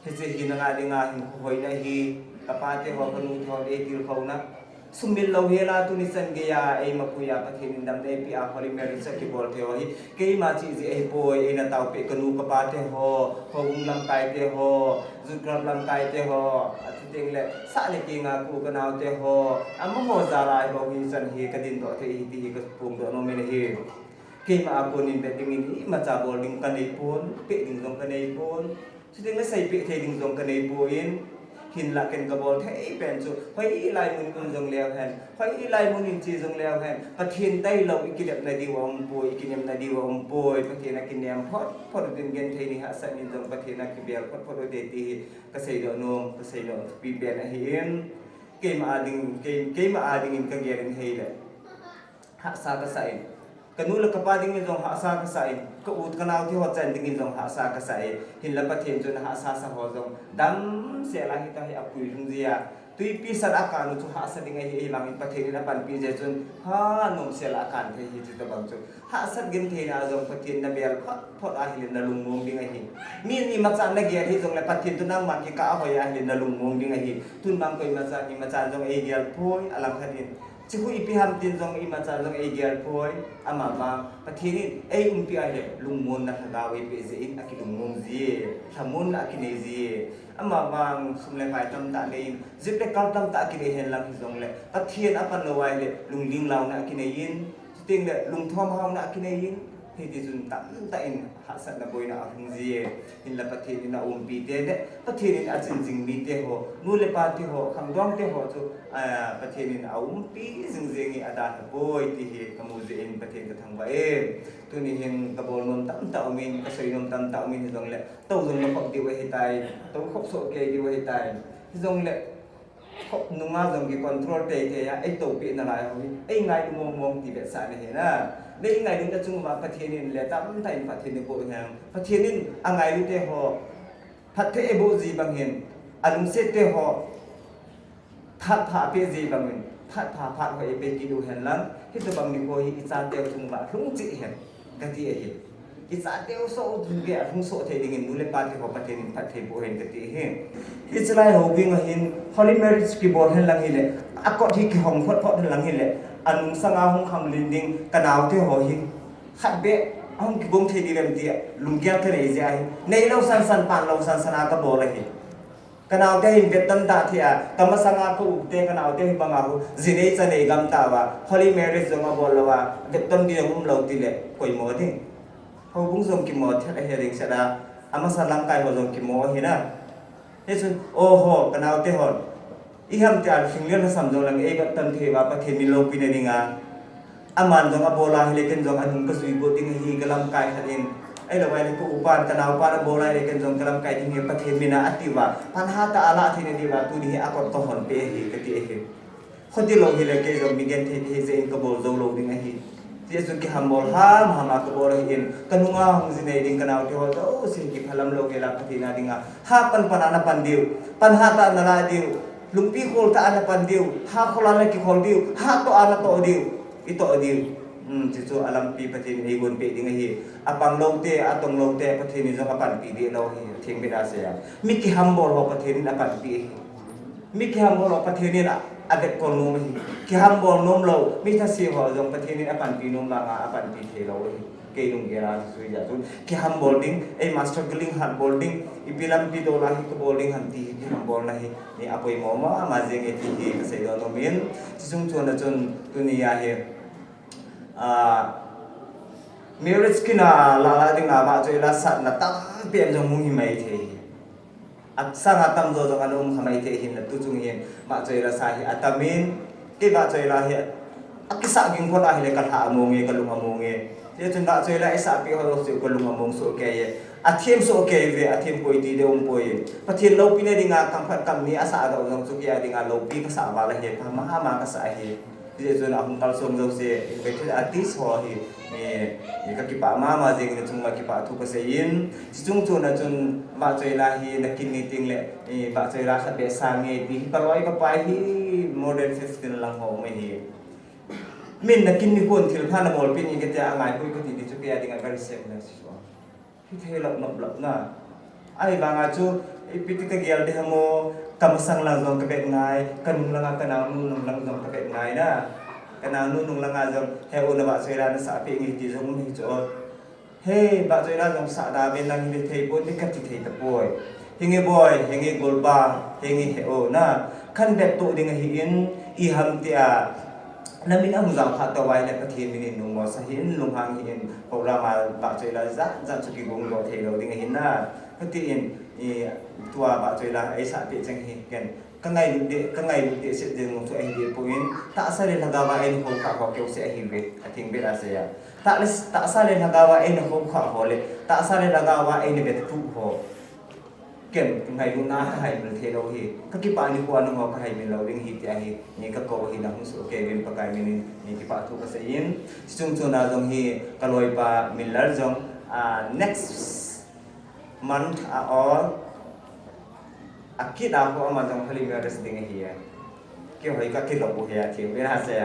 Hiche hi nanga dinga hinkho hoina hi, ka pa te ho, ka nu te ho nei tilkhouna. Sumil lou hela tuni chan geiya, eima puiya Pathen in damna eipeh a, holy marriage a kibol thei ho hi. Keima chih jeh ahi poi, eina taopeh ka nu ka pa te ho, houbung lamkai te ho, youth club lamkai te ho, achuteng le sah le kenga ku ka nao te ho, amaho jal a hi bou hi chan hi ka dindoh thei hi ti hi ka phongdoh nom in ahi. Keima a konin vet dingin imacha bol ding ka nei pon, peh ding jong ka nei pon. Chuteng le seipeh thei ding jong ka nei poi, hinlah ken ka bol thei pen chu, hoilai mun in um jong leu hen, hoilai mun in che jong leu hen, Pathen tailou i kinepna diu a um poi, i kinepna diu a um poi, Pathen a kinem phot phot utin genthei ni hahsat nin jong Pathen a kibel phot phot ute ti hi ka seidoh nom, ka seidoh thupi pen ahi in, keima a ding, kei, keima a dingin ka gel in ahile. Hahsa ka sa in. Ka nu le ka pa dingin jong hahsa ka sa in. Ka u ka nao te ho chan dingin jong hahsa ka sa in. Hinla Pathen chun hahsa sa ho jong damsel a hitia hi apui lhung jia. Tuipi sat a kan u chu hahsa ding ahi, ahivangin Pathen in apanpi jeh chun, ha, nomsel a kan thei hi, chuti bang chu. Hahsat gentheina jong Pathen na bel phot phot ahile na lungmong ding ahi. Mi in imacha na gel hijongle Pathen toh nangman kikah a hoi ahile na lungmong ding ahi. Tun vang koimacha, imacha jong eigel poi, alangkhat in. Chihu ipi ham tin jong imacha jong eigel poi, amavang Pathen in eiumpi ahile lungmonna lhagao eipeh jeh in akilungmong jie, lhamonna akinei jie. Amavang sum le pai tamtah nei in, jep le kal tamtah akinei henlang hijongle, Pathen apan lou ahile, lungling launa akinei in, chuteng le lungthom hauna akinei in, hiti chun tamtah in hahsatna boina ahung jie. Hinla Pathen in aumpi te le, Pathen in achin jing mite ho, nu le pa te ho, khangdong te ho chu, a, Pathen in aumpi jing jeng e, adalha poi ti hi kamu jeh in Pathen kathangvah e. Tuni hin kabol nom tamtah um in, kasei nom tamtah um in hijongle, tou jong nakhop diu ahitai, tou khop soh kei diu ahitai. Hijongle, khop nunga jong kicontrol teitei a, eitoupi nalai ho hi, eingailu mong mong ti vetsahna ahi na. Neingailu na chung uva Pathen in le tamtah in phatthei naboh hen. Pathen in angailu te ho phatthei eiboh ji bang hin, alungset te ho phat pha apeh ji bang hin, phat pha phat ho eipeh kit u henlang, hitobang nikho hi ichate u chung uva lhung cheh hen, kati ahi. Ichate u soh u jong gei a lhung soh thei dingin nu le pa te ho Pathen in phatthei boh hen kati ahi. Hiche lai houbung a hin Holy Marriage kibol henlang hile, akot hi kihong phot phot henlang hile, anungsang a hung khanglin ding kanaote ho hi khat beh ahung kigong thei diu vem tia lunggel kanei jeh ahi. Neilou sansan, panlou sansan a kabol ahi. Kanaote hin vetton tah thei a, kamasanga ka u te kanaote hi banga hu, ji nei cha nei gam tauva, Holy Marriage jong abol louva, vetton ding jong umlou tile, koimo ding. Houbung jong kimo thet ahi ding sela, amasa lamkai ho jong kimo ahi na. Hichun, oho, kanaote hon, iham tia lhinglel lhasam jong lang eivetton thei uva Pathen min loupina dinga, aman jong abol ahile ken jong anung kajui got ding ahi kalamkai khat in. Ahilou ahile ka upan, kanaupan abol ahile ken jong kalamkai ding ahi Pathen mina atiuva, panhatah a alah theina diuva tuni hi akot kahonpeh ahi kati ahi. Khuti lou hile kei jong mi genthei kahi jeh in kabol jou lou ding ahi. Hijeh chun kihambol hamham a kabol ahin, kanunga hung ji nei ding kanaote ho jouse kiphalam lou hela Pathen a dinga, ha pan pan a napan diu, panhatah a nalah diu, lungpi khol tah a napan diu, ha khol a nakikhol diu, ha toh a natoh diu, itoh diu. Hmm, chuchu alampi Pathen in eigonpeh ding ahi. Apang lou te, atong lou te, Pathen in jong apanpi deh lou ahi, atheng beh a sei a. Mi kihambol ho Pathen in apanpi ahi. Mi kihambol ho Pathen in a, avetkol nom ahi. Kihambol nom lou, mi thase ho jong Pathen in apanpi nom vanga apanpi thei lou ahi. Kei lunggel a sui jeh chun kihambol ding, eima struggling hat bol ding, ipi lampi dola hi kabol ding ham ti hi kihambolna hi, ni apoimo mama jeng e ti hi kasei donom in, chuchung chon a chun tuni a hi, ah, marriage kin a lah lah dinga vahchoi la satna tampi jong hung hi mai thei hi. Asanga tamjo jong ana um kha mai thei hin, tuchung hin vahchoi la sa hi atamin, kei vahchoi la hi akisah ging khol ahile kalha among e, kalung among e. Hijeh chun vahchoi la isahpeh ho jouse kalung among soh kei e. Athem soh kei ve, athem poi ti ding umpoi. Pathen loupina dinga kam khat kam ni asah doh jong chu kei a dinga loupi kasah val ahi, pha mama kasah ahi. Hijeh chun ahung kalsong jouse, invited artist ho hi, eh, eh, kakipah mama jeng in, achunga kipah thu kasei in, chuchung chon a chun vahchoi la hi nakin ni teng le, eh, vahchoi la khat beh sang nge ti hi, kaloi kapai hi more than fifteen lang ho um ahi. Min nakin ni kon thil pha nabolpeh ni katia angaipoi kati ti chu kei a dinga very sad message. Hithei lou nop lou na. Ahivanga chu, ipi ti kagel ding ham o, kamasang lang jong kavet ngai, kanung langa kanaonu nung lang jong kavet ngai na. Kanaonu nung langa jong, he u na vahchoi la nasahpeh nge ti jong um hi chu o. He, vahchoi la jong sah da ven lang hile thei pon ti kati thei tapoi. Henge boi, henge golpa, henge he o na. Kan vet to ding ahin, iham tia. Namin ahung jao kha tou ahile Pathen min in nungmo sa hin, lunghang hin, program a vahchoi la jat jat chu kigong doh thei lou ding ahin na. Kati in, i, tua vahchoi la eisahpeh cheng hi, ken, kangailut deh, kangailut deh set ding chu ahi deh poi, tahsa le lhagao a eina houkhah ho keu seh ahi ve, atheng beh a sei a. Tah le, tahsa le lhagao a eina houkhah ho le, tahsa le lhagao a eina vettup ho. Ken, ngailutna kahaimil thei lou hi, kakipah nikho a nangho kahaimil lou ding ahi tia hi, ni kakou ahi, nahung soh kei uvin Pakai min in, ni kipah thu kasei in, chuchung chon a jong hi, kaloipa Miller jong, ah, next month a all, Akit a ho ama jong Holy Marriage ding ahi e. Kihoi ka kilop u hi a thi u na se.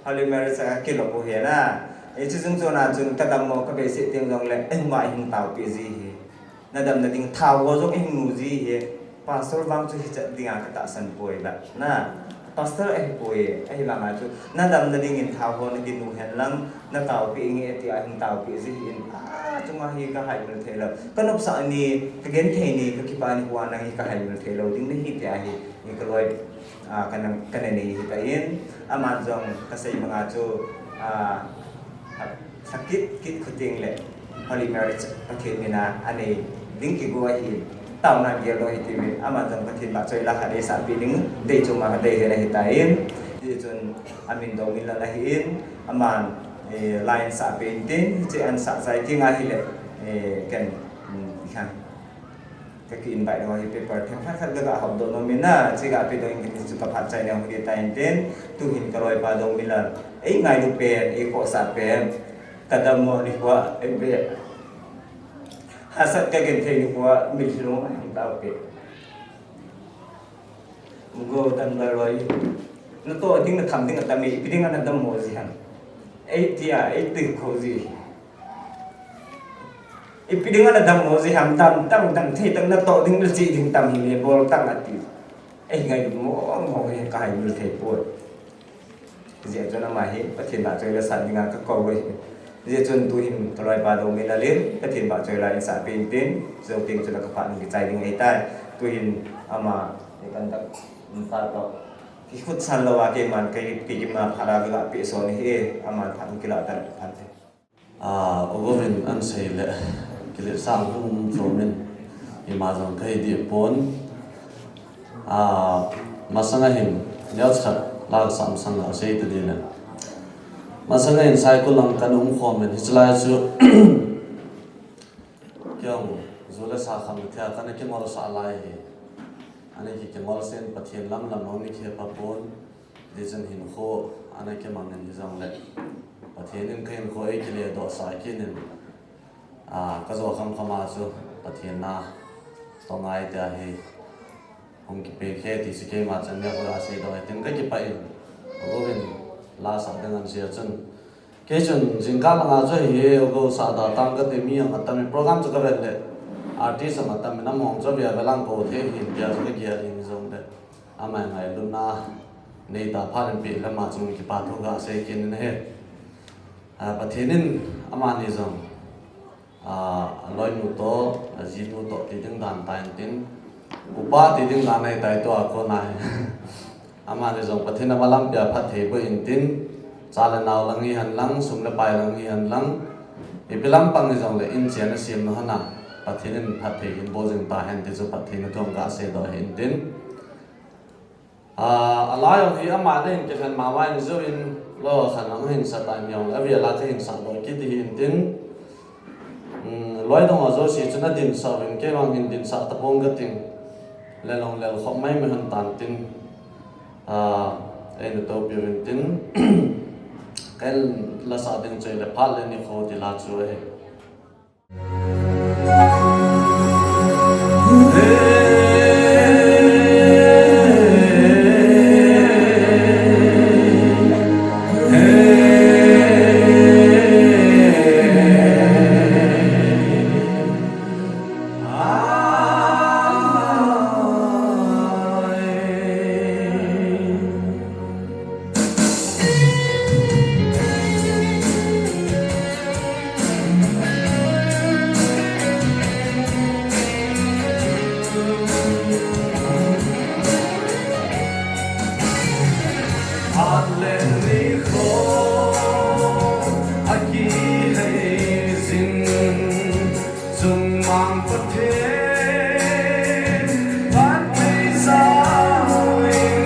Holy Marriage a kilop u hi na. E chu jung chu na chun ka dammo ka beisei teng jongle, eima hung taopi ji hi. Na damna ding thao ho jong hung nu ji hi. Pastor vang chu hichat dinga ka tahsan poi la. Na. Pastor ahi poi, ahi vanga chu. Na damna dingin thao ho na kinu hen lang, na taopi inge tia hung taopi ji hi in. A, chunga hi ka haimil thei lou. Ka nopsah ni, ka genthei ni, ka kipah ni hua nang hi ka haimil thei lou ding nahi tia hi. Ni ka loi, a, ka nang, ka na nei hi ta in. Aman jong ka sei banga chu, a, Sakit, kit khuting le Holy Marriage Pathen mina anei ding kigo ahi. Taona gel lou hi ti min, aman jong Pathen vahchoi la khat eisahpi ding, dei chunga ka dei hel ahi ta in. Ti chun amin Dongminlal ahi in, aman, eh, la eisahpi in tin, hiche an sah chai ti nga hile, eh, ken, mm, ikhan. Ka ki invite ho hi paper themkhat khat ka ga hop doh nom in a, chi ga pe doh in kati chu ka phat chai neo hi ta in tin, tu hin ka loipa Dongminlal. Ei ngailu pen, ei khohsah pen, ka dammo nikho a, ei be. Hahsat ka genthei nikho a, mitlhi lung a hin tao pe. Mugo dan ba loi. Na toh ding na tham ding atam e, ipi ding a na dammo ji ham. Ei tia, ei ti kho ji. Ipi dinga na dammo ji ham, dam, dam, dam thei tah, na toh ding, na chih ding tam hi le bol tang ati. Ei ngailu mo, mo hi ka haimil thei poi. Hijeh chun ama hi Pathen vahchoi la sah dinga ka kou hi. Hijeh chun tu hin ka loipa Dongminlal in Pathen vahchoi la eisahpi in tin, jou teng chun ka phat in kichai ding ahi tai. Tu hin ama, ni kan tak, um, ta toh. Kikhutsah lou a keiman, kei, kei kima phat a ka ga pe son hi, aman phat in kila tan phat. A, U Govin an sei le, kiletsah hung um chom in, ima jong ka hi dih pon. A, masang a hin, neocha khat la ka samsang a sei ta ding le. Masang a hin Saikul lang kan um khom in, hichelai chu, kei jong, ju le sa kham thei a, kana kingol sah lai hi. Ana ki kingol sen Pathen lam lam hung ni khe pa pon. Ti chun hinkho ana kimang in hijongle, Pathen in ka hinkho ei kile doh sah kit in, a, ka jo kham kham a chu Pathen na toh ngai tia hi hung kipe khe ti chu keima chan neo a sei doh e tin ka kipah in, U Govin la sah ding an sei a chun, kei chun jingkah langa chu hi U Gov sah da tang ka ti mi jong atam in, program chu ka vet le artist jong atam in, amahon chu via velang ko thei hin tia chu ka gel in jongle. Ama ngailutna nei ta phat in peh le ama chung kipa thu ka sei kit in ahi. A, Pathen in amani jong, a, aloinu toh, ajinu toh ti ding dan ta in tin, upa ti ding dan ahi tai tua kona hi. Amani jong Pathen in ama lampi a phatthei boh in tin, cha le nao lang hi hen lang, sum le pai lang hi hen lang, ipi lampang hijongle in chen a sem na hon a, Pathen in phatthei hin boh jing ta hen ti chu Pathen a thu ka sei doh ahi in tin. A, alai jong hi ama le hin kilhen mama in jou in, loi khat lang hin sa ta in jong, avel a ka hin sah doh kit hi in tin. Um, loi dong a jouse chun a dinsah uvin, kei vang hin dinsah tapong ka ting. Le long lel khop mai mai hon tan tin. A, eina topi uvin tin. Ken la sah ding choi le phat le nikho ti la chu ahi. Chungmang Pathen, phatthei jao in,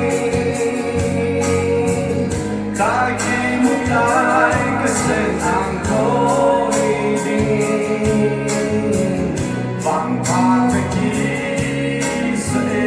ka kimu tai ka sen ang koi ding, vangpha ka kisa e.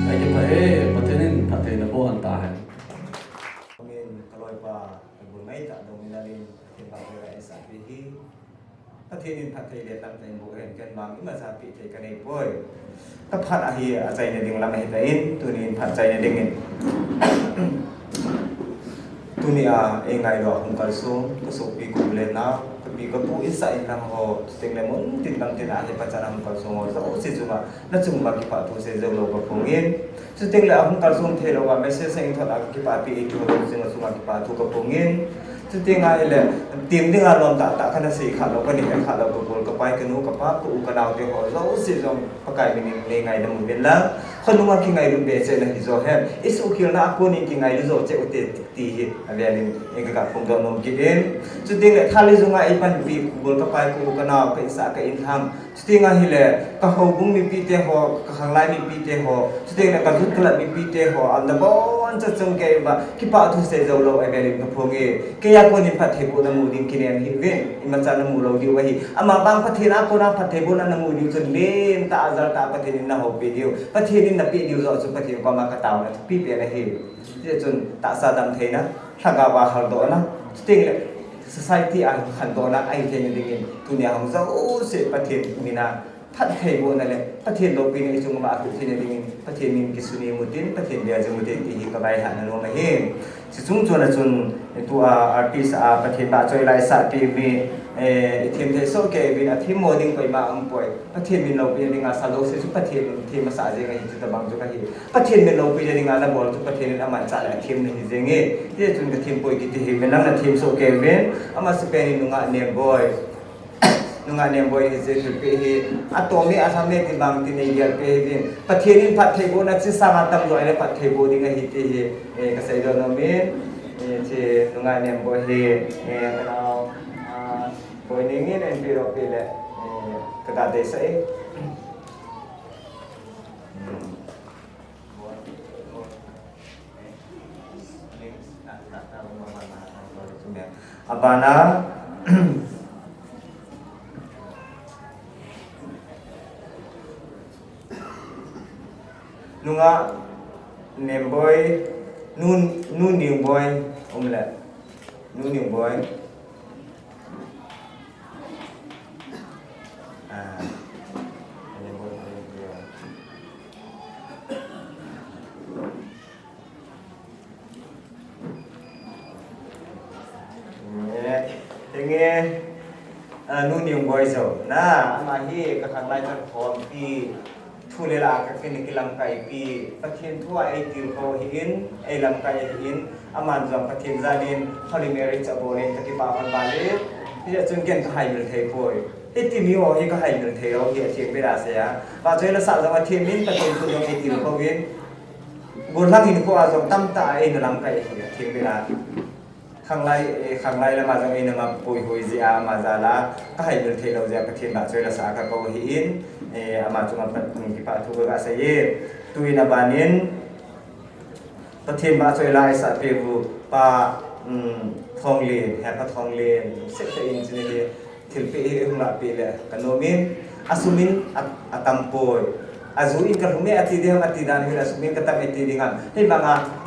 Ai, kipah e, Pathen in phatthei naboh hen tahen. Amen. Kaloipa, kabul ngai ta dong in alin, Pathen phatthei eisah peh hi. Pathen in phatthei le tamtah in boh hen, ken vang imacha peh thei kanei poi. Kaphat ahi achaina ding lam ahitan, tunin phat chaina dingin. Tunia eingailu a hung kalsong, kasopi, kapu le nao, kapi kapu, insah inlhang ho, chuteng le mun tin gam tin a hi pachat a hung kalsong ho jouse chunga, nachung uva kipah thu seijou lou kaphongin. Chuteng le ahung kalsong theilou a message a eithot a kakipahpi eipeh ho jouse chunga kipah thu kaphongin. Chuteng ahile, tem dinga lom tahtah kana sei khalou, kana he khalou, kabol kapai, kanu kapa, ka u kanao te ho jouse jong Pakai min in neingaidam uvin lang. Khonunga kingailut be cheh nahi jo hen. Isuhkhelna a konin kingailu jo cheh ute ti hi avelin eikaga phongdoh nom kit in. Chuteng le thal le jung a eipanpi, kabol kapai, ka u kanao, ka insah ka inlhang, chuteng ahile kahoubung mipite ho, kakhanglai mipite ho, chuteng le kajut kalat mipite ho, ana boncha chung kei uva kipah thu seijou lou avelin kaphonge. Keia konin phattheibohna mu ding kinem hih uvin, imacha namu lou diu ahi. Amavang Pathen a kona phattheibohna namu diu chun lentah a jaltah a Pathen in nahoupi diu, Pathen in napeh diu joh chu Pathen koma kataona thupi pen ahi. Hijeh chun tahsa damtheina, lhagao a haldohna, chuteng le society a khandohna ahitheina dingin tunia hung jouse Pathen mina phattheibohna le Pathen loupina i chung uva athoh theina dingin Pathen min kisun imu tin, Pathen bia jing ute ti hi ka vaihahna nom ahi. Chuche chung chon a chun, tua artist a Pathen vahchoi la isah peh uvin, eh, i them thei soh kei uvin, athemmo ding koima aumpoi. Pathen min loupina dinga sa jouse chu Pathen min them asah jeng ahi, chutobang chu kahi. Pathen min loupina dinga nabol chu Pathen in amanchah le athem nahi jenge. Hijeh chun ka thempoi kiti hi, nang nathem soh kei uvin, amasapen in nungah Nemboi. Nungah Nemboi hiche thilpeh hi atom e, alham e ti bang tin eigel peh uvin. Pathen in phattheibohna chu sanga tamjo ahile phattheiboh ding ahi ti hi, eh, kasei doh nom in, eh, hiche nungah Nemboi hi, eh, kanao, ah, Boining in einpeh lou peh le, eh, kaga deisah e. Abana, nungah Nemboi, Nu, Nu Ningboi, um le, Nu Ningboi. Ah, Nemboi, Nemboi. Nge, nge, ah, Nu Ningboi jong, na, ama hi ka khanglai chan khompi, thu le la ka kin kilamkai pi, Pathen thu a eitilkhou ahin, eilamkai ahin, aman jong Pathen jal in, Holy Marriage abol in, ka kipah hon bale, hijeh chun ken ka haimil thei poi. Hiti mi ho hi ka haimil thei lou hi, atheng bera sei a. Vahchoi la sah jong athem in, Pathen thu jong eitilkhou in, Gollhang hinkho a jong tamtah a eina lamkai ahi, atheng bera. Khanglai, eh, khanglai lama jong eina ma puihoi jeh a ama jal a, ka haimil thei lou jeh a Pathen vahchoi la sah a ka kou ahin, eh, ama chunga Pathen kipah thu ka sei e. Tuin aban in, Pathen vahchoi la isah peh u pa, um, Thonglen, Hepa Thonglen, seh tah in chuni hi, thilpeh hi hung lah peh le ka nom in, asum in a, atam poi. Aju in ka lhum e ati ding ham, ati dan hile asum in ka tam e ti ding ham. Hibanga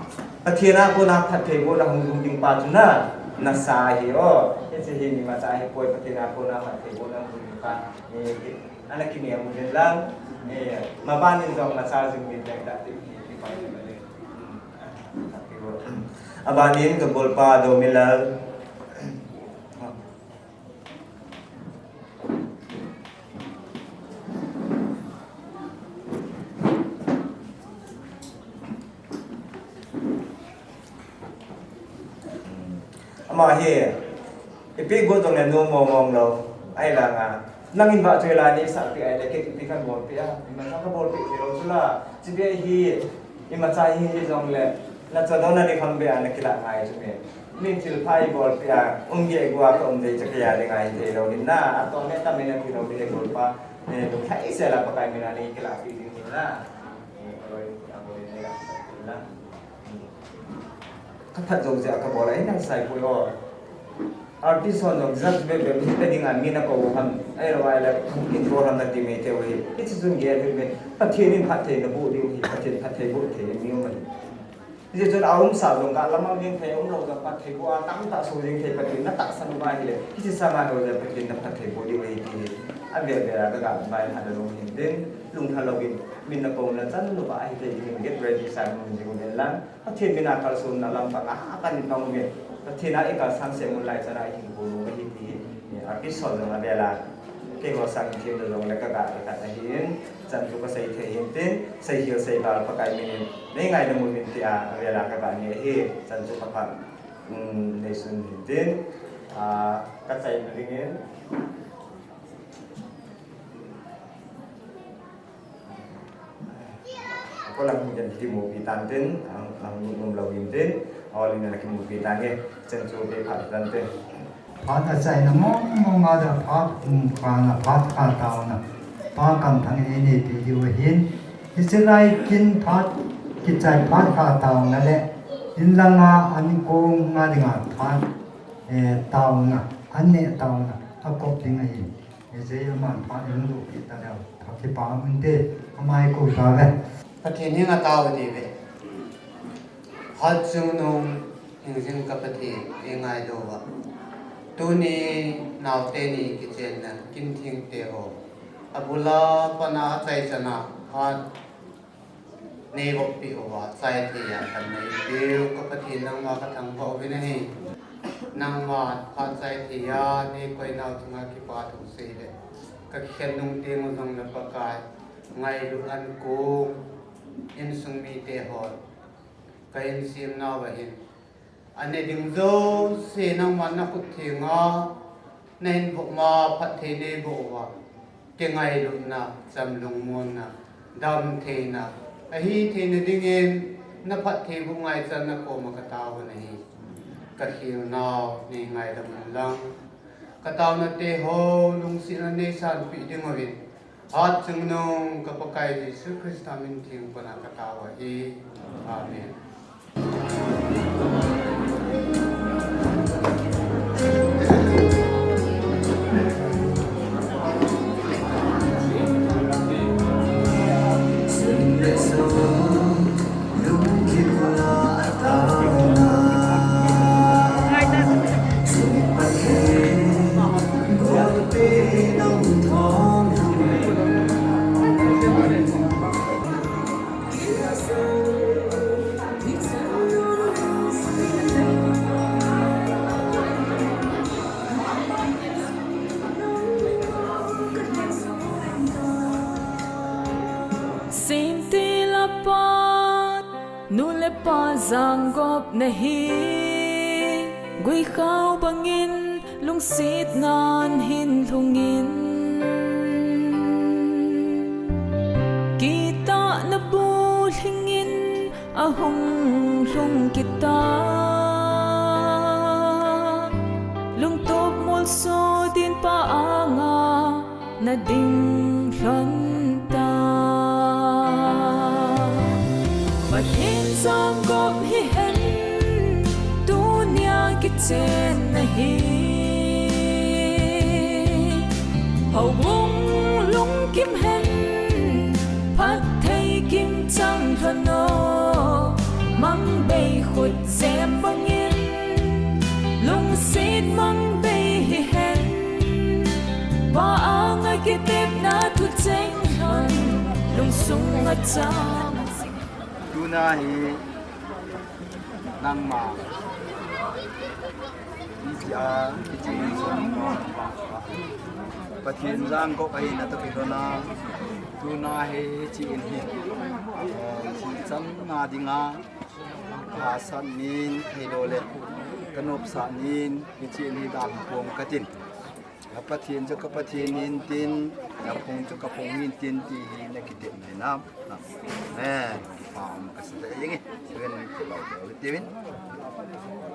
Pathen a kona phattheibohna hung lhung ding pa chu na, nasa ahi o. Hiche hi imacha ahipoi, Pathen a kona phattheibohna hung lhung ding pa. Ni, ana kinem u den lang. Eh, maban in jong machal jing ding tah ti, ti pa ni ba le. Hmm. Aban in ka golpa Domilal. Ama hi, ipi got jongle nom mong mong lou. Ahivanga, nangin vahchoi la nei sah peh ahile, kei ipi kahin bol peh a, imacha ka bol peh thei lou chu la. Chibai hi, imacha hi, hijongle, na chadona ni kham be a na kilah ngai chu me. Min thilpha i bol peh a, um geh gua ka um dei cha kei a ding ahi thei lou hin na, atom e atam e na ti lou ding e golpa, eh, lungthim sel a Pakai min a nei kilah peh ding hin na. Eh, ka loi, ka loi nei la, na. Ka phat jou jeh a ka bol a, eh, nang sai poi o. Artist hon jong judge bep bep hita ding a min akou ham. Ahilou ahile, hung kin bol ham nati mai thei u hi. Hiche chun gel hih in. Pathen in phatthei naboh diu hi. Pathen phatthei boh thei mi um ahi. Hijeh chun aumsa jong ga lamang jeng thei, aumlou jong phatthei boh a tamtah soh jeng thei, Pathen na tahsan uva ahile. Hiche sanga ho jong Pathen na phatthei boh diu ahi ti hi. Avel vel a ka ga mai ha lou hin tin. Lungthim lou in. Min nakou na chan uva ahi thei ding in get ready sa mun jing u den lang. Pathen min a kalsonna lampang a, a kan pang uve. Pathen a i kalsang seh mun lai chan a i hinkho lou ahi ti hi, eh, artist ho jong avel a. Keiho sang thim lou jong le ka ga le khat ahin, chan chu ka sei thei hin tin, sei hil sei bal Pakai min in, nei ngaina mun in ti a, avel a ka ga nge ahi, chan chu ka phat, um, nei sun hin tin, ah, ka chai na ding in. Ko lang hung jan kimupi tan tin, ang, ang num lou in tin, all in na kimupi tan nge, chen chu pe phat tan tin. Phat achaina mong mong a da phat um kha na, phat kha taona. Pa Kamthang in eipeh diu ahin. Hiche lai kin phat kichai phat kha taona le, in langa an kong nga dinga phat, eh, taona, an neh taona, akop ding ahi. Hiche aman phat in lut kit ta leu, phat kipa um inte, amai ko ta ve. Pathen henga tao ti ve. Hatchungnung hingjing ka Pathen, eingailou va. Tuni naote ni kichenna, kin thengte ho. Abula pana achai chana phat nei vop pi uva, chai thei a kan nei piu, ka Pathen nangma ka thangvah uvin ahi. Nangma phat chai thei a nei koi nau chunga kipa thu sei le, ka khen nung teng u jong le Pakai, ngailut an ko, insung mite hon ka insem nau ahin, ane ding jouse nangman na khut thenga na hin vop ma phatthei nei boh uva, kingailutna, chamlungmonna, damtheina, ahi theina dingin na phattheibuh ngaichan na koma ka tao u ahi. Ka khelnau nei ngaidam un lang, ka taona te ho lungsetna nei sanpeh ding uvin, Hatchungnung ka Pakai Jesu Christa min theng pana ka tao ahi. Amen. Semtil a pat, nu le pa Jangop nahi, guikhao bangin lungsetnan hin lhungin, kitahna bu lhingin ahung lhung kit ta, lungtup molso din pa anga na ding lhon ta. Pathen Jangop hihen, tunia kichen nahi. Houbung lungkim hen, phatthei kim chang lhon o. Mangbei khut jem bangin, lungset mangbei hihen, Pa anga kitepna thu cheng lhon, lungsung a chang. Tuna hi nangma hichea, hiche in sung Pathen Jangop ahina toh kilhona, tuna hi hiche in hi, eh, thilchanna dinga ka hahsat nin, ahilou le ka nopsah nin, hiche in hi dam pong katin. Ka Pathen chu ka Pathen in tin, ka phung chu ka phung in tin ti hi na kitepna hinam. Amen. Kipa um kasa tah jenge. Ven ke lau lau tiuvin.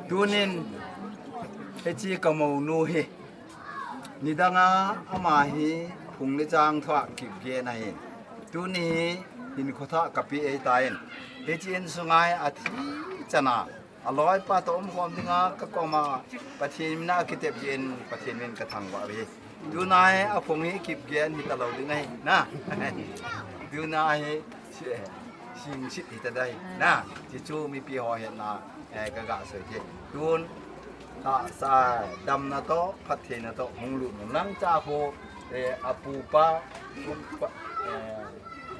Tunin, hiche ka mounu hi, nidanga ama hi phung le chang thua kipgen ahin. Tuni hi hinkho thah kape ahitan. Hiche insunga hi athi chana, aloipa toh umkhom dinga ka koma Pathen mina kitep jeh in Pathen min ka thangvah uve. Tuna hi aphung hi kipgen hita lou ding ahi na. Tuna hi singsit hita ding ahi na. Hichu mipi ho hetna, eh, ka ga soi thei. Tun tahsa damna toh, phattheina toh hung lut nung lang cha khu, eh, apupa, eh,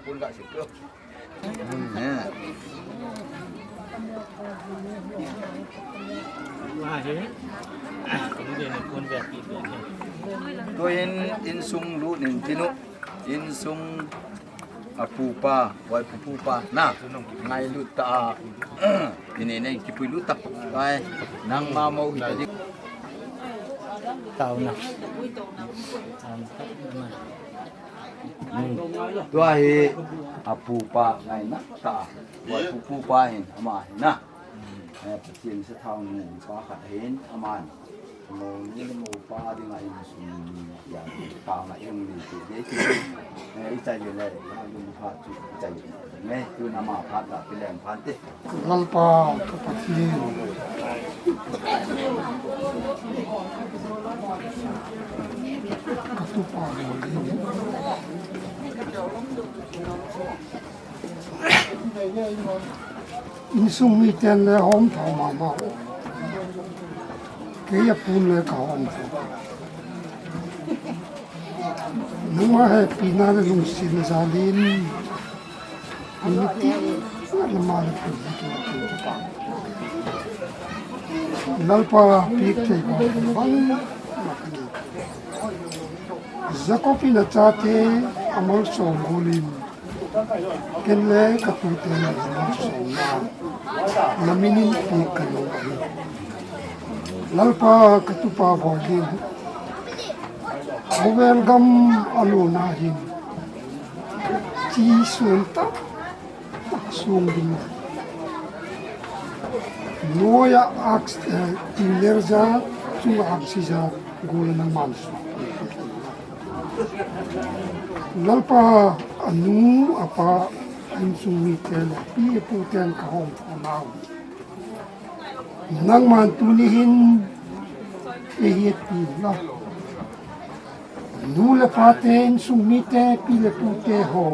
pun ga sip ko. Tuin insung lut nin tinu, insung apupa, wai pupupa, na, ngailut ta, ini nei kipui lut ta, wai, nangma mo hita ding. Taona. Hmm. Tua hi apupa ngaina ta. Tua pupa hin ama hi na. Eh, Pathen sathau nu pa khat hin ama ni. Mo ni mo pa dinga insung ya ta na yung ni ti dei ti. Eh, i chai le le, ya yung pa chu i chai le. Me, tu na ma phat la, pi leng phat te. Lalpa ka Pathen. Ka tupa. Insung miten le hom thou mama. Kei a pun le ka hom thou. Nangma hepina le lungsetna jalin, miti lama le pun. Lalpa pik thei bang bang. Jacob in achate amalsom gulin, ken le katute le amalsomna, na minin pik kanom ahi. Lalpa katupa Boilen, khovel gam alona hin, chi sun ta tak sung ding. Noah aks, eh, tiler ja, chunga aksi ja, gula nangman su. Lalpa anu, apa, insung mite le, pi pu ten kahom nau. Nangman tuni hin, eihil pi la. Nu le pa te, insung mite, pi le pute ho.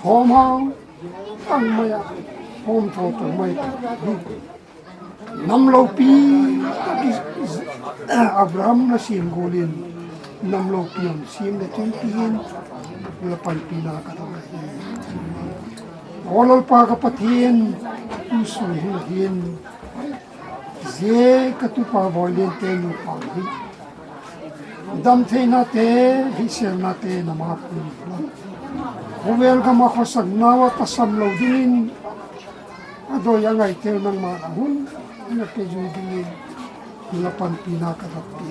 Hom hang, ang maya, hom tho tho mai. Nam lopi, Abraham na sim gulin. Nam lopi am sim le chun pi hin, la panpina kadong ahi. O Lalpa ka Pathen, tusun hin hin. Jia katupa Boilen te nupa hi. Damtheina te, hiselna te, nama pun. Khovel gam a khosakna uva tasam lou dingin. Adoi angai te nangma ahun, na pe ju dingin. La panpina kadong pi.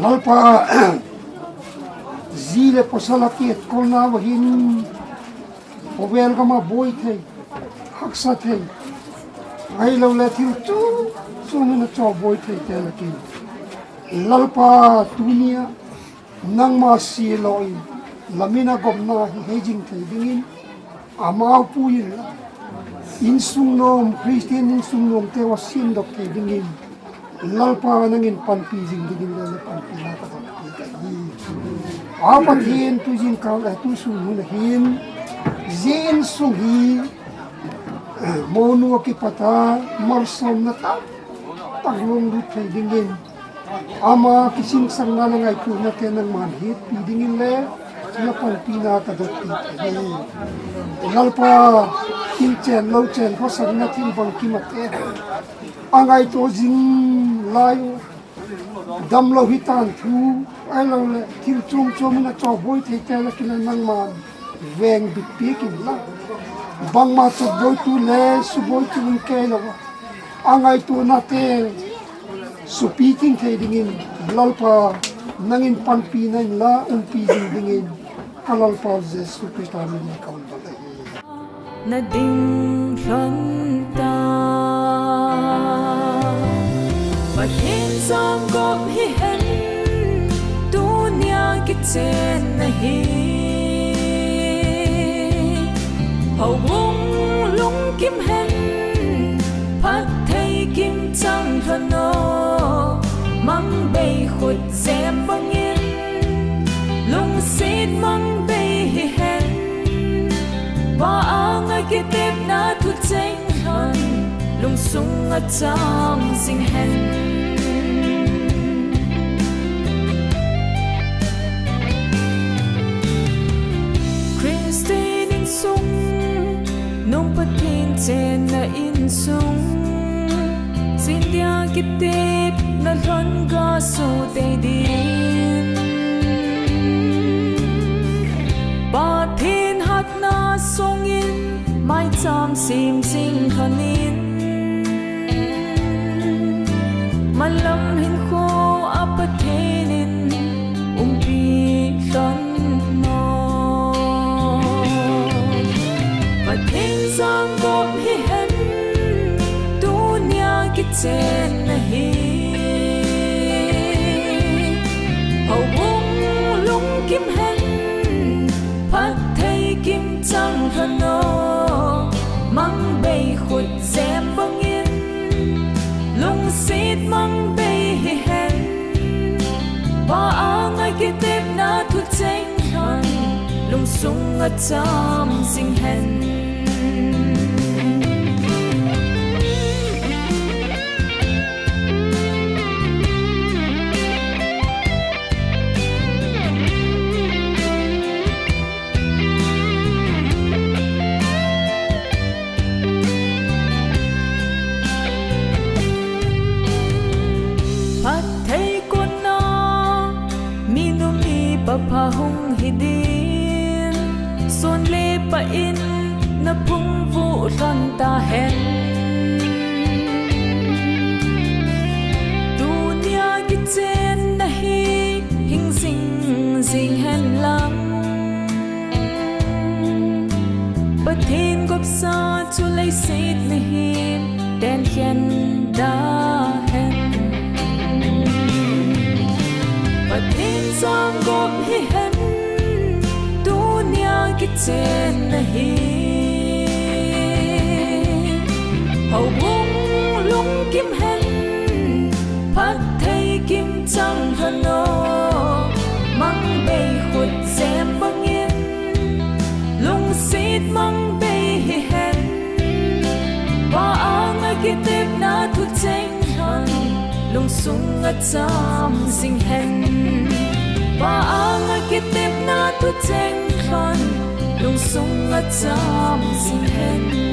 Lalpa, ji le pasal a kietkolna uva hin. Khovel gam a boi thei, haksa thei. Ahilou le thil chom chom in acho boi thei te la kin. Lalpa tunia, nangma silou in, lamin agomna hi hei jing thei dingin, amau pui in la. Insung nom, Christian insung nom te uva sim dok thei dingin. Lalpa nangin panpi jing dingin le panpina kadong pi kahi. A Pathen tu jingkah le tusun hun ahin. Jia insung hi. Monu a kipat a malsomna tamtah lunglut thei dingin. Ama kisingsakna le ngaitona te nangman hetpi dingin le. La panpina kadong pi kahi. Lalpa, thil chen lou chen khosakna thil bangkim a te. Angaito jing lai u. Damlou hitan thu, ahilou le, thil chom chom in acho boi thei te la kin nangman vengbit pi kin la. Bangma chot boi tu le, su boi tu in kei lou. Angaitona te, supi king thei dingin, Lalpa, nangin panpina in la, umpi jing dingin, ka Lalpa Jesu Christa min in ka hun bol ahi. Na ding lhon ta. Pathen jangkop hi hen, tunia kichen na hi. Houbung lungkim hen, phatthei kim chang lhon o, mang bei khut jem bangin, lungset mang bei hi hen. Pa anga kitepna thu cheng lhon, lungsung a cham jing hen. Christian insung, nung Pathen chenna insung, Chin dia kitepna lhon ga so tei din. Pathen hatna songin maicham sem jing lhonin, malam hinkho a Pathen in umpi lhon mo. Pathen jangkop hi hen, tunia kichen na hi. Houbung lungkim hen, phatthei kim chang lhon o, mang bei khut jem bangin, lungset mang bei hi hen. Pa anga kitepna thu cheng lhon, lungsung a cham jing hen. Pha hung hi din, sun le pah in na phung vuh lhon tahen. Tunia kichenna hi hing jing jing hen lang. Pathen gopsa chu leiset na hi ten hen da hen. Pathen jam gop hi hen, tunia kichenna hi. Houbung lungkim hen, phatthei kim chang lhon o. Mang bei khut sem bangin, lungset mang bei hi hen. Pa anga kitepna thu cheng lhon, lungsung acham jing hen. Pa anga kitepna thu cheng lhon, lungsung acham jing hen.